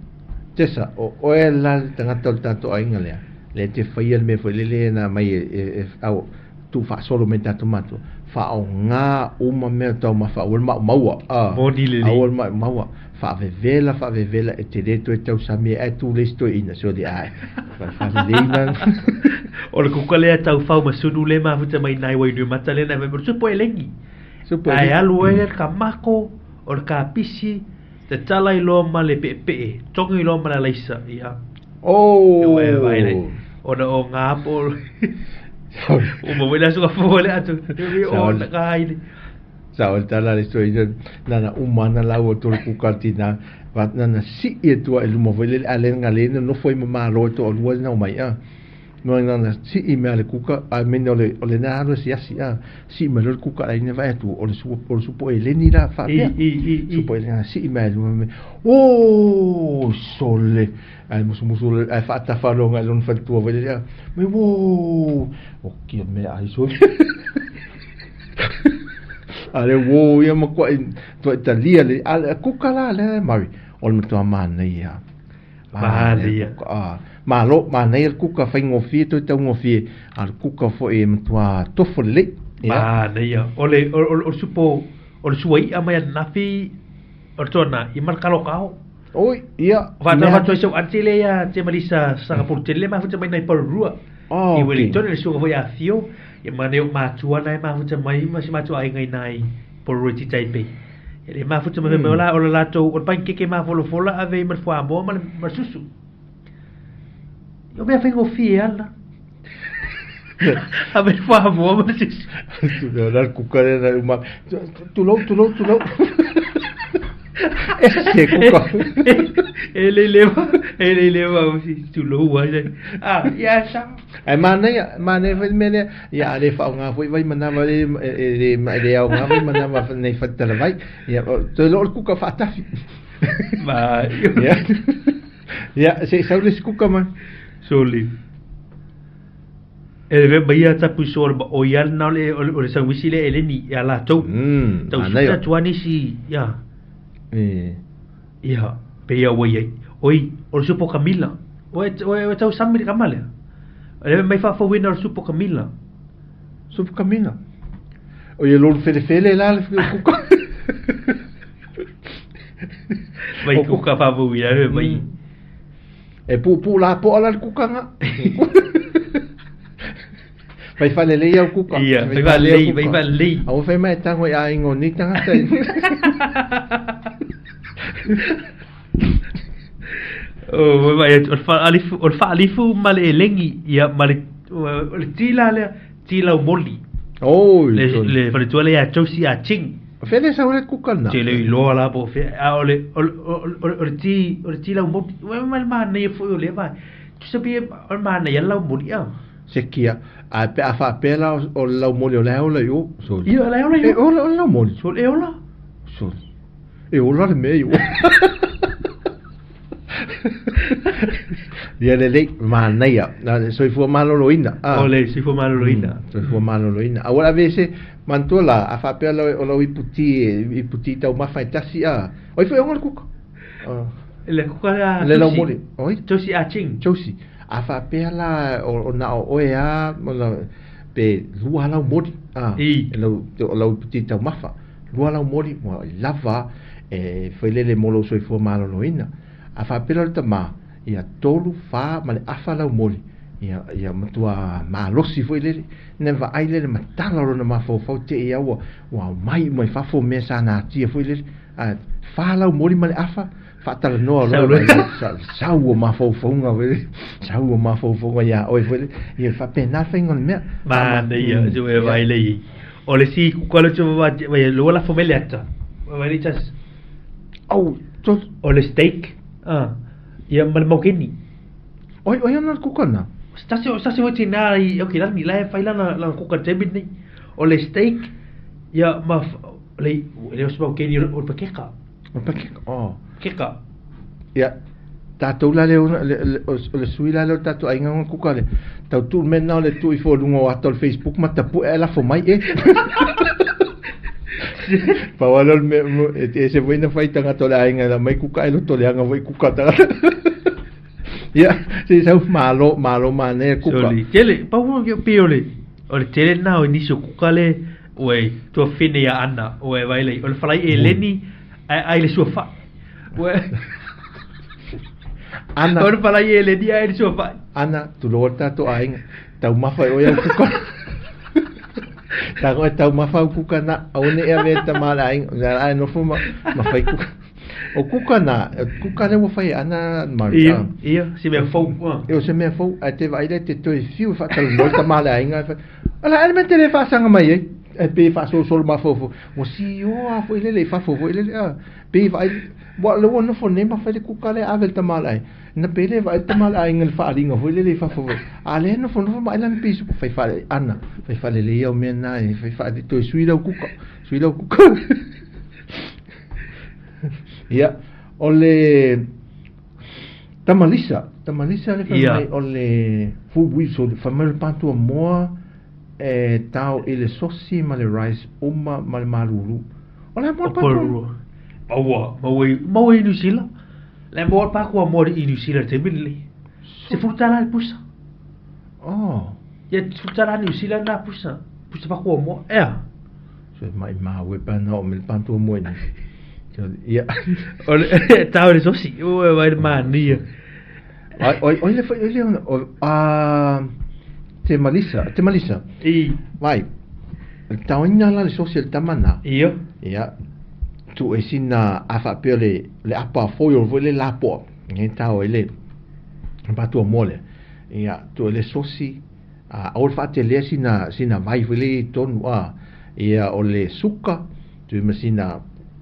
Tessa, o oe la le tagata o le tatou aiga lea, lea e te faia le mea foi lele na aumai e, au, tuufaasolo mai tatou matua, faaaoga uma mea o taumafa aua le maumaua, a, Moni lelei. aua le maumaua, faavevela, faavevela, e te le toe tausami ai ae tu le isi toeaina, sole ae, faalelei la. O le kuka lea taufau ma sunu le mafuta mai nai Wainuiomata lea na fai mai, o le supo elegi. Supo Ae elegi. alu ai le kamako, o le kapisi, tatala i loa ma le peepee, togi loa ma le alaisa, ia. Oh! E vai le. Ona o ngā po. O mo wela suka fo le atu. O na ka haere. Sa o le tala le soi nana uma ana lau o tolu kuka tina va nana si e tua e luma foi le ale nga le no foi ma malo to lua na mai a no nana si i mea le kuka a mena o le na alu si asi a si me le kuka ai ne vai tu o le su o le supo e leni la fa I, i, i, i. Supo e leni si i mea luma me o sole ai musumusu le ai faatafaloga i lona faletua foi lea me uō o kia mea ai sole a le uō ia matuaʻi tuaʻi talia le a le kuka la le Murray o le matua manaia. Manaia. A malo manaia le kuka faigofie toe taugofie a le kuka foi e matua tofo lelei. Manaia. O le o o le supo o le suai'a mai ananafi o le toana i ma le kalokao. Oi, ia. Faatalofa atu ai sau aunty lea ia te Malisa Sangapore tele le mafuta mai nai Porirua. Oh, I Wellington le suaga foi a Fio, ia ma nei o matua na e mafuta mai ma si matua aiga i nai Porirua i Titaipei. Ia le mafuta mai mai o la latou o le panikeke mafolafola ave i ma le fuamoa ma le ma le susu. Ia o mea faigofie ala. Ave le fuamoa ma le susu. Tu la kuka le na uma. Tulou, tulou, tulou. E se kuka. E le leva, e le leva o si tulou ai. Ah, ia sa. Ae manaia, manaia foi le mea lea, ia a le faaaoga foi vai manava le e le e le aoga vai manava nei faletalavai. Ia toe loo le kuka faatafi. Ma Ia. Ia se i sau le isi kuka mai. Soli. E le mai ia tapu so o ia na le o le sauisi le eleni ia latou. Tau Manaia. suka tuani si ia. E. Ia, pe ia ua iai. Oi, o le supo kamila. Oe oe oe tau sami le kama lea. Le mai faafouina o le supo kamila. Supo kamila. O ia lolu felefele la le kuka. Mai kuka faafouina le mai. E puupuu lapoa la le kuka nga. Fai faalelei au kuka. Ia, fai faalelei, fai faalelei. Aua fai mai e tago i aiga o nei tagata. O, mai o le faalifu, o le faalifu ma le elegi, ia, ma le, o le ti la lea, ti laumoli. Oi, Le, le faletua lea ia Josie Ah Ching. Fea le sau le kuka lena? Te le iloa la po o fea, a o le, o le, o le ti, o le ti laumoli. Ua ma le manaia foi o lea vaega. Tusa pe o le manaia le laumoli a. Sekia, ae pe a faapea la o le laumoli o la e ola i o, sole. Ia, o la e ola i o. E ola o le laumoli. Sole, e ola. Sole. E ola le mea i o. Ia lelei, manaia. Na le soifua maloloina. Ah. O le soifua maloloina. Soifua maloloina. Aua le ave se manatua la, a faapea o lau iputi iputi taumafa e tasi a. Oi foi ona le kuka. Le kuka la Le lau moli. Oi? Josie A Ching. Josie. A faapea la o na o oe a pe lua lau moli. Ah. I. Lau o lau iputi taumafa. Lua lau moli ua lava e failele mo lou soifua maloloina. A faapea la o le tamā, ia tolu, fa ma le afa lau moli. Ia matua malosi foi lele. Na vaai lele matala o lona mafaufau te i ua aumai uma i fafo mea sa natia foi lele. A fa lau moli ma le afa, faatalanoa loa sau o mafaufauga foi lele. Sau o mafaufauga ia oe foi lele. Ia faapena le faiga o le mea. Manaia, se e vai lei. O le si kuka le tso va vai lo la fo mele ata. Vai le chas. Au, o le steak. Ah. Ia ma le maukeni. Oi, oi ana le kuka na. Stasi o tina i okay la ni la e fai lana lana kuka taimi nei. O le steak ia ma le le o se maukeni o le pakeka. O pakeka. Oh. Keka. Ia tatou la le o le sui la le o tatou aiga ona kuka le tau tu mena o le tu i fo lunga o ata o le Facebook ma tapu e lafo mai e. Pau ala o le mea e se foi na fai tagata o le aiga la mai kuka e loto leaga foi kuka tagata. Ia, se sau malo, malo manaia kuka. Soli, tele, pau mo ke pe o le tele na o nisi o kuka le ue tua fine ia ana ue vai lei o le falai e leni ai ai le sua fa. Ue Ana o le falai e leni ai le sua fa. Ana tulou le tatou aiga taumafa e oe au kuka. Tago e taumafa au kuka na aua ne i ave e tama le aiga la ai nofo ma ma fai kuka. O kuka na, kuka lea ua fai e Ana Mari. Ia, ia, se mea fou. E o se mea fou, ae te vaai lea te toe fiu e faatalanoa le tama le aiga. O le a le mea te le faasaga mai ai? E pe faasolosolo mafaufau. Ua sioa foi lele i fafo foi lele. Ah, pe vaai, ua le ua nofo nei ma fai le kuka lea ave le tama le aiga. Na pe le vaai le tama le aiga i le faaaliga foi lele i fafo foi. A lea nofonofo ma ai lana pisupo fai faale Ana, fai faalelei au mea na e fai faale toe sui lau kuka, sui lau kuka. Ia, o le tamalisa, tamalisa le fai mai o le full wheat, so fai mai o le patua moa e tao i le sosi ma le rice uma ma le malulu. O le a moa le patua? Maua, maua i, maua i New Zealand. Le moa le patua moa i New Zealand taimi lenei. $10 le pusa. Oh. Ia, $10 New Zealand na pusa. Pusa patua moa. Ea. So mai mau e pa na o me le patua moa ni. Ia. O le tao le sosi, o e vai le mania. Oi, oi, oi le fai, oi le ona, o, a, te malisa, te malisa. I. Vai, le taoina la le sosi le tama na. Ia. Ia, tu e sina a faapea le, le apa foil foi le lapoa. Nge tao e le, patua moa le. Ia, tu e le sosi, a, aua le faatelea sina, sina vai foi le i tonu, a, ia, o le suka, tu e ma sina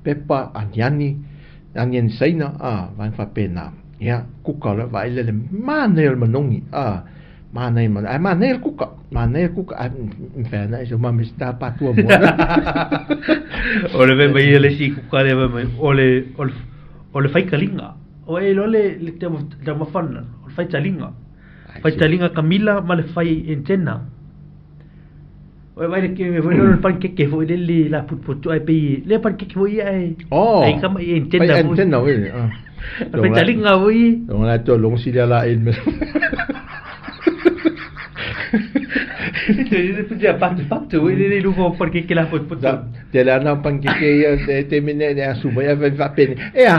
pepa, aniani, aniani saina, a, vaega faapena. Ia, kuka loa vaai le le manaia o le manogi, a, manaia manogi, ae manaia le kuka, manaia le kuka, ae mafai ana e se mama se tā patua moa. O le fai mai ia le isi kuka lea fai mai, o le, o le, o le faikaliga. O e iloa le, le taumafa lena, o le faitaliga. Faitaliga kamila ma le fai antenna. O e vai le ke foi le pancake foi le le la putuputu ai pe le pancake foi ia e. Oh. Ai kama i antenna Fai foi. antenna foi. Ah. Faitaliga foi. Long la to long si la in me. Te le putia patu patu le le lugo pancake la putuputu. Te le ana pancake ia te te mene ne asu mai a va pene. E a.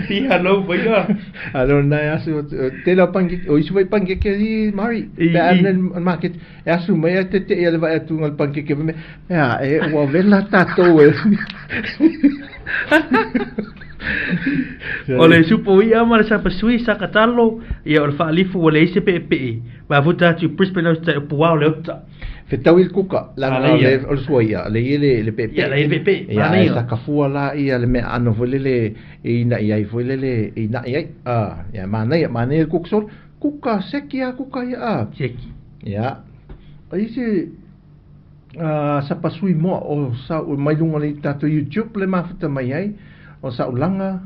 I hello foi ia. Alo na asu te la pancake o isu vai pancake i Mari. Pe ana market e asu mai a te te ia le vai atu ngal pancake me. E a e ua vela tatou e. O le supo ia ma le sapasui sa katalo ia o le faalifu ua leai se peepee ma afuta atu i Brisbane au tai o puao le ota. Fetau i le kuka, Ah, lana le ia. o le sua ia, le ia le peepee. Ia, le ia le peepee, Ia, manaia. e sakafua la ia le mea aano foi lele e ina'i ai foi lele e ina'i ai. Ah, ia, manaia, manaia le kuka solo. Kuka seki a kuka ia, ah. Seki. Ia. O isi Sapasui moa o sa'u mai luga o le tatou YouTube le mafuta mai ai o sa'ulaga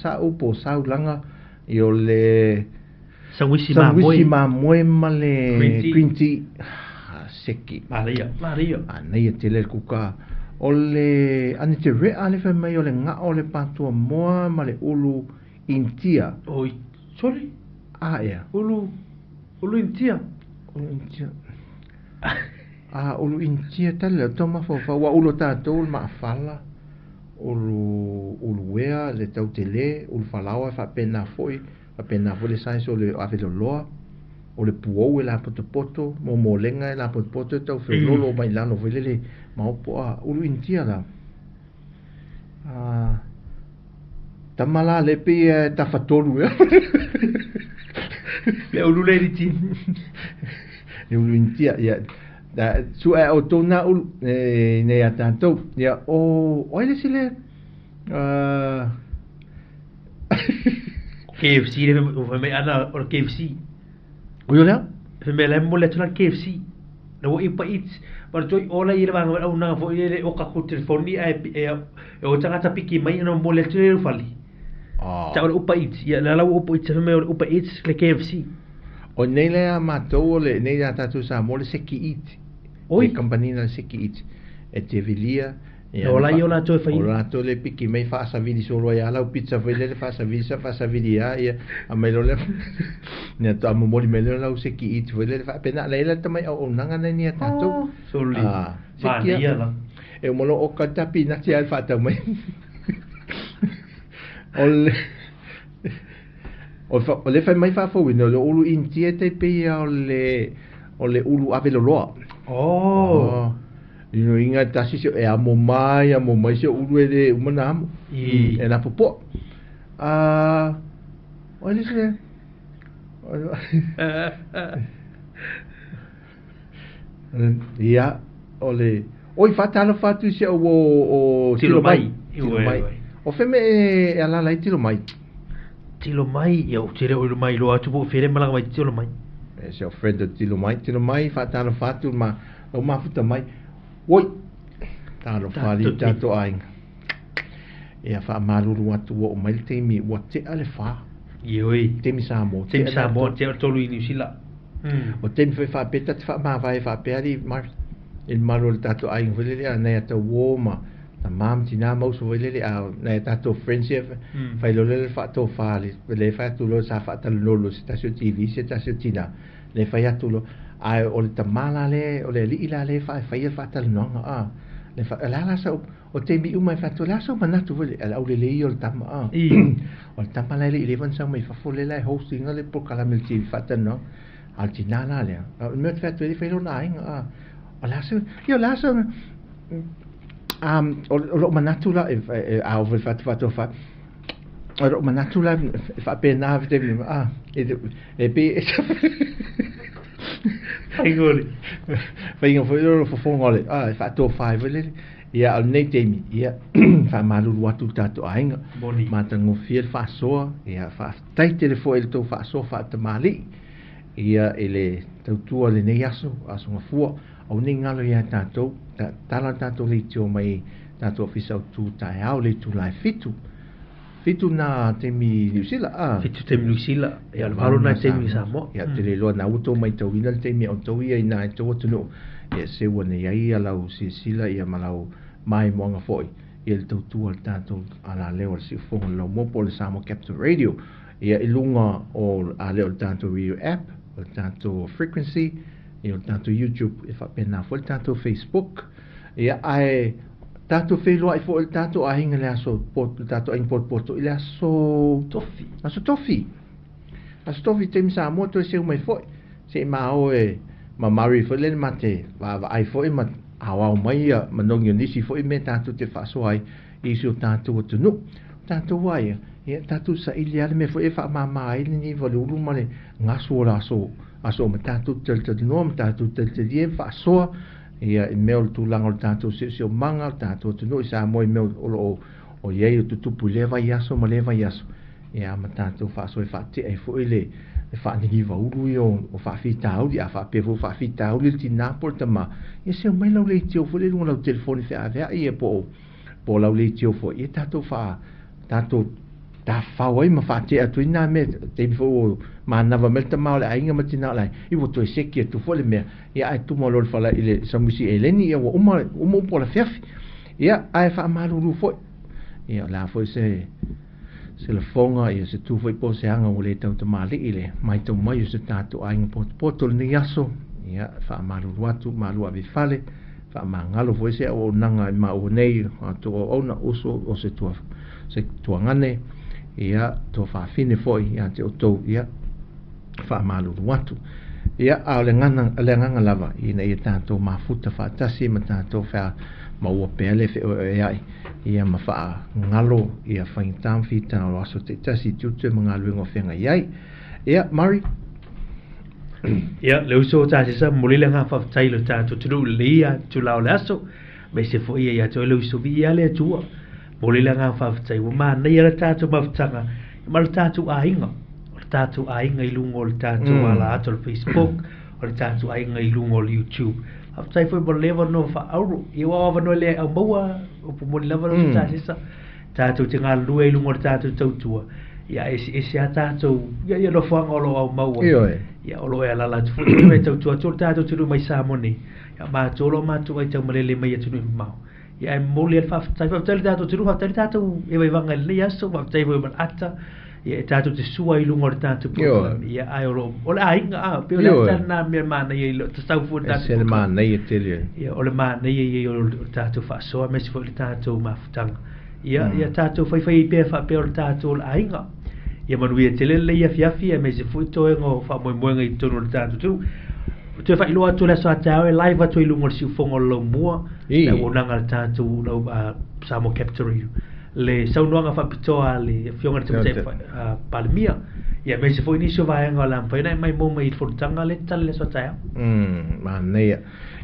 sa'u po o saulaga i o le Saguisi mamoe. Saguisi mamoe ma le Green tea. Green tea. Seki. Manaia, manaia. Manaia tele le kuka. O le ane te rea le fai mai o le ga'o o le patua moa ma le ulu Intia. Oi, sorry. A ea. Ulu, ulu Intia. Ulu Intia. A ulu Intia tali le tau mafaufau. Ua ulu tatou le maafala, ulu uluea le tautele, ulu falaoa e faapena foi, faapena foi le size o le aveloloa, o le puou e lapotopoto, momolega e lapotopoto e tau feololo mai lalo foi lele maopo a ulu Intia la. A tama la le pei e tafatolu ea. Le ulu le riti. Le ulu Intia, ia. Da, su e o tōna ulu, e, nei a tātou. Ia, o, o ai le sile, KFC le fai mai ana o le KFC. O yo lea? Fai mai la mo le tuna KFC. Na wo ipa eats. Ma toi ola i le vanga au na fo i le o ka ku telefoni e e e o tangata piki mai na mo le tuna fali. Ah. Ta o le upa eats. Ia la la upa eats fai mai o le upa eats le KFC. O nei lea matou o le nei a tātou Samoa le Seki Eat. Oi. Le kampanina le Seki Eat. E te vilia. Ia, O la ia o latou e fai. O latou le piki mai faasavili solo ai ala u pizza foi lele faasavili sa faasavili a ia a mai lo le nia to momoli mai le lau Seki Eat foi lele faapena la ila tamai au nanga nei nia tātou. Oh, soli. Ah, Seki Manaia la. E o molo o ka tapi na te al whaatau mai. O le o, fa, o le fai mai faafouina o le ulu Intia te pei o le ulu aveloloa. Oh. Ino inga tasi se e amo mai se ulu e le umana amo. I. E na popo. Ah, o le se Ia, o le oi whatalo whatu se o o Tilo mai. Tilo Ue, mai. ue. O wheme e alala i tilo mai. Tilo mai, ia o tele o mai loa atu po fere malanga mai tilo mai. E se o friend o tilo mai, tilo mai whatalo whatu ma o mafuta mai. Oi, talo whali Tātou tātou ainga. Ia wha maruru atu o mai le teimi, ua te ale wha. I oi. Teimi Samoa. Teimi Samoa, te o tolu i New Zealand. O teimi whai whaapeta te whaamāwai whaapeari mar i maru o le tātou ainga foi lele a nei a tau wō ma ta mam tina mauso foi lele a nei a tātou friends ia whai lo lele whaatō wha le le whai atu lo sa whaatalolo se tasi o TV se tasi o tina le whai atu lo a o le tamala le o le li'i la le whai whai whaatalanoanga a le wha la la sa o teimi uma e whaatu la sa manatu foi le au le le i o le tama a I. o le tama la le i le van mai fafo le la e hostinga le prokalame le TV whaatalanoanga a le tina la lea o le mea te whaatu e whai lona ainga a o la sa ia la sa o lo manatu la e a o whatu whatu wha o lo manatu la e whaapena te a e e pe Whaingoli. whainga foi lo fofonga le a e whaato whai foi lele ia o nei teimi ia whaamaruru atu tātou ainga Moni. matagofie le faasoa ia faafetai tele foʻi i le tou faasoa faatamalii ia i le tautua lenei aso aso gafua au nei galo iā tatou tala tatou leitio mai tatou ofisa o tu taeao le itulā e 7 7 na taimi Niu Sila a 7 taimi New Zealand. Ia le 8 na taimi Samoa. Ia te le loa na ua tou maitauina le taimi o tou ia ina e tou atunuu ia se ua nei ai ia lau silasila ia ma lau maimoaga foʻi ia le tautua le tatou alaleo o le siufogo le laumoa po o le Samoa Capital Radio ia i luga o a lea o le tatou radio app o le tatou frequency ia o le tatou YouTube e faapena foi le tatou Facebook ia ae tatou feiloai foʻi le tatou aiga le aso le tatou aiga potopoto i le aso Tofi. Aso tofi. Aso tofi taimi Samoa toe seu mai foʻi seʻi maō e mamari foi le mate vaavaai foʻi ma aoao mai ia manogi o nisi foʻi mea tatou te faasoa ai i si o tatou atunuu tatou ai ia tatou saili a le mea foi e faamāmā ai le niva le ulu ma le gasu o le aso aso ma tatou talitalinoa ma tatou talitalia e faasoa ia i mea o le tulaga o le tatou siosiomaga o le tatou atunuu i Samoa i mea o loo o iai o tutupu i lea vaiaso ma lea vaiaso ia ma tatou faasoa e faatea ai foʻi le le faaninivaulu ia o faafitauli. A faapea foi faafitauli le tinā po o le tamā, ia se omai lau leitio foi lea i luga o lau telefoni feaveai ia po o lau leitio foi, ia tatou faa tatou tafafao ai ma faatea atu ai nā mea. Taimi foi ua manava mai le tamā o le aiga ma tinā o le aiga, ia ua toe seki atu foi le mea, ia ae tuma loa i le fala i le samusi eleni, ia ua uma uma upu o le afiafi. Ia ae faamalulu foi, ia o le a foi se lafoga, ia se tu foi po o se aga ua le tautamalii le matau mai o se tatou aiga potopoto i lenei aso. Ia faamalulu atu, malu ave i fale, faamagalo foi se auaunaga i maua nei a outou auauna, uso o se tua se tuagane, ia tua faafine foi ia te outou, ia faamalulu atu. Ia a o le agaga lava ina ia tatou mafuta faatasi ma tatou fea maua pea le feoeoeai, ia ma faagalo ia faigata ma fita o aso taitasi i tiute ma galuega o feagai ai. Ia Murray. Ia, le uso o Tasisa, momoli le agaga faafetai i lo tatou atunuu i lenei itula o le aso, aemaise foi ia te oe le uso viia le Atua. Momoli le agaga faafetai, ua manaia le tatou mafutaga ma le tatou aiga, o le tatou aiga i luga o le tatou ala atu o le Facebook, o le tatou aiga i luga o le YouTube. Faafetai foi mo le avanoa faaauro. Ia aua o avanoa lea e aumaua, upu moni lava le uso Tasisa, tatou te galulue ai i luga o le tatou tautua, ia eseese a tatou, ia ia nofoaga o lo o aumau ai. Ioe. Ia o lo o e alaala atu foi e tautua atu le tatou atunuu mai Samoa nei. Ia matou o lo o matou aitaumalele mai atunuu e mamao. Ia ae momoli ai le faafetai, faafetai i le tatou atunuu, faafetai i le tatou vaivaivaga i lenei aso, faafetai foi i Malaata, ia e tatou te sua i luga o le tatou polokalame. Ia ae o lo o le aiga, a, pei o le ata lena mea manaia i lo tatau foi le tatou Ese le polokalame. manaia tele. Ia o le manaia ia o le tatou faasoa, aemaise foi le tatou mafutaga. Ia, ia tatou faifai ai pea faapea o le tatou o le aiga. Ia manuia tele lenei afiafi, aemaise foi toega o faamoemoega i totonu o le tatou atunuu. Toe faailoa atu le aso a taeao e live atu ai i luga o le siufofoga o le Laumua, le auaunaga a le tatou lau, Samoa Capital Radio. Le saunoaga faapitoa a le Afioga i le Tamaitai Palemia, ia aemaise foi nisi o vaega o le a mafai ona e maimoa mai i le fonotaga lea e tatala i le aso a taeao. Manaia.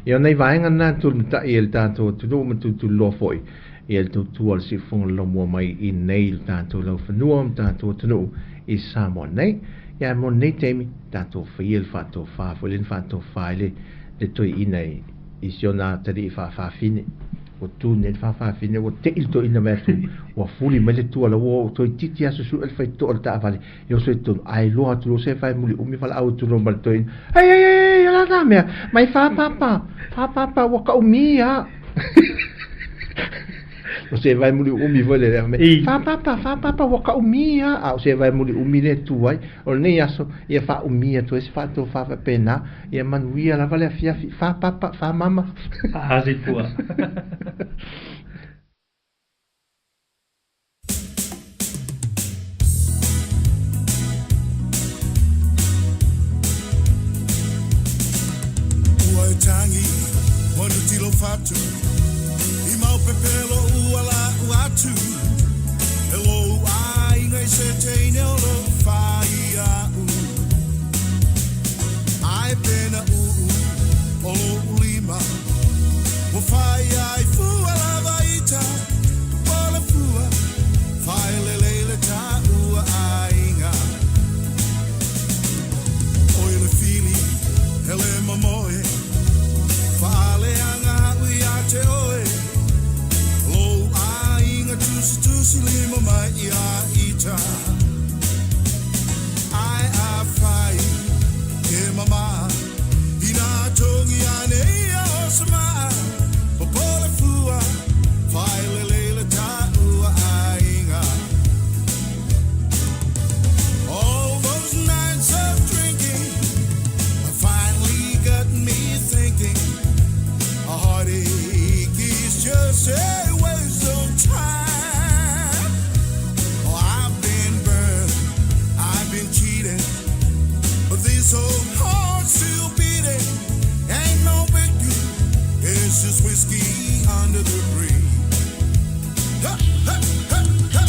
Ia o nai vaega na tulimatai e le tatou atunuu ma tulituliloa foi ia le tautua o le siufofoga o le Laumua mai i nei le tatou laufanua ma tatou atunuu i Samoa nei. Ia mo lenei taimi, tatou faia le faatofa foi lea na faatofa ai le toeaina i si ona atalii faafafine. Ua tu nei le faafafine, ua tei le toeaina mai atu, ua fuli mai le tua la ua toeitiiti lava susue le faitotoa o le taavale, e oso i totonu, ae loa atu loa se fai muli umi valaau atu loa ma le toeaina, Ei, ei, ei, ei, o le a la mea, mai fāpāpā, fāpāpā, ua kaʻumī a. O se vai muli umi foi le lea mea, fāpāpā, fāpāpā, ua kaʻumī a. A o se vai muli umi lea e tu ai, o lenei aso, ia faaumī atu ai se faatofā faapena, ia manuia lava le afiafi, fāpāpā, fāmama. Faa-hasi pua. Ua e tangi, ua nutilo fatu, i mau pepelo ua lau atu, e lou aiga i se teine o lou fai a'u. Ae pena uu o lou lima, ua fai ai fua lava ita, o le fua, fai lelei le taua aiga. Oi le fili, hele mamoe, faaleaga au ia te oe, lou aiga tusitusi lima mai ia ita. Ae afai ke mama, ina togi ane ia o se maa, popole fua, fai lelei le taua aiga. All those nights of drinking have finally got me thinking. A heartache is just a waste of time. Oh, I've been burned, I've been cheated, but this old heart's still beating. Ain't no big deal, it's just whiskey under the bridge. Ha, ha, ha, ha.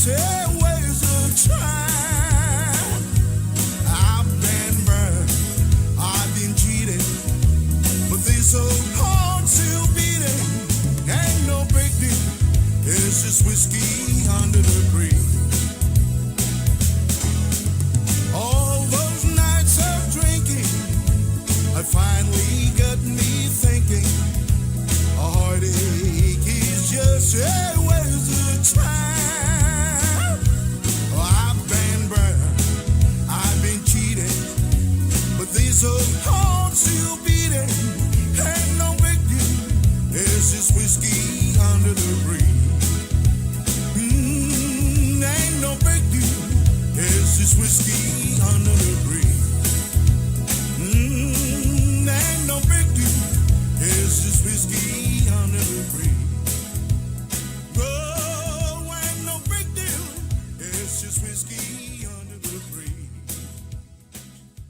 just a waste of time. I've been burned, I've been cheated, but this old heart still beating. Ain't no big deal, it's just whiskey under the bridge. All those nights of drinking, I finally got me thinking. A heartache is just a waste of time. Oh, I've been burned, I've been cheated, but this old heart still beating. Ain't no big deal, it's just whiskey under the bridge. Ain't no big deal, it's just whiskey under the bridge. Ain't no big deal, it's just whiskey under the bridge. Oh, ain't no big deal, it's just whiskey.